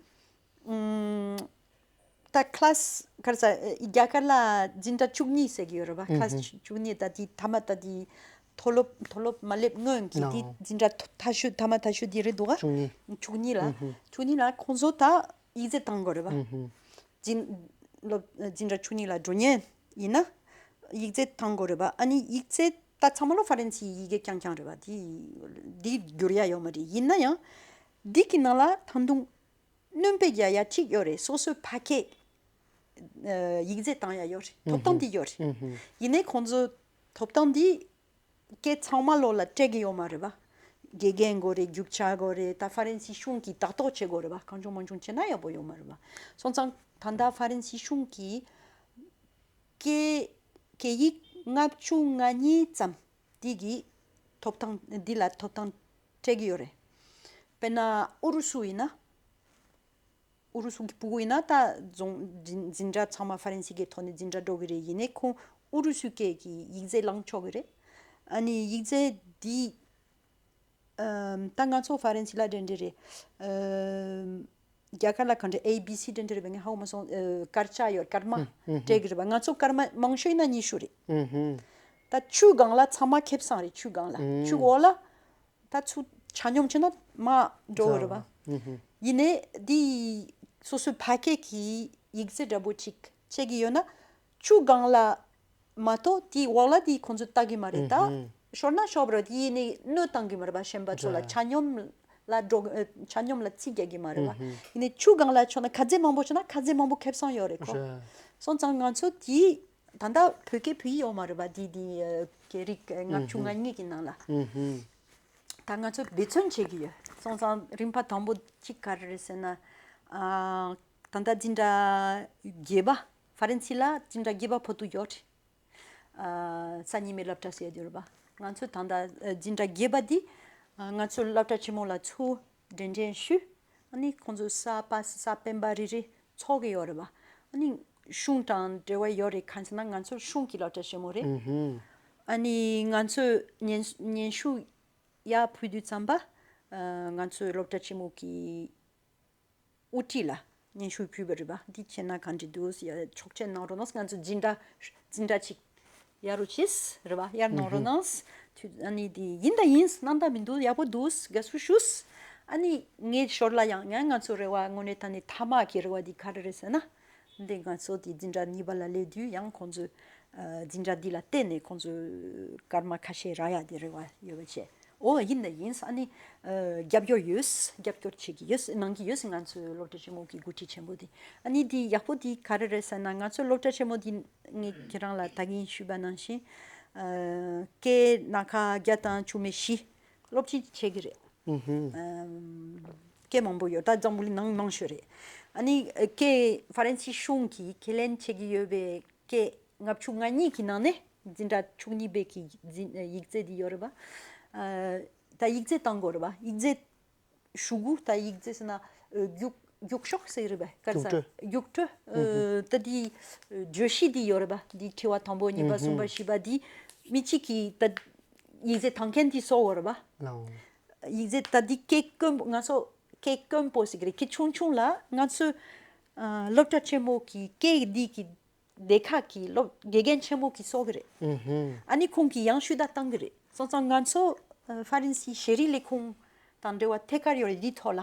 ཨུམ། ད་ཁ་ལ་སི་ག་རེ་ཟ་རྒྱ་གར་ལ་འཛིན་གྲྭ་བཅུ་གཉིས་ཟེར་གྱི་ཡོད་རེད་པ། ཁ་ལ་སི་བཅུ་གཉིས། ད་དེ་མཐའ་མ་ད་དེ་མཐོ་སློབ་མཐོ་སློབ་མ་སླེབས་སྔོན་གྱི་དེ་འཛིན་གྲྭ་མཐོ་མཐའ་ཤོས་མཐའ་མ་མཐའ་ཤོས་དེ་རེད་འདུག་ག་བཅུ་གཉིས། བཅུ་གཉིས་ལ་བཅུ་གཉིས་ལ་ཁོང་ཚོ་ད་ཡིག་ཚད་བཏང་དགོས་རེད་པ། འཛིན་སློབ་འཛིན་གྲྭ་བཅུ་གཉིས་ལ་འགྲོ་མཁན་ཡིན་ན་ཡིག་ཚད་བཏང་དགོས་རེད་པ། ཨ་ནི་ཡིག་ཚད་ད་ཚང་མ་ལོ་ཧྥ་རན་སིའི་ཡི་གེ་རྐྱང་རྐྱང་རེད་པ། དེ་དེ་བསྒྱུར་ཡ་ཡོད་མ་རེད། ཡིན་ན་ཡང་འདི་གི་ནང་ལ་ད་དུང་སྣོན་པ་རྒྱག་ཡ་གཅིག་ཡོད་རེད། སོ་སོའི་ཕ་སྐད་ཨ་ཡིག་ཚད་བཏང་ཡ་ཡོད་རེད། ཐོབ་ཐང་འདི་ཡོད་རེད། ཡིན་ནའི་ཁོང་ཚོ་ཐོབ་ཐང་འདི་སྐད་ཚང་མ་ལོག་ལ་སྤྲད་ཀྱི་ཡོད་མ་རེད་པ། དགེ་རྒན་དགོས་རེད། རྒྱུགས་ཆ་དགོས་རེད། ད་ཧྥ་རན་སི་གཞུང་གིས་ལྟ་རྟོག་བྱེད་དགོས་རེད་པ། གང་བྱུང་མང་བྱུང་བྱས་ན་ཡག་པོ་ཡོད་མ་རེད་པ། སོང་ཙང་ད་ལྟ་ཧྥ་རན་སི་གཞུང་གིས་སྐད་སྐད་ཡིག་ལྔ་བཅུ་ང་གཉིས་ཙམ་འདི་གི་ཐོབ་ཐང་འདི་ལ་ཐོབ་ཐང་སྤྲད་ཀྱི་ཡོད་རེད། དཔེར་ན་ཨུ་རུ་སུ་ཡིན་ན། ཨུ་རུ་སུ་གི་ཕྲུ་གུ་ཡིན་ན་ད་རྫོང་འཛིན་འཛིན་གྲྭ་ཚང་མ་ཧྥ་རན་སི་གི་ཐོག་ནས་འཛིན་གྲྭ་འགྲོ་གི་རེད། ཡིན་ནའི་ཁོང་ཨུ་རུ་སུའི་སྐད་ཀྱི་ཡིག་ཚད་བླངས་ཆོག་གི་རེད། ཨ་ནི་ཡིག་ཚད་འདི་ཨམ་ད་ང་ཚོ་ཧྥ་རན་སི་ལ་འདྲ་འདྲ་རེད། ཨམ་རྒྱ་གར་ལ་ག་འདྲ་ཨེ་བི་སི་འདྲ་འདྲ་རེད་པ། ངས་ཧ་གོ་མ་སོང་། ཨ་སྐར་ཆ་ཡོད། སྐར་མ་སྤྲད་གི་རེད་པ། ང་ཚོ་སྐར་མ་མང་ཤོས་ཡིན་ན་ཉི་ཤུ་རེད། ད་བཅུ་སྒང་ལ་ཚང་མ་ཁེ་བཟང་རེད། བཅུ་སྒང་ལ། བཅུ་འོག་ལ་ད་ཚུར་ཆ་སྙོམས་བྱས་ན་མར་འགྲོ་གི་རེད་པ། ཡིན་ནའི་འདི་སོ་སོའི་ཕ་སྐད་ཀྱི་ཡིག་ཚད་འདྲ་པོ་ཅིག་བྱེད་ཀྱི་ཡོད་ན་བཅུ་སྒང་ལ་མ་གཏོགས་དེའི་འོག་ལ་དེ་ཁོང་ཚོས་ལྟ་གི་མ་རེད། ད་ཤོར་ན་ཤོར་བ་རེད། དེ་ཡིན་ནའི་གནོད་བཏང་གི་མ་རེད་པ། གཞན་པ་ཚོ་ལ་རེད། ཆ་སྙོམས་ལ་འགྲོ་ཨ་ཆ་སྙོམས་ལ་རྩིས་རྒྱག་གི་མ་རེད་པ། ཡིན་ནའི་བཅུ་སྒང་ལ་ཆོག་ན་ཁ་ཚ་མང་པོ་ཆོག་ན་ཁ་ཚ་མང་པོ་ཁེ་བཟང་ཡོད་རེད་ཁོ། རེད། སོང་ཙང་ང་ཚོ་དེ་ད་ལྟ་བོད་སྐད་བོད་ཡིག་ཡོད་མ་རེད་པ། དེ་དེ་ཨ་སྐད་རིགས་ལྔ་བཅུ་ང་གཉིས་ཀྱི་ནང་ལ། ད་ང་ཚོས་འབད་བརྩོན་བྱེད་ཀྱི་ཡོད། སོང་ཙང་རིམ་པ་དང་པོ་གཅིག་ག་རེ་རེད་ཟེར་ན། ཨ་ད་ལྟ་འཛིན་གྲྭ་བརྒྱད་པ་ཧྥ་རན་སི་ལ་འཛིན་གྲྭ་བརྒྱད་པ་བར་དུ་ཡོད་རེད། ཨ་གཟའ་ཉི་མའི་སློབ་གྲྭ་ཟེར་ཡོད་རེད་པ། ང་ཚོས་ད་ལྟ་ཨ་འཛིན་གྲྭ་བརྒྱད་པ་འདི་ཨ་ང་ཚོའི་སློབ་གྲྭ་ཆེན་མོ་ལ་ཚུར་འདྲེན་འདྲེན་ཞུས། ཨ་ནི་ཁོང་ཚོ་གཟའ་པ་གཟའ་སྤེན་པ་རེ་རེ་ཚོགས་ཀྱི་ཡོད་རེད་པ། ཨ་ནི་གཞུང་དང་འབྲེལ་བ་ཡོད་རེད། གང་ཟེར་ན་ང་ཚོ་གཞུང་གི་སློབ་གྲྭ་ཆེན་མོ་རེད། ཨུ་ཧུམ། ཨ་ནི་ང་ཚོས་སྙན་སྙན་ཞུ་ཡར་ཕུལ་དུས་ཙམ་པ། ཨ། ང་ཚོའི་སློབ་གྲྭ་ཆེན་མོ་གི་དབུ་ཁྲིད་ལ་སྙན་ཞུ་ཕུལ་བ་རེད་པ། འདི་བྱས་ན་ག་འདྲ་འདུག། ཡ། ཆོག་མཆན་གནང་རོགས་གནང་། ང་ཚོ་འཛིན་གྲྭ་འཛིན་གྲྭ་གཅིག་ཡར་རུ་ཕྱིས་རེད་པ། ཡར་གནང་རོགས་གནང་། དུས་ཨ་ནི་འདི་ཡིན་ད་ཡིན། གནང་ད་མི་འདུག། ཡག་པོ་འདུག། དགའ་བསུ་ཞུ། ཨ་ནི་ངའི་ཞོར་ལ་ཡང་ཡང་ང་ཚོ་རེ་བ་དངོས་གནས་དྲང་གནས་མཐའ་མ་གི་རེ་བ་འདི་ག་རེ་རེད་ཟེར་ན། འདི་ང་ཚོ་དེ་འཛིན་གྲྭ་གཉིས་པ་ལ་སླེབས་དུས་ཡང་ཁོང་ཚོས། ཨ། འཛིན་གྲྭ་འདི་ལ་བརྟེན་ནས་ཁོང་ཚོས་སྐར་མ་ཁ་ཤས་རག་ཡ་དེ་རེ་བ་ཡོད་པ་བྱས། ཨོ། ཡིན་ད་ཡིན། ཨ་ནི། ཨ། རྒྱབ་སྐྱོར་ཡོད། རྒྱབ་སྐྱོར་བྱེད་ཀྱི་ཡོད། གནང་གི་ཡོད། ང་ཚོའི་སློབ་གྲྭ་ཆེན་མོ་གི་འགོ་ཁྲིད་ཆེན་པོ་དེ། ཨ་ནི་འདི་ཡག་པོ་འདི་ག་རེ་རེད་ཟེར་ན། ང་ཚོའི་སློབ་གྲྭ་ཆེན་མོ་འདི་ངས་ཁྱེད་རང་ལ་ད་གིན་ཞུས་པ་ནང་བཞིན། ཨ། སྐད་སྣ་ཁ་བརྒྱ་དང་བཅུ་མེད་བཞི་སློབ་ཁྲིད་བྱེད་ཀྱི་རེད། ཨ། སྐད་མང་པོ་ཡོད། ད་འཛམ་བུ་གླིང་ནང་མང་ཤོས་རེད། ཨ་ནི་སྐད་ཧྥ་རན་སི་གཞུང་གིས་ཁས་ལེན་བྱེད་ཀྱི་ཡོད་པའི་སྐད་ལྔ་བཅུ་ང་གཉིས་ཀྱི་ནང་ནས། འཛིན་གྲྭ་བཅུ་གཉིས་པའི་གི་འཛིན་ཡིག་རྩིས་འདི་ཡོད་རེད་པ། ཨ། ད་ཡིག་རྩིས་བཏང་དགོས་རེད་པ། ཡིག་རྩིས་ཞུ་གུ། ད་ཡིག་རྩིས་ཟེར་ན། ཨ། རྒྱུགས་རྒྱུགས་ཤོག་ཟེར་རེད་པ། ག་རེ་ཟེར། རྒྱུགས་སྤྲོད། ཨ། ད་འདི་བརྗོད་གཞི་འདི་ཡོད་རེད་པ། འདི་དྲི་བ་དང་པོ། གཉིས་པ། གསུམ་པ། བཞི་པ་འདི་མི་གཅིག་གིས་ད་ཡིག་རྩིས་བཏང་མཁན་འདི་བཟོ་དགོས་རེད་པ། ཡིག་རྩིས་ད་འདི་སྐད་དཀོན་པོ། ང་ཚོ་སྐད་དཀོན་པོ་ཟེར་གི་རེད། སྐད་ཆུང་ཆུང་ལ་ང་ཚོའི། ཨ། སློབ་གྲྭ་ཆེན་མོ་གི་སྐད་འདི་གི་སྡེ་ཁག་གི་སློབ་དགེ་རྒན་ཆེན་མོ་གིས་བཟོ་གི་རེད། ཨ་ནི་ཁོང་གིས་ཡང་ཞུ་དག་བཏང་གི་རེད། སོང་ཙང་ང་ཚོ། ཨ། ཧྥ་རན་སི་ཤེས་རིག་ལས་ཁུངས་དང་འབྲེལ་བ་ཐད་ཀར་ཡོད་རེད། འདིའི་ཐོག་ལ།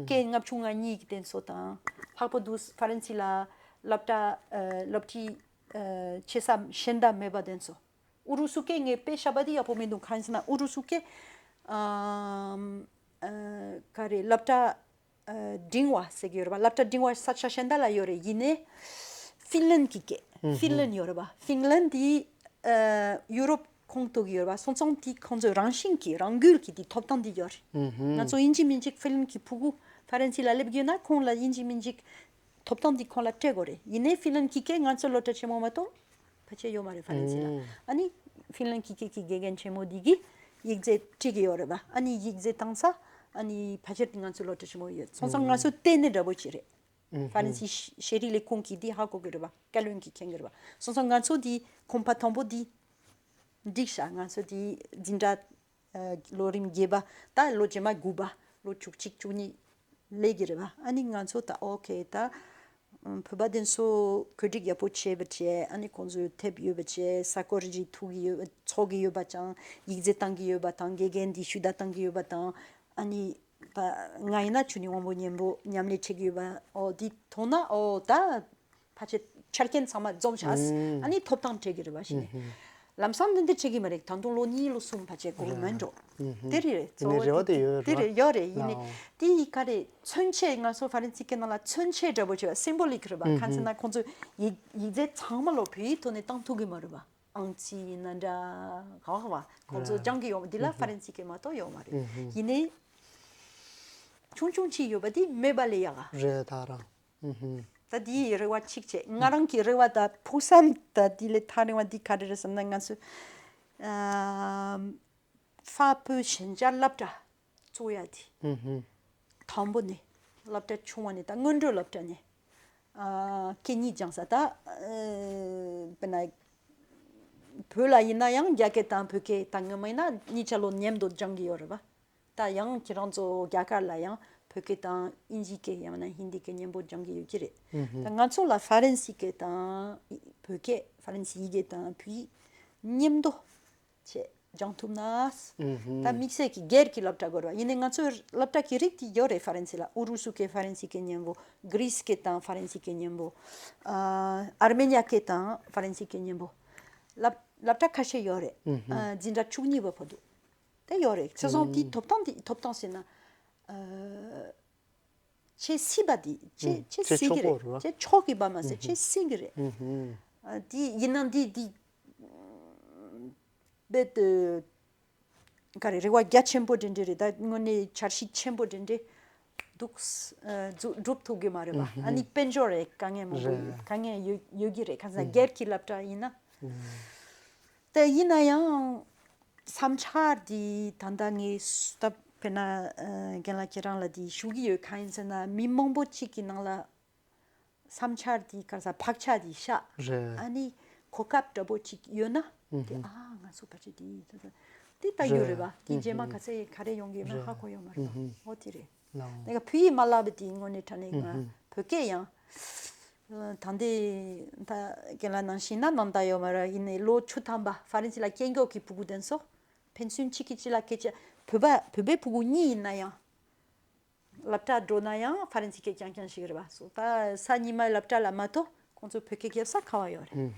སྐད་ལྔ་བཅུ་ང་གཉིས་ཀྱི་དེ་ཚོ་དང་། ལྷག་པར་དུ་ཧྥ་རན་སི་ལ་སློབ་གྲྭ། ཨ། སློབ་ཁྲིད། ཨ། བྱེད་ས་གཞན་དག་མེད་པ་དེ་ཚོ། ཨུ་རུ་སུ་སྐད་ངས་དཔེ་བཞག་པ་དེ་ཡག་པོ་མི་འདུག། གང་ཡིན་ཟེར་ན་ཨུ་རུ་སུ་སྐད། ཨམ། ཨ། ག་རེ། སློབ་གྲྭ། ཨ། འབྲིང་བ་ཟེར་གྱི་ཡོད་རེད་པ། སློབ་གྲྭ་འབྲིང་བ་ས་ཆ་གཞན་དག་ལ་ཡོད་རེད། ཡིན་ནའི་ཧྥིན་ལན་གྱི་སྐད། ཧྥིན་ལན་ཡོད་རེད་པ། ཧྥིན་ལན་དེ། ཨ། ཡུ་རོབ་ཁོངས་གཏོགས་ཀྱི་ཡོད་རེད་པ། སོང་ཙང་དེ་ཁོང་ཚོའི་རང་བཞིན་གྱི་རང་འགུལ་གྱི་དེ་ཐོབ་ཐང་དེ་ཡོད་རེད། ང་ཚོ་ཡིན་གཅིག་མིན་གཅིག་ཧྥིན་ལན་གྱི་ཕྲུ་གུ་ཧྥ་རན་སི་ལ་སླེབས་ཀྱི་ཡོད་ན་ཁོང་ལ་ཡིན་གཅིག་མིན་གཅིག་ཐོབ་ཐང་འདི་ཁོང་ལ་སྤྲད་དགོས་རེད། ཡིན་ནའི་ཧྥིན་ལན་གྱི་སྐད་ང་ཚོ་སློབ་གྲྭ་ཆེན་མོ་མ་གཏོགས་ཕལ་ཆེར་ཡོད་མ་རེད། ཧྥ་རན་སི་ལ། ཨ་ནི་ཧྥིན་ལན་གྱི་སྐད་ཀྱི་དགེ་རྒན་ཆེན་མོ་འདི་གིས་ཡིག་རྩིས་ཁྲིད་ཀྱི་ཡོད་རེད་པ། ཨ་ནི་ཡིག་རྩིས་བཏང་ས། ཨ་ནི་ཕལ་ཆེར་དེ་ང་ཚོའི་སློབ་གྲྭ་ཆེན་མོ་ཡོད། སོང་ཙང་ང་ཚོ་ལྟེ་གནས་འདྲ་པོ་ཅིག་རེད། ཧྥ་རན་སི་ཤེས་རིག་ལས་ཁུངས་ཀྱིས་འདི་ཧ་གོ་གི་རེད་པ། བཀའ་བློན་གྱིས་མཁྱེན་གི་རེད་པ། སོང་ཙང་ང་ཚོ་འདི་གོམ་པ་དང་པོ་འདི་འགྲིག་ཤག། ང་ཚོ་འདི་འཛིན་གྲྭ། ཨ། ལོ་རིམ་བརྒྱད་པ། ད་ལོ་རྗེས་མ་དགུ་པ། ལོ་བཅུ་གཅིག་བཅུ་གཉིས་སླེབས་ཀྱི་རེད་པ། ཨ་ནི་ང་ཚོ་ད་ཨོ་ཁེ་ད། ཨམ། བོད་པ་དེ་ཚོ་གོ་སྒྲིག་ཡག་པོ་བྱས་པ་བྱས། ཨ་ནི་ཁོང་ཚོས་ཐེབས་ཡོད་པ་བྱས། ས་ཁོར་རི་ཐུག་གི་ཡོད། ཚོགས་ཀྱི་ཡོད་པ་དང་། ཡིག་རྩིས་བཏང་གི་ཡོད་པ་དང་། དགེ་རྒན་འདི་ཞུ་དག་བཏང་གི་ཡོད་པ་དང་། ཨ་ནི་ད་ང་ཡིན་ན་ཆོས་ཉིད་དབང་པོ་མཉམ་པོ་མཉམ་ལས་བྱེད་ཀྱི་ཡོད་པ། ཨོ་འདི་མཐོང་ན་ཨོ་ད། ཕལ་ཆེར་ཆ་རྐྱེན་ཚང་མ་འཛོམས་ཤག། ཨ་ནི་ཐོབ་ཐང་སྤྲད་ཀྱི་རེད་པ། གཞི་ནས་ལམ་སང་འདི་འདྲ་བྱེད་ཀྱི་མ་རེད། ད་དུང་ལོ་གཉིས་ལོ་གསུམ་ཕལ་ཆེར་འགོར་མེད་འགྲོ། དེ་རེད། དེ་ནས་རེ་བ་དེ་ཡོད་རེད། དེ་རེད། ཡོད་རེད། ཡིན་ནའི་དེ་ཡི་ག་རེ་མཚོན་བྱེད། ང་ཚོ་ཧྥ་རན་སི་སྐད་ནང་ལ་མཚོན་བྱེད་འདྲ་པོ་བྱེད་པ། སིམ་བོ་ལིག་རེད་པ། གང་ཟེར་ན་ཁོང་ཚོས་ཡིག་ཡིག་རྩིས་ཚང་མ་ལོ་བོད་ཡིག་ཐོག་ནས་བཏང་ཐུབ་ཀྱི་མ་རེད་པ། ཨང་རྩིས་ཡིན་ན་འདྲ་ག་བ་ག་བ་ཁོང་ཚོ་སྦྱང་གི་ཡོད་མ། འདི་ལ་ཧྥ་རན་སི་སྐད་མ་གཏོགས་ཡོད་མ་རེད། ཡིན་ནའི་ཆུང་ཆུང་ཅིག་ཡོད་པ་དེ་མེད་པ་ལས་ཡག་ག་རེད། ད་རང་། ད་དེའི་རེ་བ་གཅིག་བྱས། ང་རང་གི་རེ་བ་དང་ཕུགས་བསམ་དང་དེ་ལས་ཐག་རིང་བ་འདི་ག་རེ་རེད་བསམ་ན། ང་ཚོ་ཨ་ཧྥ་བོད་ཞན་ཆ་སློབ་གྲྭ་གཙོ་ཡ་དེ་དང་པོ་ནས། སློབ་གྲྭ་ཆུང་བ་ནས་དང་སྔོན་འགྲོ་སློབ་གྲྭ་ནས། ཨ་སྐད་གཉིས་སྦྱང་ས་ད། ཨ་དཔེར་ན་བོད་ལ་ཡིན་ན་ཡང་རྒྱ་སྐད་དང་བོད་སྐད་དང་། སྔོན་མ་ཡིན་ན་གཉིས་ཆ་ལོ་མཉམ་དུ་སྦྱང་གི་ཡོད་རེད་པ། ད་ཡང་ཁྱེད་རང་ཚོ་རྒྱ་གར་ལ་ཡང་བོད་སྐད་དང་དབྱིན་ཇིའི་སྐད་ཡང་ན་ཧིན་དིའི་སྐད་མཉམ་པོ་སྦྱང་གི་ཡོད་ཀྱི་རེད། ད་ང་ཚོ་ལ་ཧྥ་རན་སིའི་སྐད་དང་བོད་སྐད། ཧྥ་རན་སིའི་ཡི་གེ་དང་བོད་ཡིག་མཉམ་དུ་བྱས་སྦྱང་ཐུབ་ན། ད་དམིགས་བསལ་གྱི་སྒེར་གྱི་སློབ་གྲྭ་དགོས་རེད་པ། ཡིན་ནའི་ང་ཚོའི་སློབ་གྲྭ་གི་རིགས་དེ་ཡོད་རེད། ཧྥ་རན་སི་ལ་ཨུ་རུ་སུ་སྐད་ཧྥ་རན་སི་སྐད་མཉམ་པོ། གྷི་རིས་སྐད་དང་ཧྥ་རན་སི་སྐད་མཉམ་པོ། ཨ་ཨར་མེ་ནི་ཡ་སྐད་དང་ཧྥ་རན་སི་སྐད་མཉམ་པོ། སློབ་སློབ་གྲྭ་ཁ་ཤས་ཡོད་རེད། ཨ་འཛིན་གྲྭ་བཅུ་གཉིས་པ་བར་དུ། དེ་ཡོད་རེད། བྱས་ཙང་དེའི་ཐོབ་ཐང་དེ། ཐོབ་ཐང་ཟེར་ན། ཨ་བྱེད་སྲིད་པ་དེ་བྱེད་བྱེད་སྲིད་ཀྱི་རེད། བྱེད་ཆོག་གི་པ་མ་ཟད་བྱེད་སྲིད་ཀྱི་རེད། ཨ་དེ་ཡིན་ན་འདི་འདི་རྦད་དེ་ག་རེ་རེ་བ་རྒྱ་ཆེན་པོ་འདྲ་འདྲ་རེད། ད་དངོས་གནས་འཆར་གཞི་ཆེན་པོ་འདྲ་འདྲ་འདུག། ཨ་འཛུགས་སྒྲུབ་ཐུབ་ཀྱི་མ་རེད་པ། ཨ་ནི་དཔལ་འབྱོར་རེད། དཀའ་ངལ་མང་པོ་ཡོད། དཀའ་ངལ་ཡོད་ཡོད་ཀྱི་རེད། གང་ཟེར་ན་སྒེར་གྱི་སློབ་གྲྭ་ཡིན་ན། དེ་ཡིན་ན་ཡང་བསམ་འཆར་འདི་ད་ལྟ་ངས་ད་དཔེར་ན་ཨ་རྒན་ལགས་ཁྱེད་རང་ལ་འདི་ཞུ་གི་ཡོད། གང་ཡིན་ཟེར་ན་མི་མང་པོ་གཅིག་གི་ནང་ལ་བསམ་འཆར་འདི་ག་རེ་ཟེར། བག་ཆགས་འདི་བཞག། རེད། ཨ་ནི་གོ་སྐབས་འདྲ་པོ་གཅིག་ཡོད་ན། དེ་ཨ་ང་ཚོ་ཕལ་ཆེར་དེ་ཡིན་ད་ད་དེ་ལྟ་ཡོད་རེད་པ། དེ་རྗེས་མ་ག་ཚད་ག་རེ་ཡོང་གི་ཡོད་མེད་ཧ་གོ་ཡོད་མ་རེད་པ། འོ་དེ་རེད། ནའོ། ད་ག་བོད་ཡིག་མ་བསླབ་པ་དེའི་ངོས་ནས་དྲང་གནས་ང་བོད་སྐད་ཡང་ད་འདི་ད་རྒན་ལགས་ནང་བཞིན་ན་ནང་ད་ཡོད་མ་རེད། ཡིན་ནའི་ལོ་བཅུ་ཐམ་པ་ཧྥ་རན་སི་ལ་སྐྱེལ་མགྱོགས་ཀྱི་ཕྲུ་གུ་དེ་ཚོ་ཕན་ཚུན་གཅིག་གིས་གཅིག་ལ་སྐད་ཆ་བོད་པ་བོད་པའི་ཕྲུ་གུ་གཉིས་ཡིན་ན་ཡང་། སློབ་གྲྭ་འགྲོ་ན་ཡང་ཧྥ་རན་སི་སྐད་རྐྱང་རྐྱང་ཞིག་རེད་པ། སོ་ད་ས་ཉི་མ་སློབ་གྲྭ་ལ་མ་གཏོགས་ཁོང་ཚོ་བོད་སྐད་རྒྱབ་ས་ག་བ་ཡོད་རེད།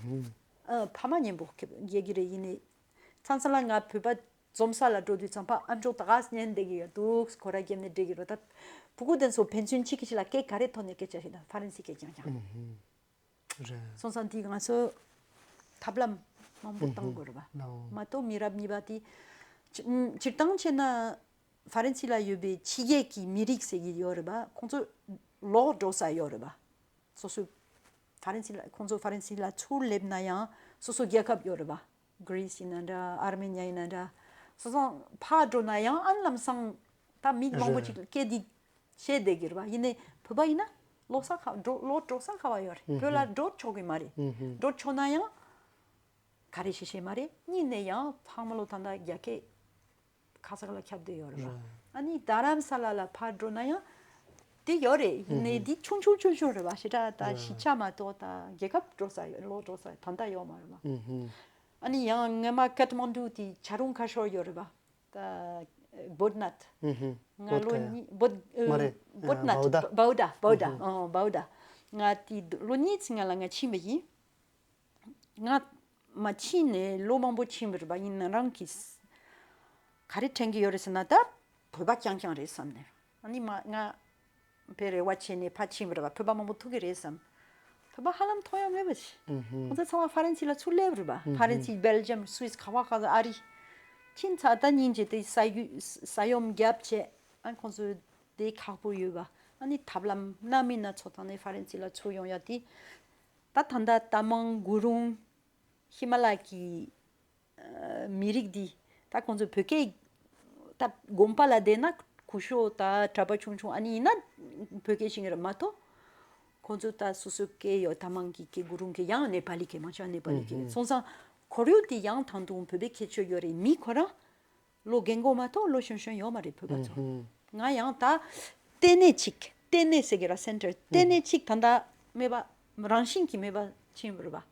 ཨ་ཕ་མ་མཉམ་པོ་རྒྱག་གི་རེད། ཡིན་ནའི་མཚམས་མཚམས་ལ་ང་བོད་པ་འཛོམས་ས་ལ་འགྲོ་དུས་ཙམ་པ་ཨ་འགྲོ་ད་ག་ཉན་བསྡད་ཀྱི་ཡོད་འདུག་སྐོར་ར་བརྒྱབ་ནས་བསྡད་ཀྱི་རེད། ད་ཕྲུ་གུ་དེ་ཚོ་ཕན་ཚུན་གཅིག་གིས་གཅིག་ལ་སྐད་ག་རེ་ཐོག་ནས་སྐད་ཆ་བཤད་ན་ཧྥ་རན་སི་སྐད་རྐྱང་རྐྱང་། རེད། སོང་ཙང་དེ་ང་ཚོ་ཐབས་ལམ་མང་པོ་གཏང་དགོས་རེད་པ། ནའོ། མ་གཏོགས་མི་རབས་གཉིས་པ་དེ་སྤྱི་སྤྱིར་བཏང་བྱས་ན་ཧྥ་རན་སི་ལ་ཡོད་པའི་ཕྱི་རྒྱལ་གྱི་མི་རིགས་ཟེར་གྱི་ཡོད་རེད་པ། ཁོང་ཚོ་ལོག་འགྲོ་ས་ཡོད་རེད་པ། སོ་སོའི་ཧྥ་རན་སི་ལ་ཁོང་ཚོ་ཧྥ་རན་སི་ལ་ཚུར་སླེབས་ན་ཡང་སོ་སོ་རྒྱལ་ཁབ་ཡོད་རེད་པ། གྷི་རིས་ཡིན་ན་འདྲ་ཨར་མེ་ནི་ཡ་ཡིན་ན་འདྲ། སོ་སོ་ཕར་འགྲོ་ན་ཡང་ཨ་ལམ་སང་ད་མི་མང་པོ་ཅིག་སྐད་འདི་བཤད་བསྡད་ཀྱི་རེད་པ། ཡིན་ནའི་བོད་པ་ཡིན་ན་ལོག་ས་ག་འགྲོ་ལོག་འགྲོ་ས་ག་བ་ཡོད་རེད། བོད་ལ་འགྲོ་ཆོག་གི་མ་རེད། འགྲོ་ཆོག་ན་ཡང་ག་རེ་བྱེད་ཤེས་མ་རེད། གཉིས་ནས་ཡང་ཕ་མ་ལོ་ད་ལྟ་རྒྱ་སྐད་ཁ་ས་ལ་ཁྱབ་བསྡད་ཡོད་རེད་པ། ཨ་ནི་རྡ་རམ་ས་ལ་ལ་ཕར་འགྲོ་ན་ཡང་དེ་ཡོད་རེད། ཡིན་ནའི་འདི་ཆུང་ཆུང་ཆུང་ཆུང་རེད་པ། ཞེ་དྲག་ད་གཞིས་ཆགས་མ་གཏོགས་ད་རྒྱལ་ཁབ་འགྲོ་ས་ཡོད་ལོག་འགྲོ་ས་ད་ལྟ་ཡོད་མ་རེད་པ། ཨ་ནི་ཡང་སྔོན་མ་ཀཏ་མན་ཌུ་དེ་བྱ་རུང་ཁ་ཤོར་ཡོད་རེད་པ། ད་བོད་ནཊ། ང་ལོ་གཉིས་བོད་བོད་ནཊ་བའུ་ཌ་བའུ་ཌ་བའུ་ཌ་ཨོ་བའུ་ཌ། ང་དེ་ལོ་གཉིས་ཙམ་སྔ་ལ་ང་ཕྱིན་པ་ཡིན། ང་མ་ཕྱིན་ནས་ལོ་མང་པོ་ཕྱིན་པ་རེད་པ། ཡིན་ན་རང་གིས་ག་རེ་དྲན་གྱི་ཡོད་རེད་ཟེར་ན་ད་བོད་པ་རྐྱང་རྐྱང་རེད་བསམ་ནས། ཨ་ནི་མ་ང་དཔེ་རེ་བ་བྱས་ནས་ཕར་ཕྱིན་པ་རེད་པ། བོད་པ་མང་པོ་ཐུག་གི་རེད་བསམ། བོད་པ་ཧ་ལམ་མཐོང་ཡ་མེད་པ་ཞིག་ཁོང་ཚོ་ཚང་མ་ཧྥ་རན་སི་ལ་ཚུར་སླེབས་རེད་པ། ཧྥ་རན་སི་སྦེལ་ཇམ་སུད་སི་ག་བ་ག་ས་ཨ་རི། ཕྱིན་ཚར་ད་སྙིང་རྗེ་དེ་ས་ཡུ་ས་ཡོམ་བརྒྱབ་བྱས་ཨ་ཁོང་ཚོ་དེ་ཁག་པོ་ཡོད་པ། ཨ་ནི་ཐབས་ལམ་སྣ་མིན་སྣ་ཚོགས་བཏང་ནས་ཧྥ་རན་སི་ལ་ཚུར་ཡོང་ཡ་དེ། ད་ད་ལྟ་རྟ་མང་གུ་རུང་ཧི་མ་ལ་གི་མི་རིགས་འདི་ད་ཁོང་ཚོ་བོད་སྐད་ད་དགོན་པ་ལ་བསྡད་ན་སྐུ་ཞབས་ད་གྲྭ་པ་ཆུང་ཆུང་ཨ་ནི་ཡིན་ན་བོད་སྐད་ཤེས་ཀྱི་རེད་མ་གཏོགས། ཁོང་ཚོ་ད་སོ་སོའི་སྐད་ཡོད་རྟ་མང་གི་སྐད་གུ་རུང་སྐད་ཡང་ནེ་པ་ལི་སྐད་མང་ཆེ་བ་ནེ་པ་ལི་སྐད་སོང་ཙང་ཁོར་ཡུག་དེ་ཡང་ཐང་དུ་བོད་པའི་ཁྱད་ཆོས་ཡོད་རེད། མི་ཁོ་རང་ལོ་རྒན་གོག་མ་གཏོགས་ལོ་གཞོན་གཞོན་ཡོད་མ་རེད་བོད་པ་ཚོ། ང་ཡང་ད་ལྟེ་གནས་གཅིག་ལྟེ་གནས་ཟེར་གི་ར་སེན་ཊར་ལྟེ་གནས་གཅིག་ད་ལྟ་མེད་པ་རང་བཞིན་གྱིས་མེད་པ་ཕྱིན་པ་རེད་པ།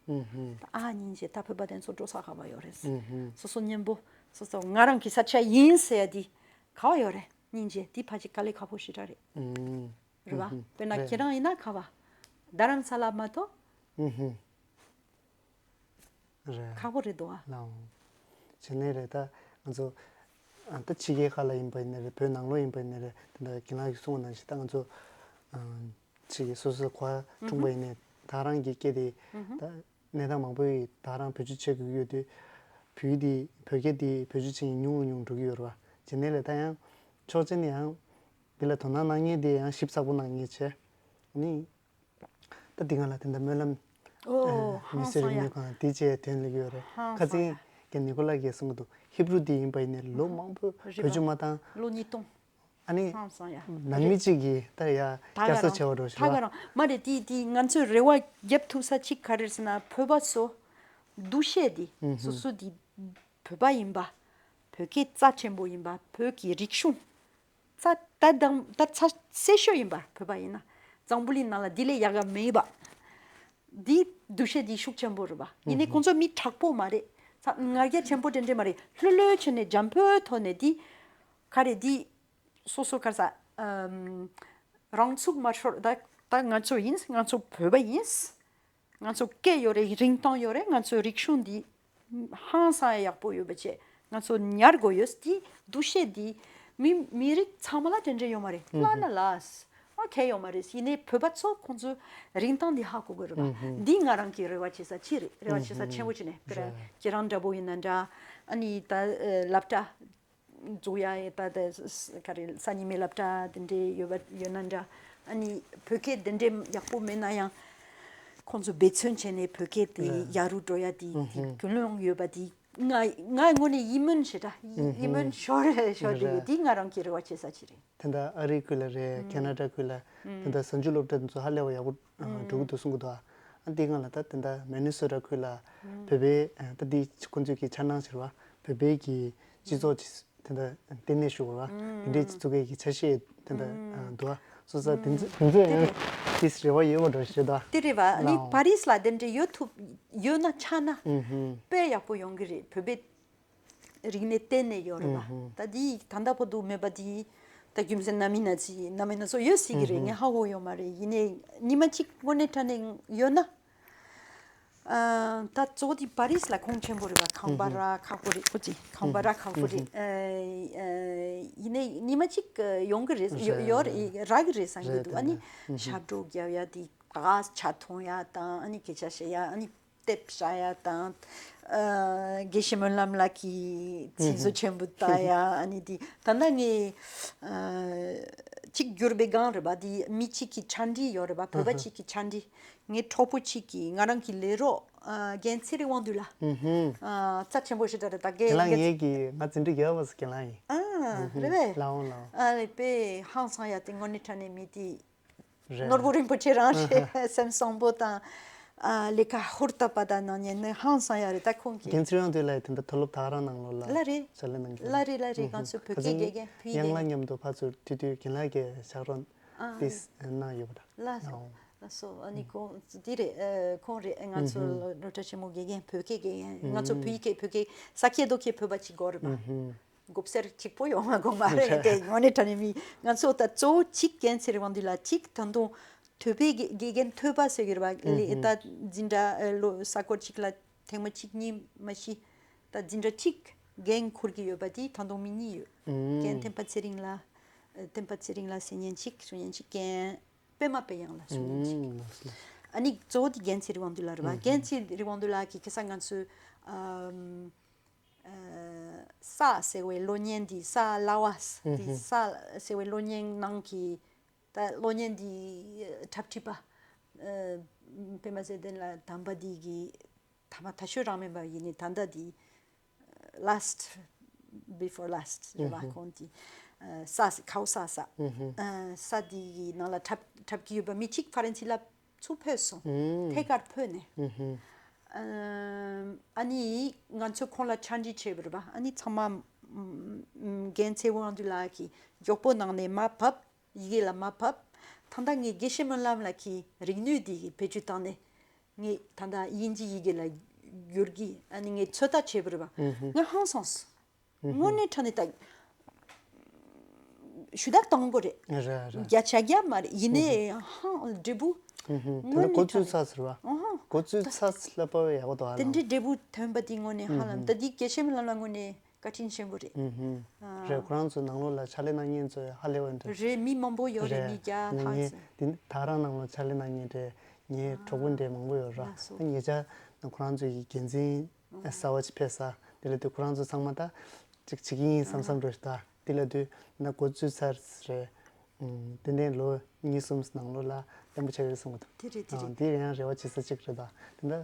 ད་ཨ་སྙིང་རྗེ་ད་བོད་པ་དེ་ཚོ་འགྲོ་ས་ག་པ་ཡོད་རེད། སོ་སོ་མཉམ་པོ་སོ་སོ་ང་རང་གི་ས་ཆ་ཡིན་ཟེར་ཡ་དེ་ག་པ་ཡོད་རེད། སྙིང་རྗེ་དེ་ཕལ་ཆེར་དཀའ་ལས་ཁག་པོ་ཞེ་དྲག་རེད། རེད་པ། དཔེར་ན་ཁྱེད་རང་ཡིན་ན་ག་པ་རྡ་རམ་ས་ལ་མ་གཏོགས། རེད། ཁག་པོ་རེད་འདུག་ཨ། ལའོ། བྱས་ནས་རེད་ད་ང་ཚོ་ཨ་ད་ཕྱི་རྒྱལ་ཁག་ལ་ཡིན་པ་ཡིན་ནའི་རེད། བོད་ནང་ལོགས་ཡིན་པ་ཡིན་ནའི་རེད། དེ་འདྲ་རྒན་ལགས་ཀྱིས་གསུངས་པ་ནང་བཞིན་ད་ང་ཚོ་ཨ་ཕྱི་རྒྱལ་སོ་སོའི་གོ་བ་འཁྲུངས་པ་ཡིན་ནའི་ད་རང་གི་སྐད་དེ་ད་གནས་སྟངས་མང་པོ་ཡིས་ད་རང་བེད་སྤྱོད་བྱེད་དགོས་ཀྱི་ཡོད་དུས་བོད་དེ་བོད་སྐད་དེ་བེད་སྤྱོད་བྱེད་མཁན་ཉུང་རུ་ཉུང་རུ་འགྲོ་གི་ཡོད་རེད་པ། བྱས་ནས་རེད་ད་ཡང་ཕྱོགས་གཅིག་ནས་ཡང་འདི་ལ་དོ་སྣང་གནང་མཁན་དེ་ཡང་ཞིབ་ཚགས་པོ་གནང་མཁན་བྱས་ནི། ད་འདི་ང་ལ་དེ་འདྲ་སྨོན་ལམ། ཨོ། ཨ་མི་ཧང་སེར་སང་ཡ། ཉོས་གང་དེ་བཅས་དོན་ལེགས་ཡོད་རེད། ཧང་ཁ་སང་ཡ། ཚིག་རྒན་ནི་ཀོ་ལགས་ཀྱིས་གསུང་གི་འདུག་ཧི་བྷུ་རུ་དེ་ཡིན་པ་ཡིན་ནའི་ལོ་མང་པོ་རེད་བེད་སྤྱོད་པ། མ་བཏང་། ལོ་ཉིས་སྟོང་། ཨ་ནི། ཧང་སང་ཡ། ནང་མི་གཅིག་གིས་ད་ཡ་ད་ག་བསྐྱར་གསོ་རང་བྱས་པ་འགྲོ་ད་ག་ཞིག་རང་མ་རེད། དེ་དེ་ང་ཚོས་རེ་བ་རྒྱབ་ཐུབ་ས་གཅིག་ག་རེ་རེད་ཟེར་ན་བོད་པ་ཚོ་འདུ་ཤེས་དེ་སོ་སོ་དེ་བོད་པ་ཡིན་པ། བོད་སྐད་རྩ་ཆེན་པོ་ཡིན་པ། བོད་ཀྱི་རིག་གཞུང་རྩ་ད་དང་ད་རྩ་གསལ་ཤོས་ཡིན་པ། བོད་པ་ཡིན་ན་འཛམ་བུ་གླིང་ནང་ལ་འདི་ལས་ཡག་ག་མེད་པ། འདི་འདུ་ཤེས་འདི་ཤུགས་ཆེན་པོ་རེད་པ། ཡིན་ནའི་ཁོང་ཚོ་མི་དྲག་པོ་མ་རེད། ཚ་ང་རྒྱལ་ཆེན་པོ་དྲན་དྲན་མ་རེད། ལྷོད་ལྷོད་བྱས་ནས་འཇམ་པོའི་ཐོག་ནས་འདི་ག་རེ་འདི་སོ་སོ་ག་རེ་ཟ་ཨམ་རང་ཚུགས་མ་ཤོར། ད་ད་ང་ཚོ་ཡིན། ང་ཚོ་བོད་པ་ཡིན། ང་ཚོ་སྐད་ཡོད་རེད། རིན་ཐང་ཡོད་རེད། ང་ཚོའི་རིག་གཞུང་འདི་ཧང་སང་ཡག་པོ་ཡོད་པ་བྱས་ང་ཚོ་ཉར་དགོས་ཡོད། འདི་འདུ་ཤེས་འདི་མི་མི་རིགས་ཚང་མ་ལ་དེ་འདྲ་ཡོད་མ་རེད། ལ་ན་ལ་ཨོ་ཁེ་ཡོད་མ་རེད། ཡིན་ནའི་བོད་པ་ཚོ་ཁོང་ཚོའི་རིན་ཐང་འདི་ཧ་གོ་དགོས་རེད་པ། འདི་ང་རང་གི་རེ་བ་བྱེད་ས་ཅི་རེད། རེ་བ་བྱེད་ས་ཆེན་པོ་ཅི་ནས་དཔེར་ན་རེད། ཁྱེད་རང་འདྲ་པོ་ཡིན་ན་འདྲ། ཨ་ནི་ད་སློབ་གྲྭ་འཛུགས་ཡ་ཡི་ད་ད་ག་རེ་ས་ཉི་མའི་སློབ་གྲྭ་དེ་འདྲའི་ཡོད་པ་ཡོད་ན་འདྲ། ཨ་ནི་བོད་སྐད་དེ་འདྲའི་ཡག་པོ་མེད་ན་ཡང་ཁོང་ཚོ་འབད་བརྩོན་བྱས་ནས་བོད་སྐད་དེ་ཡག་རུ་འགྲོ་ཡ་དེ་དེ་ཀུན་སློང་ཡོད་པ་དེ་ང་ངའི་ངོས་ནས་ཡིད་སྨོན་ཞེ་དྲག་ཡིད་སྨོན་ཤོར་ཤོར་རེད། དེ་ང་རང་གི་རེ་བ་བྱེད་ས་ཅིག་རེད། དེ་འདྲ་ཨ་རི་ཁུལ་ལ་རེད། ཁེ་ན་ཌ་ཁུལ་ལ་དེ་འདྲ་གཟའ་མཇུག་སློབ་གྲྭ་དེ་ཚོ་ཧ་ལས་པ་ཡག་པོ་འགྲོ་གི་འདུག་གསུང་གི་འདུག་ཨ་ ཨ་འདི་སྒང་ལ་ད་དེ་འདྲ་མི་ནི་སོ་ཊ་ཁུལ་ལ་བོད་པའི་ཨ་ད་འདི་ཁོང་ཚོས་ཀྱི་འཆར་སྣང་ཟེར་བ་བོད་པའི་གི་སྤྱི་ཚོགས་ཀྱི་དེ་འདྲ་ལྟེ་གནས་ཞུ་དགོས་པ་དེ་འདྲའི་བཙུགས་མཁན་གྱི་ཆ་ཤས་དེ་འདྲ་འདུག་ཨ། སོ་སོ་དེ་ཚོ་དེ་ཚོ་ཡང་དེ་རེད་བ། ཏིས་རེ་བ་ཡོད་པ་འགྲོ་ཞེས་དོ། དེ་རེད་བ། ཨ་ནི་ལའོ། པ་རིས་ལ་དེ་འདྲ་ཡོད་ཐུབ་ཡོད་ན་ཆགས་ན་ཨུ་ཧུམ། དཔེ་ཡག་པོ་ཡོང་གི་རེད། བོད་པའི་རིག་གནས་བརྟེན་ནས་ཡོད་རེད་བ། ཨུ་ཧུམ། ད་འདི་ད་ལྟ་བར་དུ་མེད་པ་འདི་ད་རྒྱུ་མཚན་སྣ་མིན་སྣ་ཚོགས་སྣ་མིན་སྣ་ཚོགས་ཡོད་སྲིད་ཀྱི་རེད། ཨུ་ཧུམ། ངས་ཧ་གོ་ཡོད་མ་རེད། ཡིན་ནའི་ཉི་མ་གཅིག་དངོས་གནས་དྲང་གནས་ཡོད་ན། ཨ། ད་གཙོ་བོ་དེ་པ་རིས་ལ་གོང་ཆེན་པོ་རེད་བ། ཁང་པ་ར་ཁག་པོ་རེད། ཁོ་ཅི་ཁང་པ་ར་ཁག་པོ་རེད། ཨ། ཨ། ཡིན་ནའི་ཉི་མ་གཅིག་ཡོང་གི་རེད། ཡོད་ཡོད་རེད། རག་གི་རེད་བསམ་གྱི་འདུག་ཨ་ནི་ཞབས་བྲོ་རྒྱབ་ཡ་དེ་ག་ཆ་མཐོང་ཡ་དང་ཨ་ནི་སྐད་ཆ་བཤད་ཡ་ཨ་ནི་དེབ་བཞག་ཡ་དང་། ཨ། དགེ་བཤེས་སྨོན་ལམ་ལགས་ཀྱི་ཚིག་མཛོད་ཆེན་པོ་ལྟ་ཡ་ཨ་ནི་དེ་ད་ལྟ་ངས་ཨ། གཅིག་གྱུར་པའི་སྒང་རེད་བ། དེ་མི་གཅིག་གི་ཆ་འགྲིག་ཡོད་རེད་བ། བོད་པ་གཅིག་གི་ཆ་འགྲིག་ངའི་གྲོགས་པོ་གཅིག་གིས་ང་རང་གི་ལས་རོགས་ཨ། རྒན་ཚེ་རིང་དབང་འདུས་ལགས། ཨུ་ཧུམ། ཨ། རྩ་ཆེན་པོ་ཞེ་དྲག་རེད། ད་རྒན་ཁྱེད་རང་རྒན་ངེད་ཀྱི་ང་འཛིན་གྲྭ་བརྒྱད་པ་སུ་ཁྱེད་རང་ཡིན། ཨ། རེད་པས། ལའོ་ལའོ། ཨ་ལས་པས་ཧང་སང་ཡ་དེ་དངོས་གནས་དྲང་གནས་མི་དེ་རེད། ནོར་བུ་རིན་པོ་ཆེ་རང་རེད། སེམས་བཟང་པོ་དང་། ཨ། ལས་ཀ་ཧུར་ཐག་པ་དང་གནང་མཁན་ནི་ཧང་སང་ཡ་རེད། ད་ཁོང་གིས་རྒན་ཚེ་རིང་དབང་འདུས་ལགས་དེ་འདྲ་མཐོ་སློབ་ད་ག་རང་ནང་ལོགས་ལ་ལ་རེད། ཕྱག་ལས་གནང་གི་ལ་རེད། ལ་རེད། ང་ཚོ་བོད་སྐད་དགེ་རྒན་བོད་ཡིག་དགེ་རྒན་ཡང་ལ་མཉམ་དུ་ཕར་ཚུར་དུས་དུས་རྒན་ལགས་ཀྱིས་ཕྱག་རོགས་ཨ། ཏིས་གནང་ཡོད་པ་འདྲ། ལགས་སོ། ལགས་སོ། ཨ་ནི་ཁོང་འདི་རེད། ཨ། ཁོང་རེད། ང་ཚོ་སློབ་གྲྭ་ཆེན་མོ་དགེ་རྒན་བོད་སྐད་དགེ་རྒན། ང་ཚོ་བོད་ཡིག་གི་བོད་སྐད་ས་སྐྱེས་རྡོ་སྐྱེས་བོད་པ་གཅིག་དགོས་རེད་པ། མགོ་སེར་གཅིག་པོ་ཡོང་མ་དགོས་མ་རེད་དེ། དངོས་གནས་དྲང་གནས་མི་ང་ཚོ་ད་གཙོ་བོ་གཅིག་རྒན་ཚེ་རིང་དབང་འདུས་ལགས་གཅིག་ད་དུང་ཐོས་པའི་དགེ་དགེ་རྒན་ཐོས་པ་ཟེར་གྱི་རེད་པ། ལས་ད་འཛིན་གྲྭ་ལོ་ས་སྐོར་གཅིག་ལ་ཐེངས་མ་གཅིག་གཉིས་མ་གཞི་ད་འཛིན་གྲྭ་གཅིག་འགན་འཁུར་གྱི་ཡོད་པ་དེ་ད་དུང་མི་གཉིས་ཡོད། རྒན་བསྟན་པ་ཚེ་རིང་ལགས། བསྟན་པ་ཚེ་རིང་ལགས་ཟེར་མཁན་གཅིག་གསུང་མཁན་གཅིག་རྒན་པད་མ་དཔལ་དབྱངས་ལགས་གསུང་མཁན་གཅིག་ཨ་ནི་གཙོ་བོ་དེ་རྒན་ཚེ་རིང་དབང་འདུས་ལགས་རེད་པ། རྒན་ཚེ་རིང་དབང་འདུས་ལགས་ཀྱིས་ཁ་སང་ང་ཚོའི་ཨམ། ཨ། ས་ཟེར་བའི་གློག་བརྙན་འདི། ས་ལ་བ་འདི། ས་ཟེར་བའི་གློག་བརྙན་ནང་གི་ད་གློག་བརྙན་འདི་འཁྲབ་ཁྲིད་པ་ཨ། པད་མ་ཚེ་བརྟན་ལགས་དམ་པ་འདི་གི་ཐ་མ་ད་ཤོད་རང་མེད་པ་ཡིན་ནི་ད་ལྟ་འདི་last before last རེད་པ། ཁོང་འདི་ཨ། ས་ཁའོ་ས་ས་ཨ། ས་འདི་གི་ནང་ལ་འཁྲབ་འཁྲབ་ཀྱི་ཡོད་པ། མི་གཅིག་ཧྥ་རན་སི་ལ་ཚུར་ཕེབས་སོང་། ཐད་ཀར་ཕེབས་ནས། ཨ་ནི་ང་ཚོས་ཁོང་ལ་ཆ་འཇོག་བྱས་པ་རེད་པ། ཨ་ནི་ཚང་མ་རྒན་ཚེ་རིང་དབང་འདུས་ལགས་ཀྱིས་མགྱོགས་པོ་གནང་ནས་མར་ཕབ། ཡི་གེ་ལ་མར་ཕབ། ད་ལྟ་ངས་དགེ་བཤེས་སྨོན་ལམ་ལགས་ཀྱི་རིག་ནུས་འདི་བེད་སྤྱོད་བཏང་ནས་ངས་ད་ལྟ་དབྱིན་ཇི་ཡི་གེ་ལ་བསྒྱུར་གྱི། ཨ་ནི་ངས་ཚོད་ལྟ་བྱས་པ་རེད་པ། ང་ཧང་སངས། དངོས་གནས་དྲང་གནས་ད་ཞུ་དག་གཏོང་དགོས་རེད། རེད་རེད། བརྒྱ་ཆ་བརྒྱ་མ་རེད། ཡིན་ནའི་ཧང་འབྲས་བུ། ད་ལྟ་འགོ་བཙུགས་ཚར་ཟེར་བ། འགོ་བཙུགས་ཚར་ལ་པ་བའི་ཡག་པོ་འདུག་ཨ། དེ་འདྲའི་འབྲས་བུ་ཐོན་པ་དེ་དངོས་གནས་ཧ་ལམ་ད་འདི་དགེ་བཤེས་སྨོན་ལམ་ལ་དངོས་གནས་བཀའ་དྲིན་ཆེན་པོ་རེད། རེད། ཁོ་རང་ཚོ་ནང་ལོགས་ལ་ཕྱག་ལས་གནང་མཁན་ཚོ་ཧ་ལས་པ་འདྲ། རེད། མི་མང་པོ་ཡོད་རེད། རེད། མི་བརྒྱ་ལྷག་ངས་ཙམ། དེ་ད་རང་ནང་ལོགས་ཕྱག་ལས་གནང་མཁན་རེད། ངའི་གྲོགས་པོ་འདྲ་མང་པོ་ཡོད་ར། ལགས་སོ། ད་ཉེ་ཆར་ཁོ་རང་ཚོ་ཡི་འགན་འཛིན་གསར་བ་ཅིག་ཕེབས་ས་དེ་ལ་དུས་ཁོ་རང་ཚོ་ཚང་མ་ད་ཅིག་བྱེད་ཀྱི་ཡིན་བསམ་བསམ་འགྲོ་ཞིག་ད་དེ་ལ་དུས་ན་འགོ་བཙུགས་ཚར་རེད། ཨུམ། ཏན་ཏན་ལོ་གཉིས་གསུམ་ནང་ལོགས་ལ་བརྟན་པོ་ཆགས་ཀྱི་རེད་བསམ་གྱི་འདུག་དེ་རེད། དེ་རེད། དེ་ཡང་རེ་བ་བྱེད་ས་གཅིག་རེད་ད། དེ་འདྲ་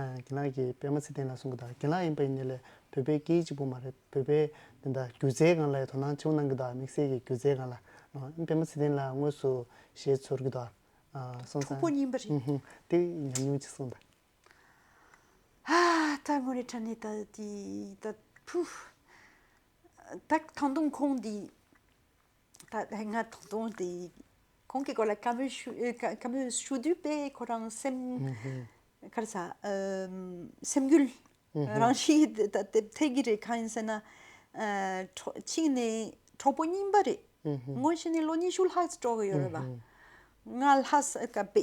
རྒན་ལགས་ཀྱིས་པད་མ་ཚེ་བརྟན་ལགས་གསུང་གི་འདུག་རྒན་ལགས་ཡིན་པ་ཡིན་ནའི་ལས་བོད་པའི་སྐད་ཡིག་གཅིག་པུ་མ་རེད། བོད་པའི་དེ་འདྲ་སྒྱུ་རྩལ་སྒང་ལ་ཡང་དོ་སྣང་ཆེན་པོ་གནང་གི་འདུག་དམིགས་བསལ་གྱི་སྒྱུ་རྩལ་སྒང་ལ། ཨ། པད་མ་ཚེ་བརྟན་ལགས་དངོས་སུ་གཞས་ཚོར་གྱི་འདུག་ཨ། སོང་ཙང་གྲོགས་པོ་རྙིང་པ་རེད། ཨུ་ཧུམ། དེ་ཉམས་མྱོང་ཅིག་གསུངས་དང་། ཨ། ད་དངོས་གནས་དྲང་གནས་ད་དེ་ད་ཕུ། ད་ད་དུང་ཁོང་འདི། ད་ང་ད་དུང་དེ་ཁོང་གི་སྐོར་ལ་བཀའ་མོལ་ཞུ་ཨེ་བཀའ་བཀའ་མོལ་ཞུ་དུས་དཔེ་ཁོ་རང་སེམས་ཧུམ་ཧུམ་ག་རེ་ཟ་ཨམ་སེམས་འགུལ་ཧུམ་ཧུམ་རང་ཞིག་ད་དེ་ཐེབས་ཀྱི་རེད། གང་ཡིན་ཟེར་ན་ཨ་གྲོ་གཅིག་ནས་གྲོགས་པོ་རྙིང་པ་རེད། ཧུམ་ཧུམ་ངོ་ཤེས་ནས་ལོ་ཉི་ཤུ་ལྷག་ཙམ་འགྲོ་གི་ཡོད་རེད་པ། ཧུམ་ཧུམ་ང་ལྷ་ས་ཀ་པེ་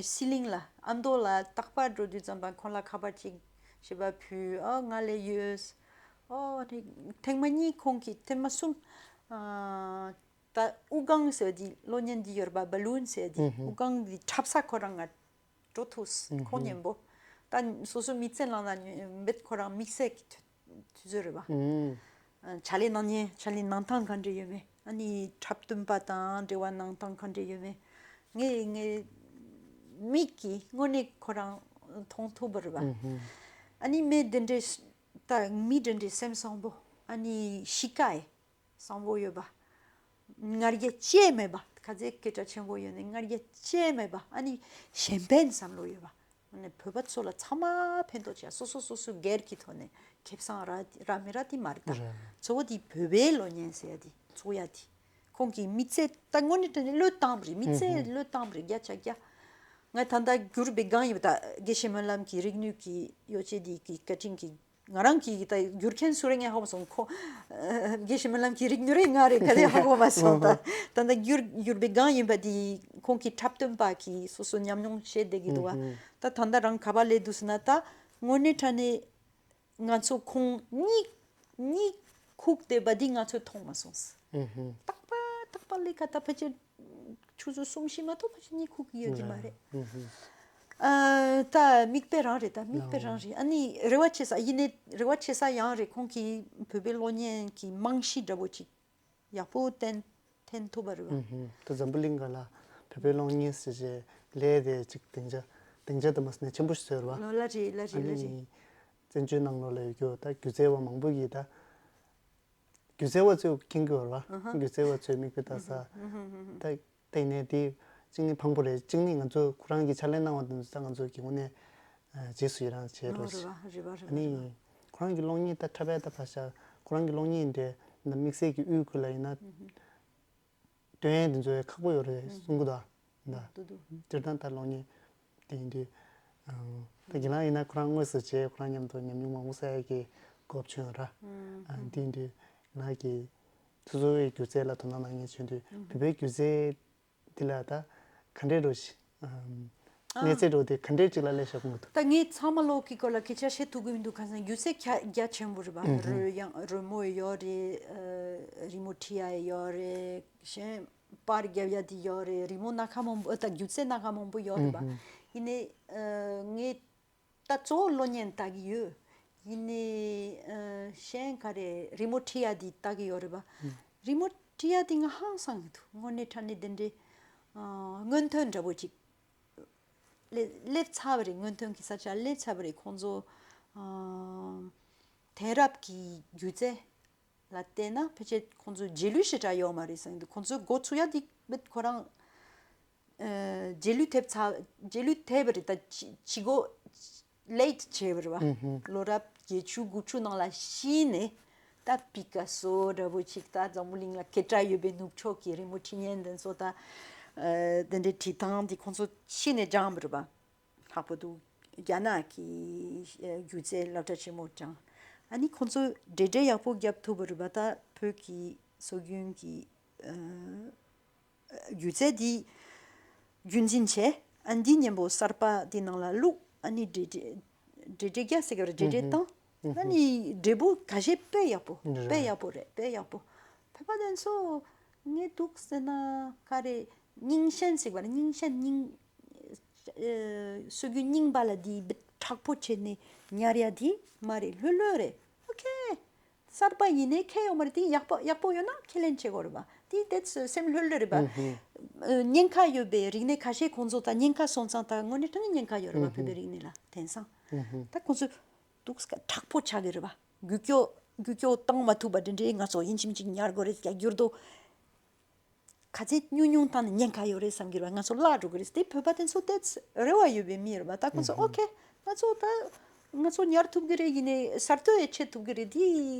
སི་ལིང་ལ་ཨ་མདོ་ལ་རྟག་པར་འགྲོ་དུས་ཙམ་པ་ཁོང་ལ་ཁ་པར་ཅིག་ཞེས་པ་ཕུལ། ཨ་ང་ལ་ཡོད། ཨོ་དེ་ཐེངས་མ་གཉིས་ཁོང་གིས་ཐེངས་མ་གསུམ། ཨ་ད་དབུགས་ལྒང་ཟེར་བ་འདི་གློག་བརྙན་འདི་ཡོད་རེད་པ། བ་ལུན་ཟེར་བ་འདི། ཨུ་ཧུ། དབུགས་ལྒང་འདི་འཁྲབ་ས་ཁོ་རང་ང་འགྲོ་ཐུབ། ཨུ་ཧུ། ཁོང་མཉམ་པོ་ད་སོ་སོ་མི་ཚེ་ནང་ལ་འབད་ཁོ་རང་དམིགས་བསལ་གྱི་དུས་དུས་ཚོད་རེད་པ། ཨུ། ཨ་ཕྱག་ལས་གནང་མཁན་ཕྱག་ལས་གནང་སྟངས་ག་འདྲ་ཡོད་མེད། ཨ་ནི་འཁྲབ་སྟོན་པ་དང་འབྲེལ་བ་གནང་སྟངས་ག་འདྲ་ཡོད་མེད། ངས་ངའི་མིག་གིས་དངོས་གནས་ཁོ་རང་མཐོང་ཐུབ་པ་རེད་པ། ཨུ་ཧུ། ཨ་ནི་མི་དེ་འདྲའི་ད་མི་དེ་འདྲའི་སེམས་བཟང་པོ། ཨ་ནི་གཤིས་ཀ་ཡང་བཟང་པོ་ཡོད་པ། ང་རྒྱལ་ཅི་ཡང་མེད་པ། ཁ་ཟས་སྐད་གྲགས་ཆེན་པོ་ཡོད་ནས་ང་རྒྱལ་ཅི་ཡང་མེད་པ། ཨ་ནི་གཞན་ཕན་བསམ་བློ་ཡོད་པ། ནས་བོད་པ་ཚོ་ལ་ཚང་མ་ཕན་ཐོགས་བྱས། སོ་སོ་སོ་སོའི་སྒེར་གྱི་ཐོག་ནས་ཁེ་བཟང་རག་རག་མི་རག་དེ་མ་རེད་ད། རེད། གཙོ་བོ་དེ་བོད་པའི་གློག་བརྙན་ཟེར་ཡ་དེ་ཚོགས་ཡ་དེ། ཁོང་གི་མི་ཚེ་ད་དངོས་གནས་དྲང་གནས་བློས་བཏང་བ་རེད། མི་ཚེ་བློས་བཏང་བ་རེད། བརྒྱ་ཆ་བརྒྱ། ང་ད་ལྟ་བསྒྱུར་བའི་སྒང་ཡིན་པ། ད་དགེ་བཤེས་སྨོན་ལམ་གྱི་རིག་ནུས་ཀྱི་ཡོ་བྱད་དེ་གི་བཀའ་དྲིན་གྱིས། ང་རང་གིས་ད་བསྒྱུར་མཁན་སུ་རེད་ངས་ཧ་གོ་མ་སོང་། ཁོ་ཨ་དགེ་བཤེས་སྨོན་ལམ་གྱི་རིག་ནུས་རེད་ང་རེད་ག་རེ་ཧ་གོ་མ་སོང་། ད་ད་ལྟ་བསྒྱུར་བསྒྱུར་བའི་སྒང་ཡིན་པ་དེ་ཁོང་གི་འཁྲབ་སྟོན་པ་གིས་སོ་སོ་ཉམས་མྱོང་བཤད་བསྡད་ཀྱི་འདུག་བ། ད་ད་ལྟ་རང་ག་པར་སླེབས་འདུག་ཟེར་ན། ད་དངོས་གནས་དྲང་གནས་ང་ཚོ་ཁོང་གཉིད་གཉིད་ཁུག་བསྡད་པ་འདི་ང་ཚོས་མཐོང་མ་སོང་། ཨུ་ཧུ། རྟག་པ་རྟག་པ་ལས་ཀ་ད་ཕལ་ཆེར་ཆུ་ཚོད་གསུམ་བཞི་མ་གཏོགས་ཕལ་ཆེར་གཉིད་ཁུག་གི་ཡོད་ཀྱི་མ་རེད། ཨུ་ཧུ། ཨ། ད་མིག་དཔེ་རང་རེད། ད་མིག་དཔེ་རང་རེད། ཨ་ནི་རེ་བ་བྱེད་ས་ཡིན་ནའི་རེ་བ་བྱེད་ས་ཡང་རེད། ཁོང་གིས་བོད་པའི་གློག་བརྙན་གྱི་རྨང་གཞི་འདྲ་པོ་ཅིག་ཡག་པོ་བསྟན་འཐེན་ཐུབ་པ་རེད་བ། ཨུ་ཧུ། ད་འཛམ་བུ་གླིང་ག་ལ་བོད་པའི་གློག་བརྙན་ཟེར་བྱས་ལས་དེ་ཅིག་སྡིངས་ཆ་སྡིངས་ཆ་དུ་མ་ཟིན་ནས་ཆེན་པོ་ཞིག་བཟོས་རེད་བ། ལོ་ལ་རེད་ལ་རེད་ལ་རེད། བཙན་བྱོལ་ནང་ལོགས་ལ་ཡོད་རྒྱུ་ད་སྒྱུ་རྩལ་བ་མང་པོ་གིས་ད་སྒྱུ་རྩལ་བ་ཚོས་མཁྱེན་གྱི་ཡོད་རེད་བ། སྒྱུ་རྩལ་བ་ཚོས་མིག་དཔེ་ལྟ་ས། ད་ལྟ་ཡིན་ནའི་དེ་གཅིག་ནི་ཕངས་པོ་རེད། གཅིག་ནི་ང་ཚོ་ཁོ་རང་གིས་ཕྱག་ལས་གནང་བ་དེ་ཚོ་ད་ང་ཚོ་གི་ངོས་ནས་རྗེས་སུ་ཡི་རང་བྱེད་རོགས་ཞེས། ཨ་ནི་ཁོ་རང་གི་གློག་བརྙན་ད་འཁྲབ་པའི་ད་ཕར་བཞག་ཁོ་རང་གི་གློག་བརྙན་དེ་ད་དམིགས་བསལ་གྱི་དབུས་ཁུལ་ལ་ཡིན་ན་སྟོན་ཡས་དེ་ཚོ་ཡང་ཁག་པོ་ཡོད་རེད་གསུང་གི་འདུག་ད། སྤྱིར་བཏང་ད་གློག་བརྙན་དེ་ཡིན་དུས། ད་ཁྱེད་རང་ཡིན་ན་ཁོ་རང་དངོས་སུ་བྱས་ཁོ་རང་མཉམ་དུ་ཉམས་མྱོང་མང་པོ་བསགས་ཡ་གི་གོ་སྐབས་བྱུང་ཡོད་ར། དེ་ཡིན་དུས་ང་གི་སོ་སོའི་སྒྱུ་རྩལ་ལ་དོ་སྣང་གནང་མཁན་བྱུང་དུས་བོད་པའི་སྒྱུ་རྩལ་འདི་ལ་ད་ག་འདྲས་འགྲོ་ཞིག་གནས་ཚད་འགྲོ་དེ་ག་འདྲས་ཅིག་ལ་སླེབས་ཤག་གོ་མི་འདུག་ད་ངས་ཚང་མ་ལོག་གི་སྐོར་ལ་སྐད་ཆ་བཤད་ཐུབ་ཀྱི་མི་འདུག་གང་ཟེར་ན་སྒྱུ་རྩལ་རྒྱ་རྒྱ་ཆེན་པོ་རེད་པ། རོལ་དབྱངས་རོལ་མོ་ཡོད་རེད། རི་མོ་འབྲི་ཡ་ཡོད་རེད། གཞན་པར་རྒྱབ་ཡ་དེ་ཡོད་རེད། རི་མོ་སྣ་ཁ་མང་པོ་ད་སྒྱུ་རྩལ་སྣ་ཁ་མང་པོ་ཡོད་རེད་པ། ཡིན་ནའི་ངས་ད་གཙོ་བོ་གློག་བརྙན་ལྟ་གི་ཡོད། ཡིན་ནའི་ཨ་གཞན་ག་རེ་རི་མོ་འབྲི་ཡ་དེ་ལྟ་གི་ཡོད་རེད་པ། རི་མོ་འབྲི་ཡ་དེ་ང་ཧང་སང་གི་འདུག་དངོས་གནས་དྲང་གནས་དེ་འདྲའི་ཨ་སྔོན་ཐོན་འདྲ་པོ་ཅིག་སླེབས་སླེབས་ཚར་བ་རེད། སྔོན་ཐོན་གྱི་ས་ཆ་སླེབས་ཚར་བ་རེད། ཁོང་ཚོ་ཨ་དེང་རབས་ཀྱི་སྒྱུ་རྩལ་ལ་བལྟས་ན་ཕལ་ཆེར་ཁོང་ཚོའི་རྗེས་ལུས་ཞེ་དྲག་ཡོད་མ་རེད་བསམ་གྱི་འདུག་ཁོང་ཚོའི་འགོ་ཚུགས་ཡ་དེ་ཁོ་རང་། ཨ་རྗེས་ལུས་ཐེབས་ཚར་རྗེས་ལུས་ཐེབས་པ་རེད། ད་ཅི་ཅི་གོ་ལེ་ཊི་བྱས་པ་རེད་བ། ལོ་རབས་བརྒྱད་ཅུ་དགུ་བཅུ་ནང་ལ་ཤི་ནས་ད་པི་ཀ་སོ་འདྲ་པོ་ཅིག་ད་འཛམ་བུ་གླིང་ལ་སྐད་གྲགས་ཡོད་པའི་ནུབ་ཕྱོགས་ཀྱི་རི་མོ་འབྲི་མཁན་དེ་ཚོ་ད་ཨ་དེ་འདྲའི་བྲིས་སྟངས་དེ་ཁོང་ཚོ་ཤི་ནས་སྦྱངས་པ་རེད་བ། ལྷག་པར་དུ་རྒྱ་ནག་གི་ཨ་སྒྱུ་རྩལ་སློབ་གྲྭ་ཆེན་མོ་སྦྱངས། ཨ་ནི་ཁོང་ཚོ་འབྲེལ་འདྲིས་ཡག་པོ་བརྒྱབ་ཐུབ་པ་རེད་བ། ད་བོད་ཀྱི་སྲོལ་རྒྱུན་གྱི་ཨ་སྒྱུ་རྩལ་འདི་རྒྱུན་འཛིན་བྱས། ཨ་འདི་མཉམ་པོ་གསར་པ་འདི་ནང་ལ་བླུགས། ཨ་ནི་འབྲེལ་འདྲིས་འབྲེལ་འདྲིས་རྒྱག་ཟེར་གྱི་རེད། འབྲེལ་འདྲིས་བཏང་། ཨ་ནི་འབྲས་བུ་ཁ་ཤས་དཔེ་ཡག་པོ་རེད། དཔེ་ཡག་པོ་རེད། དཔེ་ཡག་པོ། བོད་པ་དེ་ཚོ་ངས་འདུག་ཟེར་ན་ག་རེ་རྙིང་ཞེན་ཟེར་བ་ལ་རྙིང་ཞེན་རྙིང་ཨ་སྲོལ་རྒྱུན་རྙིང་པ་ལ་འདི་དྲག་པོ་བྱས་ནས་ཉར་ཡ་འདི་མ་རེད། ལྷོད་ལྷོད་རེད། ཨོ་ཁེ། གསར་པ་ཡིན་ནའི་ཁྱད་ཡོད་མ་རེད། དེ་ཡག་པ་ཡག་པོ་ཡོད་ན་ཁས་ལེན་བྱེད་དགོས་རེད་པ། དེ་དེ་སེམས་ལྷོད་ལྷོད་རེད་པ། ཨུ་ཧུ། ཨ་ཉེན་ཁ་ཡོད་པའི་རིག་གནས་ཁ་ཤས་ཁོང་ཚོ་ད་ཉེན་ཁ་སོང་ཙང་ད་དངོས་གནས་དྲང་གནས་ཉེན་ཁ་ཡོད་རེད་པ། ཨུ་ཧུ། བོད་པའི་རིག་གནས་ལ། དེང་སང་ཨུ་ཧུ། ད་ཁོང་ཚོ་འདུག་སེ་དྲག་པོ་ཆགས་ཀྱི་རེད་པ། རྒུད་སྐྱོ་རྒུད་སྐྱོ་བཏང་མ་ཐུབ་པ་འདྲ་འདྲའི་ང་ཚོ་ཡིན་གཅིག་མིན་གཅིག་ཉར་དགོས་རེད། ཡ་འགྱུར་རྡོ་ག་ཚད་ཉུང་ཉུང་བཏང་ནས་ཉེན་ཁ་ཡོད་རེད་བསམ་གྱི་རེད་པ། ང་ཚོ་བརླག་འགྲོ་གི་རེད། དེ་བོད་པ་དེ་ཚོ་དེ་རེ་བ་ཡོད་པའི་མི་རེད་པ། ད་ཁོང་ཚོ་ཨོ་ཁེ། ང་ཚོ་ད་ང་ཚོ་ཉར་ཐུབ་ཀྱི་རེད། ཡིན་ནའི་གསར་གཏོད་ཡང་བྱེད་ཐུབ་ཀྱི་རེད། དེ་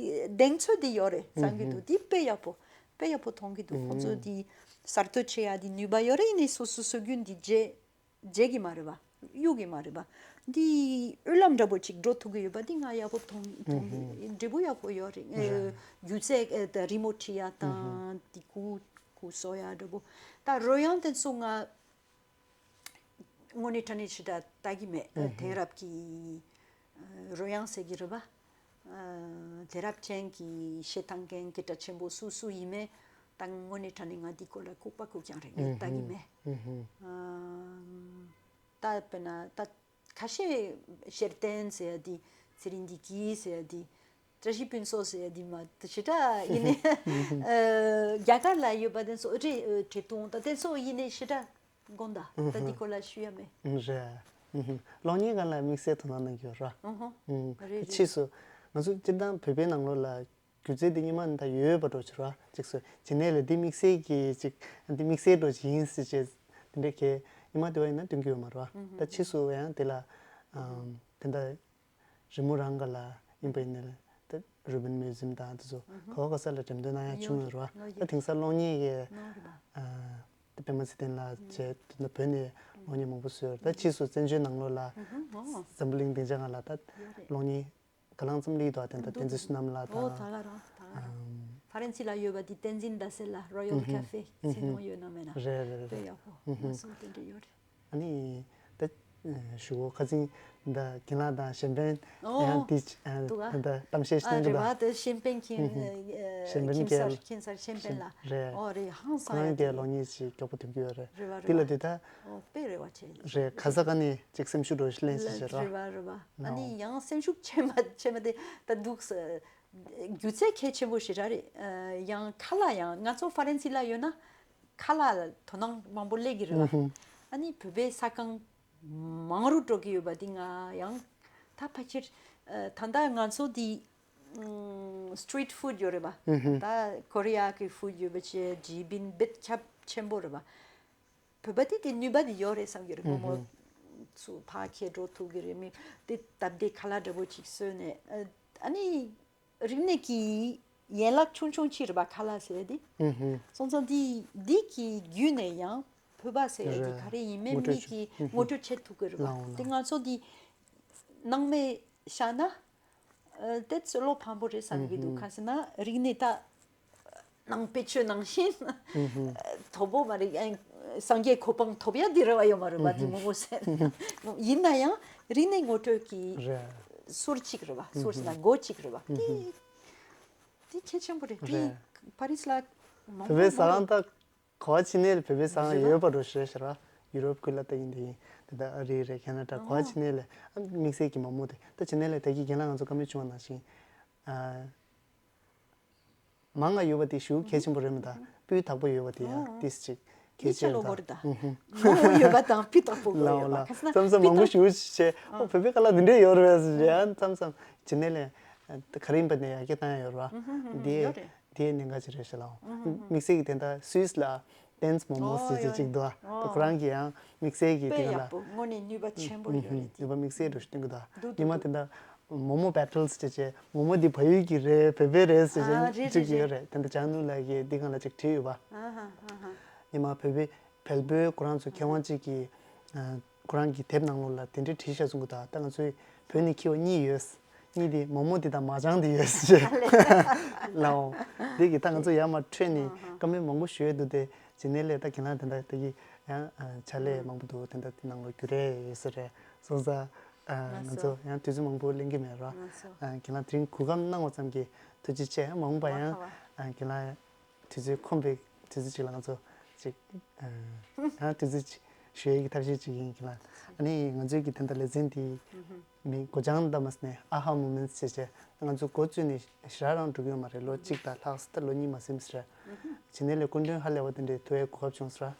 གདེང་ཚོད་དེ་ཡོད་རེད་བསམ་གྱི་འདུག་དེ་དཔེ་ཡག་པོ་དཔེ་ཡག་པོ་མཐོང་གི་འདུག་ཁོང་ཚོ་དེ་གསར་གཏོད་བྱེད་ཡ་དེ་ནུས་པ་ཡོད་རེད། ཡིན་ནའི་སོ་སོ་སྲོལ་རྒྱུན་དེ་བརྗེད་བརྗེད་ཀྱི་མ་རེད་པ། གཡུག་གི་མ་རེད་པ། འདི་དབུས་ལམ་འདྲ་པོ་ཅིག་འགྲོ་ཐུབ་ཀྱི་ཡོད་པ་འདི་ང་ཡག་པོ་མཐོང་མཐོང་གི། འབྲས་བུ་ཡག་པོ་ཡོད་རེད། ཨ་རེད། སྒྱུ་རྩལ་ཨ་ད་རི་མོ་འབྲི་ཡ་དང་འདི་གུ་གུ་བཟོ་ཡ་འདྲ་པོ། ད་རོལ་དབྱངས་དེ་ཚོ་ང་དངོས་གནས་དྲང་གནས་ཞེ་དྲག་ལྟ་གི་མེད། ཨ་དེང་རབས་ཀྱི་ཨ་རོལ་དབྱངས་ཟེར་གྱི་རེད་པ། ཨ་དེང་རབས་ཅན་གྱི་གཞས་བཏང་མཁན་སྐད་གྲགས་ཆེན་པོ་སུ་སུ་ཡིན་མེད་ད་དངོས་གནས་དྲང་གནས་ང་འདི་སྐོར་ལ་ལྐུགས་པ་ལྐུགས་རྐྱང་རེད། ངས་ལྟ་གི་མེད། ཨ་ད་དཔེར་ན་ད་ཁ་ཤས་ཤེར་ཏན་ཟེར་ཡ་འདི། ཚེ་རིང་བདེ་སྐྱིད་ཟེར་ཡ་འདི། བཀྲ་ཤིས་ཕུན་ཚོགས་ཟེར་ཡ་འདི་མ་གཏོགས་ཞེ་དྲག་ཡིན་ནའི་ཨ་རྒྱ་གར་ལ་ཡོད་པ་དེ་ཚོ་རེད། ཨ་བཀྲས་མཐོང་ད་དེ་ཚོ་ཡིན་ནའི་ཞེ་དྲག་དགོངས་དག་ད་འདི་སྐོར་ལ་ཞུ་ཡ་མེད། རེད། གློག་བརྙན་སྒང་ལ་དམིགས་བསལ་དོ་སྣང་གནང་གི་ཡོད་ར། ཨ་ཧོ། རེད་རེད། ཕྱིས་སུ་ང་ཚོ་སྤྱིར་བཏང་བོད་པའི་ནང་ལོགས་ལ་སྒྱུ་རྩལ་འདི་སྔོན་མ་ནས་ད་ཡོད་པ་འདྲ་ཅིག་ར། ཅིག་སུ་བྱེད་ནས་ལས་འདི་དམིགས་བསལ་གྱི་ཅིག་འདི་དམིགས་བསལ་འདྲ་ཅིག་ཡིན་ཟེར་བྱས་འདི་འདྲ་གས་སྔོན་མ་དེ་བ་ཡིན་ན་སྟོན་གྱི་ཡོད་མ་རེད་བ། ད་ཕྱིས་སུ་ཡང་དེ་ལ་ ཨམ། དེ་འདྲ་རི་མོ་རང་ག་ལ་ཡིན་པ་ཡིན་ནའི་ད་རུ་བན་མིའུ་ཛིམ་དང་དེ་ཚོ་ག་བ་ག་ས་ལ་འགྲེམས་སྟོན་གནང་ཡ་བྱུང་ཡོད་རེད་བ། ད་དེང་སང་གློག་བརྙན་གྱི་ཨ་ད་པད་མ་ཚེ་བརྟན་ལགས་བྱས་དེ་འདྲ་བོད་ནས་གློག་བརྙན་མང་པོ་བཟོས་ཡོད་རེད། ད་ཕྱིས་སུ་བཙན་བྱོལ་ནང་ལོགས་ལ་འཛམ་བུ་གླིང་སྡིངས་ཆ་སྒང་ལ་ད་གློག་བརྙན་ག་ལང་ཙམ་སླེབས་འདུག་དེ་འདྲ་བསྟན་འཛིན་བསོད་ནམས་ལགས་དང་། ཨོ་ད་ག་རང་ད་ག་རང་། ཨམ། ཧྥ་རན་སི་ལ་ཡོད་པ་དེ་བསྟན་འཛིན་ཟླ་གསལ་ལགས་རོ་ཡལ་ཁ་ཧྥེ་ཟེར་མཁན་ཡོད་ན་མེད་ན། རེད་རེད་རེད། དཔེ་ཡག་པོ་ང་སོང་དེ་འདྲ་ཡོད་རེད། ཨ་ནི་ད་ཞུ་གོ་ཁ་སང་ད་རྒན་ལགས་དང་གཞན་ཕན་ཨོ་ཡང་དེ་འདུག་ག་ད་གཏམ་བཤད་ཨ་ཞིག་གནང་རེད་འདུག་བ། ད་གཞན་ཕན་མཁན་གཞན་ཕན་ཁྱིམ་གསར་རྒན་ཁྱིམ་གསར་གཞན་ཕན་ལགས། རེད། ཨོ་རེད། ཧང་སང་ཡ་ཁོ་རང་གིས་གློག་བརྙན་ཞིག་མགྱོགས་པོ་ཐུབ་ཀྱི་ཡོད་རེད། རེད་བ་རེད་དེ་ལ་བ། དེ་ད་ཨོ་དཔེ་རེད་བ་བྱས། རེད། ག་ས་ག་ནས་ཅིག་སེམས་ཤུགས་འགྲོ་ཞིག་ལེན་ཞིག་བྱེད་རོགས། རེད་བ་རེད་བ། ཨ་ནི་ཡང་སེམས་ཤུགས་ཆེ་མ་ཆེ་མ་དེ་ད་འདུག་ས། སྒྱུ་རྩལ་གལ་ཆེན་པོ་ཞེ་དྲག་རེད། ཡང་ཁ་ལག་ཡང་ང་ཚོ་ཧྥ་རན་སི་ལ་ཡོད་ན་ཁ་ལག་ལ་དོ་སྣང་མང་པོ་སླེབས་ཀྱི་རེད་བ། ཨ་ནི་བོད་པའི་ས་ཁང་མང་རུ་འགྲོ་གི་ཡོད་པ་འདི་ང་ཡང་ད་ཕལ་ཆེར་ད་ལྟ་ང་ཚོ་འདི་street food ཡོད་རེད་བ། ད་ཀོ་རི་ཡ་གི་ཧྥུཌ་ཡོད་པ་བྱས་ཇི་བིན་བེད་ཁྱབ་ཆེན་པོ་རེད་བ། བོད་པ་དེ་དེ་ནུས་པ་དེ་ཡོད་རེད་བསམ་གྱི་རེད། མོག་མོག་ཚུ་ཕར་འཁྱེར་འགྲོ་ཐུབ་ཀྱི་རེད། མི་དེ་སྟབས་བདེ་ཁ་ལག་འདྲ་པོ་ཅིག་བཟོས་ནས་ཨ་ནི་རིག་གནས་ཀྱི་ཡན་ལག་ཆུང་ཆུང་ཅིག་རེད་པ། ཁ་ལག་ཟེར་ཡ་དེ། སོང་ཙང་དེ་དེ་གི་བརྒྱུད་ནས་ཡང་བོད་པ་ཟེར་ཡ་དེ་རེད། ག་རེ་ཡིན་མིན་ངོ་སྤྲོད་མི་གི་ངོ་སྤྲོད་བྱེད་ཐུབ་ཀྱི་རེད་པ། དེ་ང་ཚོ་དེ་སྣང་མེད་བཞག་ན་ཨ་དེ་ཚོ་བློ་ཕམ་པོ་རེད་བསམ་གྱི་འདུག་གང་ཟེར་ན་རིག་གནས་ད། ནང་པའི་ཆོས་ནང་བཞིན་དོ་པོ་མ་རེད། ཨ་སངས་རྒྱས་གོ་འཕང་ཐོབ་ཡ་འདི་རེ་བ་ཡོད་མ་རེད་པ། འདི་མོག་མོག་ཟེར་ཡིན་ན་ཡང་རིག་གནས་ངོ་སྤྲོད་ཀྱི་རེད། ཟུར་གཅིག་རེད་པ། ཟུར་ཟེར་ན་སྒོ་གཅིག་རེད་པ། དེ་དེ་གལ་ཆེན་པོ་རེད། དེ་རེད། པ་རི་སི་ལ་མང་བོད་པའི་པོ་ས་མང་ཁང་པོ་ད་ག་བ་ཕྱིན་ནའི་ལ་བོད་པའི་ས་ཁང་ཡོད་པ་འགྲོ་ཤེས་ཤེས་ར། ཡུ་རོབ་ཁུལ་ལ་ལྟ་ཡིན་དེ་ཡིན་དེ་ད་ཨ་རི་རེད། ཁེ་ན་ཌ་ག་བ་ཕྱིན་ནའི་ལ་ཨ་དམིགས་བསལ་གྱི་མོག་མོག་དེ་ད་ཕྱིན་ནའི་ལ་ད་གི་རྒན་ལགས་ང་ཚོ་བཀའ་མོལ་བྱུང་བ་ནང་བཞིན་ཨ། མང་ང་ཡོད་པ་དེ་ཞེ་པོ་གལ་ཆེན་པོ་རེད་མི་ད། སྤུས་དག་པོ་ཡོད་པ་དེ་ཡང་ཏིས་ཅིག་གལ་ཆེ་ད། ལོ་མོར་ད། མང་བོ་ཡོད་པ་དང་སྤུས་དག་པོ་ལ་ཡོད་པ། ཁ་སང་མཚམས་མཚམས་མང་པོ་ཞེ་པོ་ཅིག་བྱས་ཨོ་བོད་པའི་ཁ་ལག་འདི་འདྲས་ཡོད་རེད་ཟེར་ཡང་མཚམས་མཚམས་ཇི་ནས་ལས་ག་རེ་ཡིན་པ་ནས་ཡར་རྒྱས་བཏང་ཡ་ཡོད་རེད་བ། དེ་དེ་གནད་འགག་ཅིག་རེད་ཤག་ལ། དམིགས་བསལ་གྱི་དེ་འདྲ་སུད་སི་ལ་ཏེན་སི་མོག་མོག་ཟེར་ཅིག་ཅིག་འདུག་ཨ། ད་ཁོ་རང་གི་ཡང་དམིགས་བསལ་གྱི་དེ་ག་ལ་དཔེ་ཡག་པོ་དངོས་གནས་ནུས་པ་ཆེན་པོ་ཡོད་རེད་དེ། ནུས་པ་དམིགས་བསལ་འགྲོ་ཞིག་སྟོན་གི་འདུག་ཨ། ཉི་མ་དེ་འདྲ་མོག་མོག་བེ་ཊལ་ཟེར་བྱས་མོག་མོག་འདི་བལ་ཡུལ་གྱི་རེད་བོད་པའི་རེད་ཟེར་བྱས་ཅིག་ཡོད་རེད། དེ་འདྲ་ཅང་ནུ་ལགས་ཀྱིས་འདི་སྒང་ལ་ཅིག་བྲིས་ཡོད་པ། ཉི་མ་བོད་པའི་བལ་པོའི་ཁོ་རང་ཚོ་མཁས་དབང་གཅིག་གིས་ཁོ་རང་གི་དེབ་ནང་ལོགས་ལ་དེ་འདྲའི་བྲིས་བཞག་སོང་གི་འདུག་ད་ང་ཚོའི་བོད་ནས་འཁྱེར་བ་གཉིས་ཡོད། གཉིས་དེ་མོག་མོག་འདི་དང་མ་ཅང་འདི་ཡོད་ཟེར་ལའོ། འདི་གི་ད་ང་ཚོ་ཡར་མར་འཕྲོས་ནས་བཀའ་མོལ་མང་པོ་ཞུ་ཡས་འདུག་དེ་ཇི་ནས་ལས་ད་ཁྱེད་རང་དེ་འདྲ་ད་གི་ཡང་ཕྱག་ལས་མང་པོ་འདུག་དེ་འདྲ་དེ་ནང་ལོགས་རྒྱུ་རེ་ཡོད་ས་རེད་སོང་ཙང་། ང་ཚོ་ཡང་དུས་ཚོད་མང་པོ་ལེན་གི་མེད་ར། ཁྱེད་རང་དེ་རིང་གོ་སྐབས་གནང་བ་ཙམ་གྱིས་ཐུགས་རྗེ་ཆེ། མ་འོངས་པ་ཡང་ཁྱེད་རང་དུས་ཚོད་ཁོམ་པའི་དུས་ཚོད་ཅིག་ལ་ང་ཚོ་ཅིག་ཡང་དུས་ཚོད་ཅིག་ཞུ་ཡས་ཀྱི་ཐབས་ཤེས་ཅིག་ཡིན་ཁྱེད་རང་། ཨ་ནི་ང་ཚོའི་གི་དེ་འདྲ་ལེ་ཚན་དེ་མི་འགོ་བྱང་ད་མ་ཟེར་ནས་ཨ་ཧ་མོ་མེན་ཊི་ཟེར་བྱས་ང་ཚོ་འགོ་བཙུགས་ནས་ཞེ་དྲག་རང་འགྲོ་གི་ཡོད་མ་རེད། ལོ་གཅིག་དང་ལྷག་ཙམ་ད་ལོ་གཉིས་མ་ཟིན་ཟེར། བྱས་ནས་ལས་སྐུ་མགྲོན་ཧ་ལས་པ་དེ་འདྲའི་ཐུག་ཡས་གོ་སྐབས་བྱུང་ཟེར།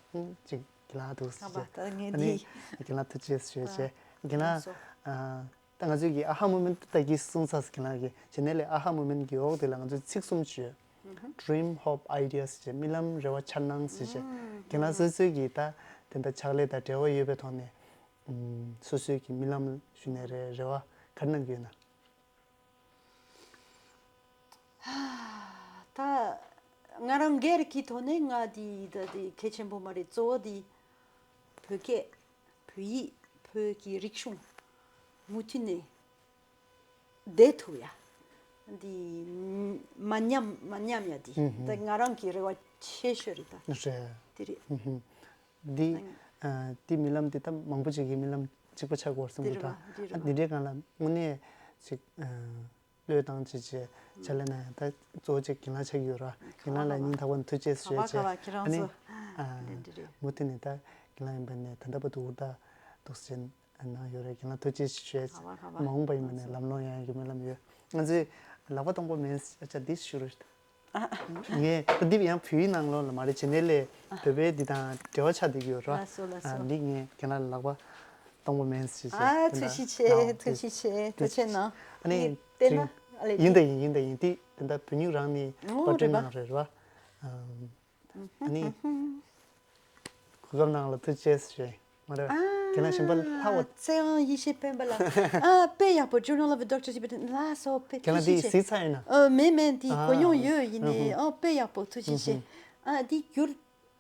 ཅིག་རྒན་ལགས་འདུག་ཟེར་བྱས། ཨ་ནི་རྒན་ལགས་ཐུགས་རྗེ་ཆེ་ཞུ་ཡས་བྱས་རྒན་ལགས། ད་ང་ཚོས་ཀྱི་ཨ་ཧ་མོ་མེན་ཊི་ད་གི་གསུང་ས་ཟེར་གྱི་ལ་གི་ཇི་ནས་ལས་ཨ་ཧ་མོ་མེན་ཊི་གི་འོག་དེ་ལ་ང་ཚོས་ཚིག་གསུམ་ཅིག་ཡོད། Dream, Hope, Ideas ཟེར་རྨི་ལམ་རེ་བ་འཆར་སྣང་ཟེར་བྱས། རྒན་ལགས་སོ་སོའི་གི་ད་དེ་འདྲ་ཕྱག་ལས་དང་འབྲེལ་བ་ཡོད་པའི་ཐོག་ནས་སོ་སོའི་གི་རྨི་ལམ་ཞུ་ནས་རེ་རེ་བ་ག་རེ་གནང་གི་ཡོད་ན། ད་ང་རང་སྒེར་གྱི་ཐོག་ནས་ང་འདི་ད་འདི་གལ་ཆེན་པོ་མ་རེད། གཙོ་བོ་འདི་བོད་སྐད། བོད་ཡིག་བོད་ཀྱི་རིག་གཞུང་མུ་མཐུད་ནས་བསྡད་ཐུབ་ཡ། འདི་མ་ཉམས་མ་ཉམས་ཡ་འདི་ད་ང་རང་གི་རེ་བ་ཆེ་ཤོས་རེད་ད། རེད། དེ་རེད། འདི་འདི་རྨི་ལམ་འདི་ད་མང་པོ་ཅིག་གི་རྨི་ལམ་གཅིག་པ་ཆགས་དགོས་བསམ་གྱི་འདུག་ད་འདི་འདྲའི་སྒང་ལ་དངོས་གནས་ཅིག་བློས་བཏང་བྱས་བྱས་ཕྱག་ལས་གནང་ཡ་ད་གཙོ་བོ་གཅིག་རྒན་ལགས་ཆགས་ཀྱི་ཡོད་ར། རྒན་ལགས་ལ་སྙིང་ཐག་པ་ནས་ཐུགས་རྗེ་ཆེ་ཞུ་ཡ་བྱས། ཨ་ནི་མུ་མཐུད་ནས་ད་རྒན་ལགས་ཡིན་པ་ནས་ད་ལྟ་བར་དུ་འུར་རྟ་འདུག་སེ་གནང་ཡོད་རེད། རྒན་ལགས་ཐུགས་རྗེ་ཆེ་ཞུ་ཡ་བྱས། མ་འོངས་པ་ཡིན་པ་ནས་ལམ་ལྷོང་ཡོང་ཡ་གི་སྨོན་ལམ་ཡོད། ང་ཚོས་ལག་པ་སྟོང་པ་མེད་ས་ཆ་འདི་ཞུ་རོགས། ངས་ད་འདི་ཡང་བོད་ཡིག་ནང་ལོགས་ལ་མ་རེད། ཇི་ནས་ལས་བོད་པའི་འདི་དང་འབྲེལ་བ་ཆགས་བསྡད་ཀྱི་ཡོད་ར། ལགས་སོ་ལགས་སོ། འདི་ངས་རྒན་ལགས་ལ་ལག་པ་སྟོང་པ་མེད་ཟེར་བྱས། ཨ་ཐུགས་རྗེ་ཆེ་ཐུགས་རྗེ་ཆེ་ཐུགས་རྗེ་གནང་། ཨ་ནི་ཡིན་ད་ཡིན་ཡིན་ད་ཡིན་འདི་ད་བོད་ཡིག་རང་ནས་པར་སྐྲུན་གནང་རེད་ར། ཨ་ནི་གོ་སྐབས་གནང་ལ་ཐུགས་རྗེ་ཆེ་ཞུ་མ་རེད། ཁྱེད་རང་གཞན་པ་ལྷག་པ། བཙན་དབང་ཡེ་ཤེས་སྤེན་པ་ལགས། ཨ་དཔེ་ཡག་པོ། Journal of a Doctor Tibetan། ལགས་སོ། དཔེ་ཁྱེད་རང་ཐུགས་རྗེ་དེ་ཆེ། གཟིགས་ཚར་ཡིན་ན། ཨ་མེད་མེད། འདི་ཨ། གོ་མྱོང་ཡོད། ཡིན་ནའི་ཨ་དཔེ་ཡག་པོ། ཐུགས་རྗེ་ཆེ། ཨ་འདི་བསྒྱུར།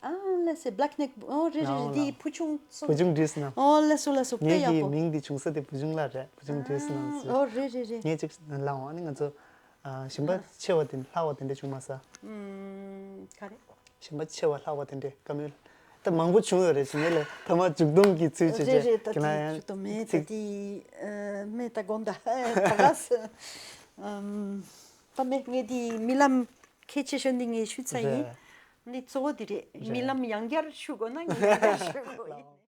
ཨ་ལགས་སེ། Black Neck། ཨོ་རེད་རེད་རེད། འདི་བུ་ཆུང་སོ། བུ་ཆུང་བྲིས་ན། ཨོ་ལགས་སོ་ལགས་སོ། དཔེ་ངེད་ཡག་ཀྱི་པོ། མིང་འདི་བྱུང་ས་དེ་བུ་ཆུང་ལགས་རེད། བུ་ཆུང་བྲིས་ན་ཟེར། ཨོ་རེད་རེད་རེད། ངས་ཅིག་ལབ་འོང་། ཨ་ནི་ང་ཚོ་ཨ་གཞན་པ་ཆེ་བ་དེ་ལྷག་པ་དེ་འདྲ་བྱུང་མ་སོང་། ཨུམ། ག་རེ། གཞན་པ་ཆེ་བ་ལྷག་པ་དེ་འདྲ་བཀའ་མོལ་ད་མང་པོ་བྱུང་ཡོད་རེད། བྱས་ནས་ལས་ཐ་མ་མཇུག་སྡོམ་གྱི་ཚུལ་བྱས་རྗེས་རེད་རེད། ད་ཁྱེད་རང་དེ་ཡང་ཞུ་དོ་མེད། ད་ཚིག་དེ་ཨ་མེད། ད་དགོངས་དག་ད་ག་སེ། ཨམ། ད་མེད། ངས་དེ་རྨི་ལམ་གལ་ཆེ་ཤོས་འདི་ངས་ཞུས་ཚར་ཡིན། རེད། འདི་གཙོ་བོ་འདི་རེད། རྨི་རེད། ལམ་ཡང་བསྐྱར་ཞུ་དགོས་ན་ངས་ཡང་བསྐྱར་ཞུ་དགོས་ཡིན།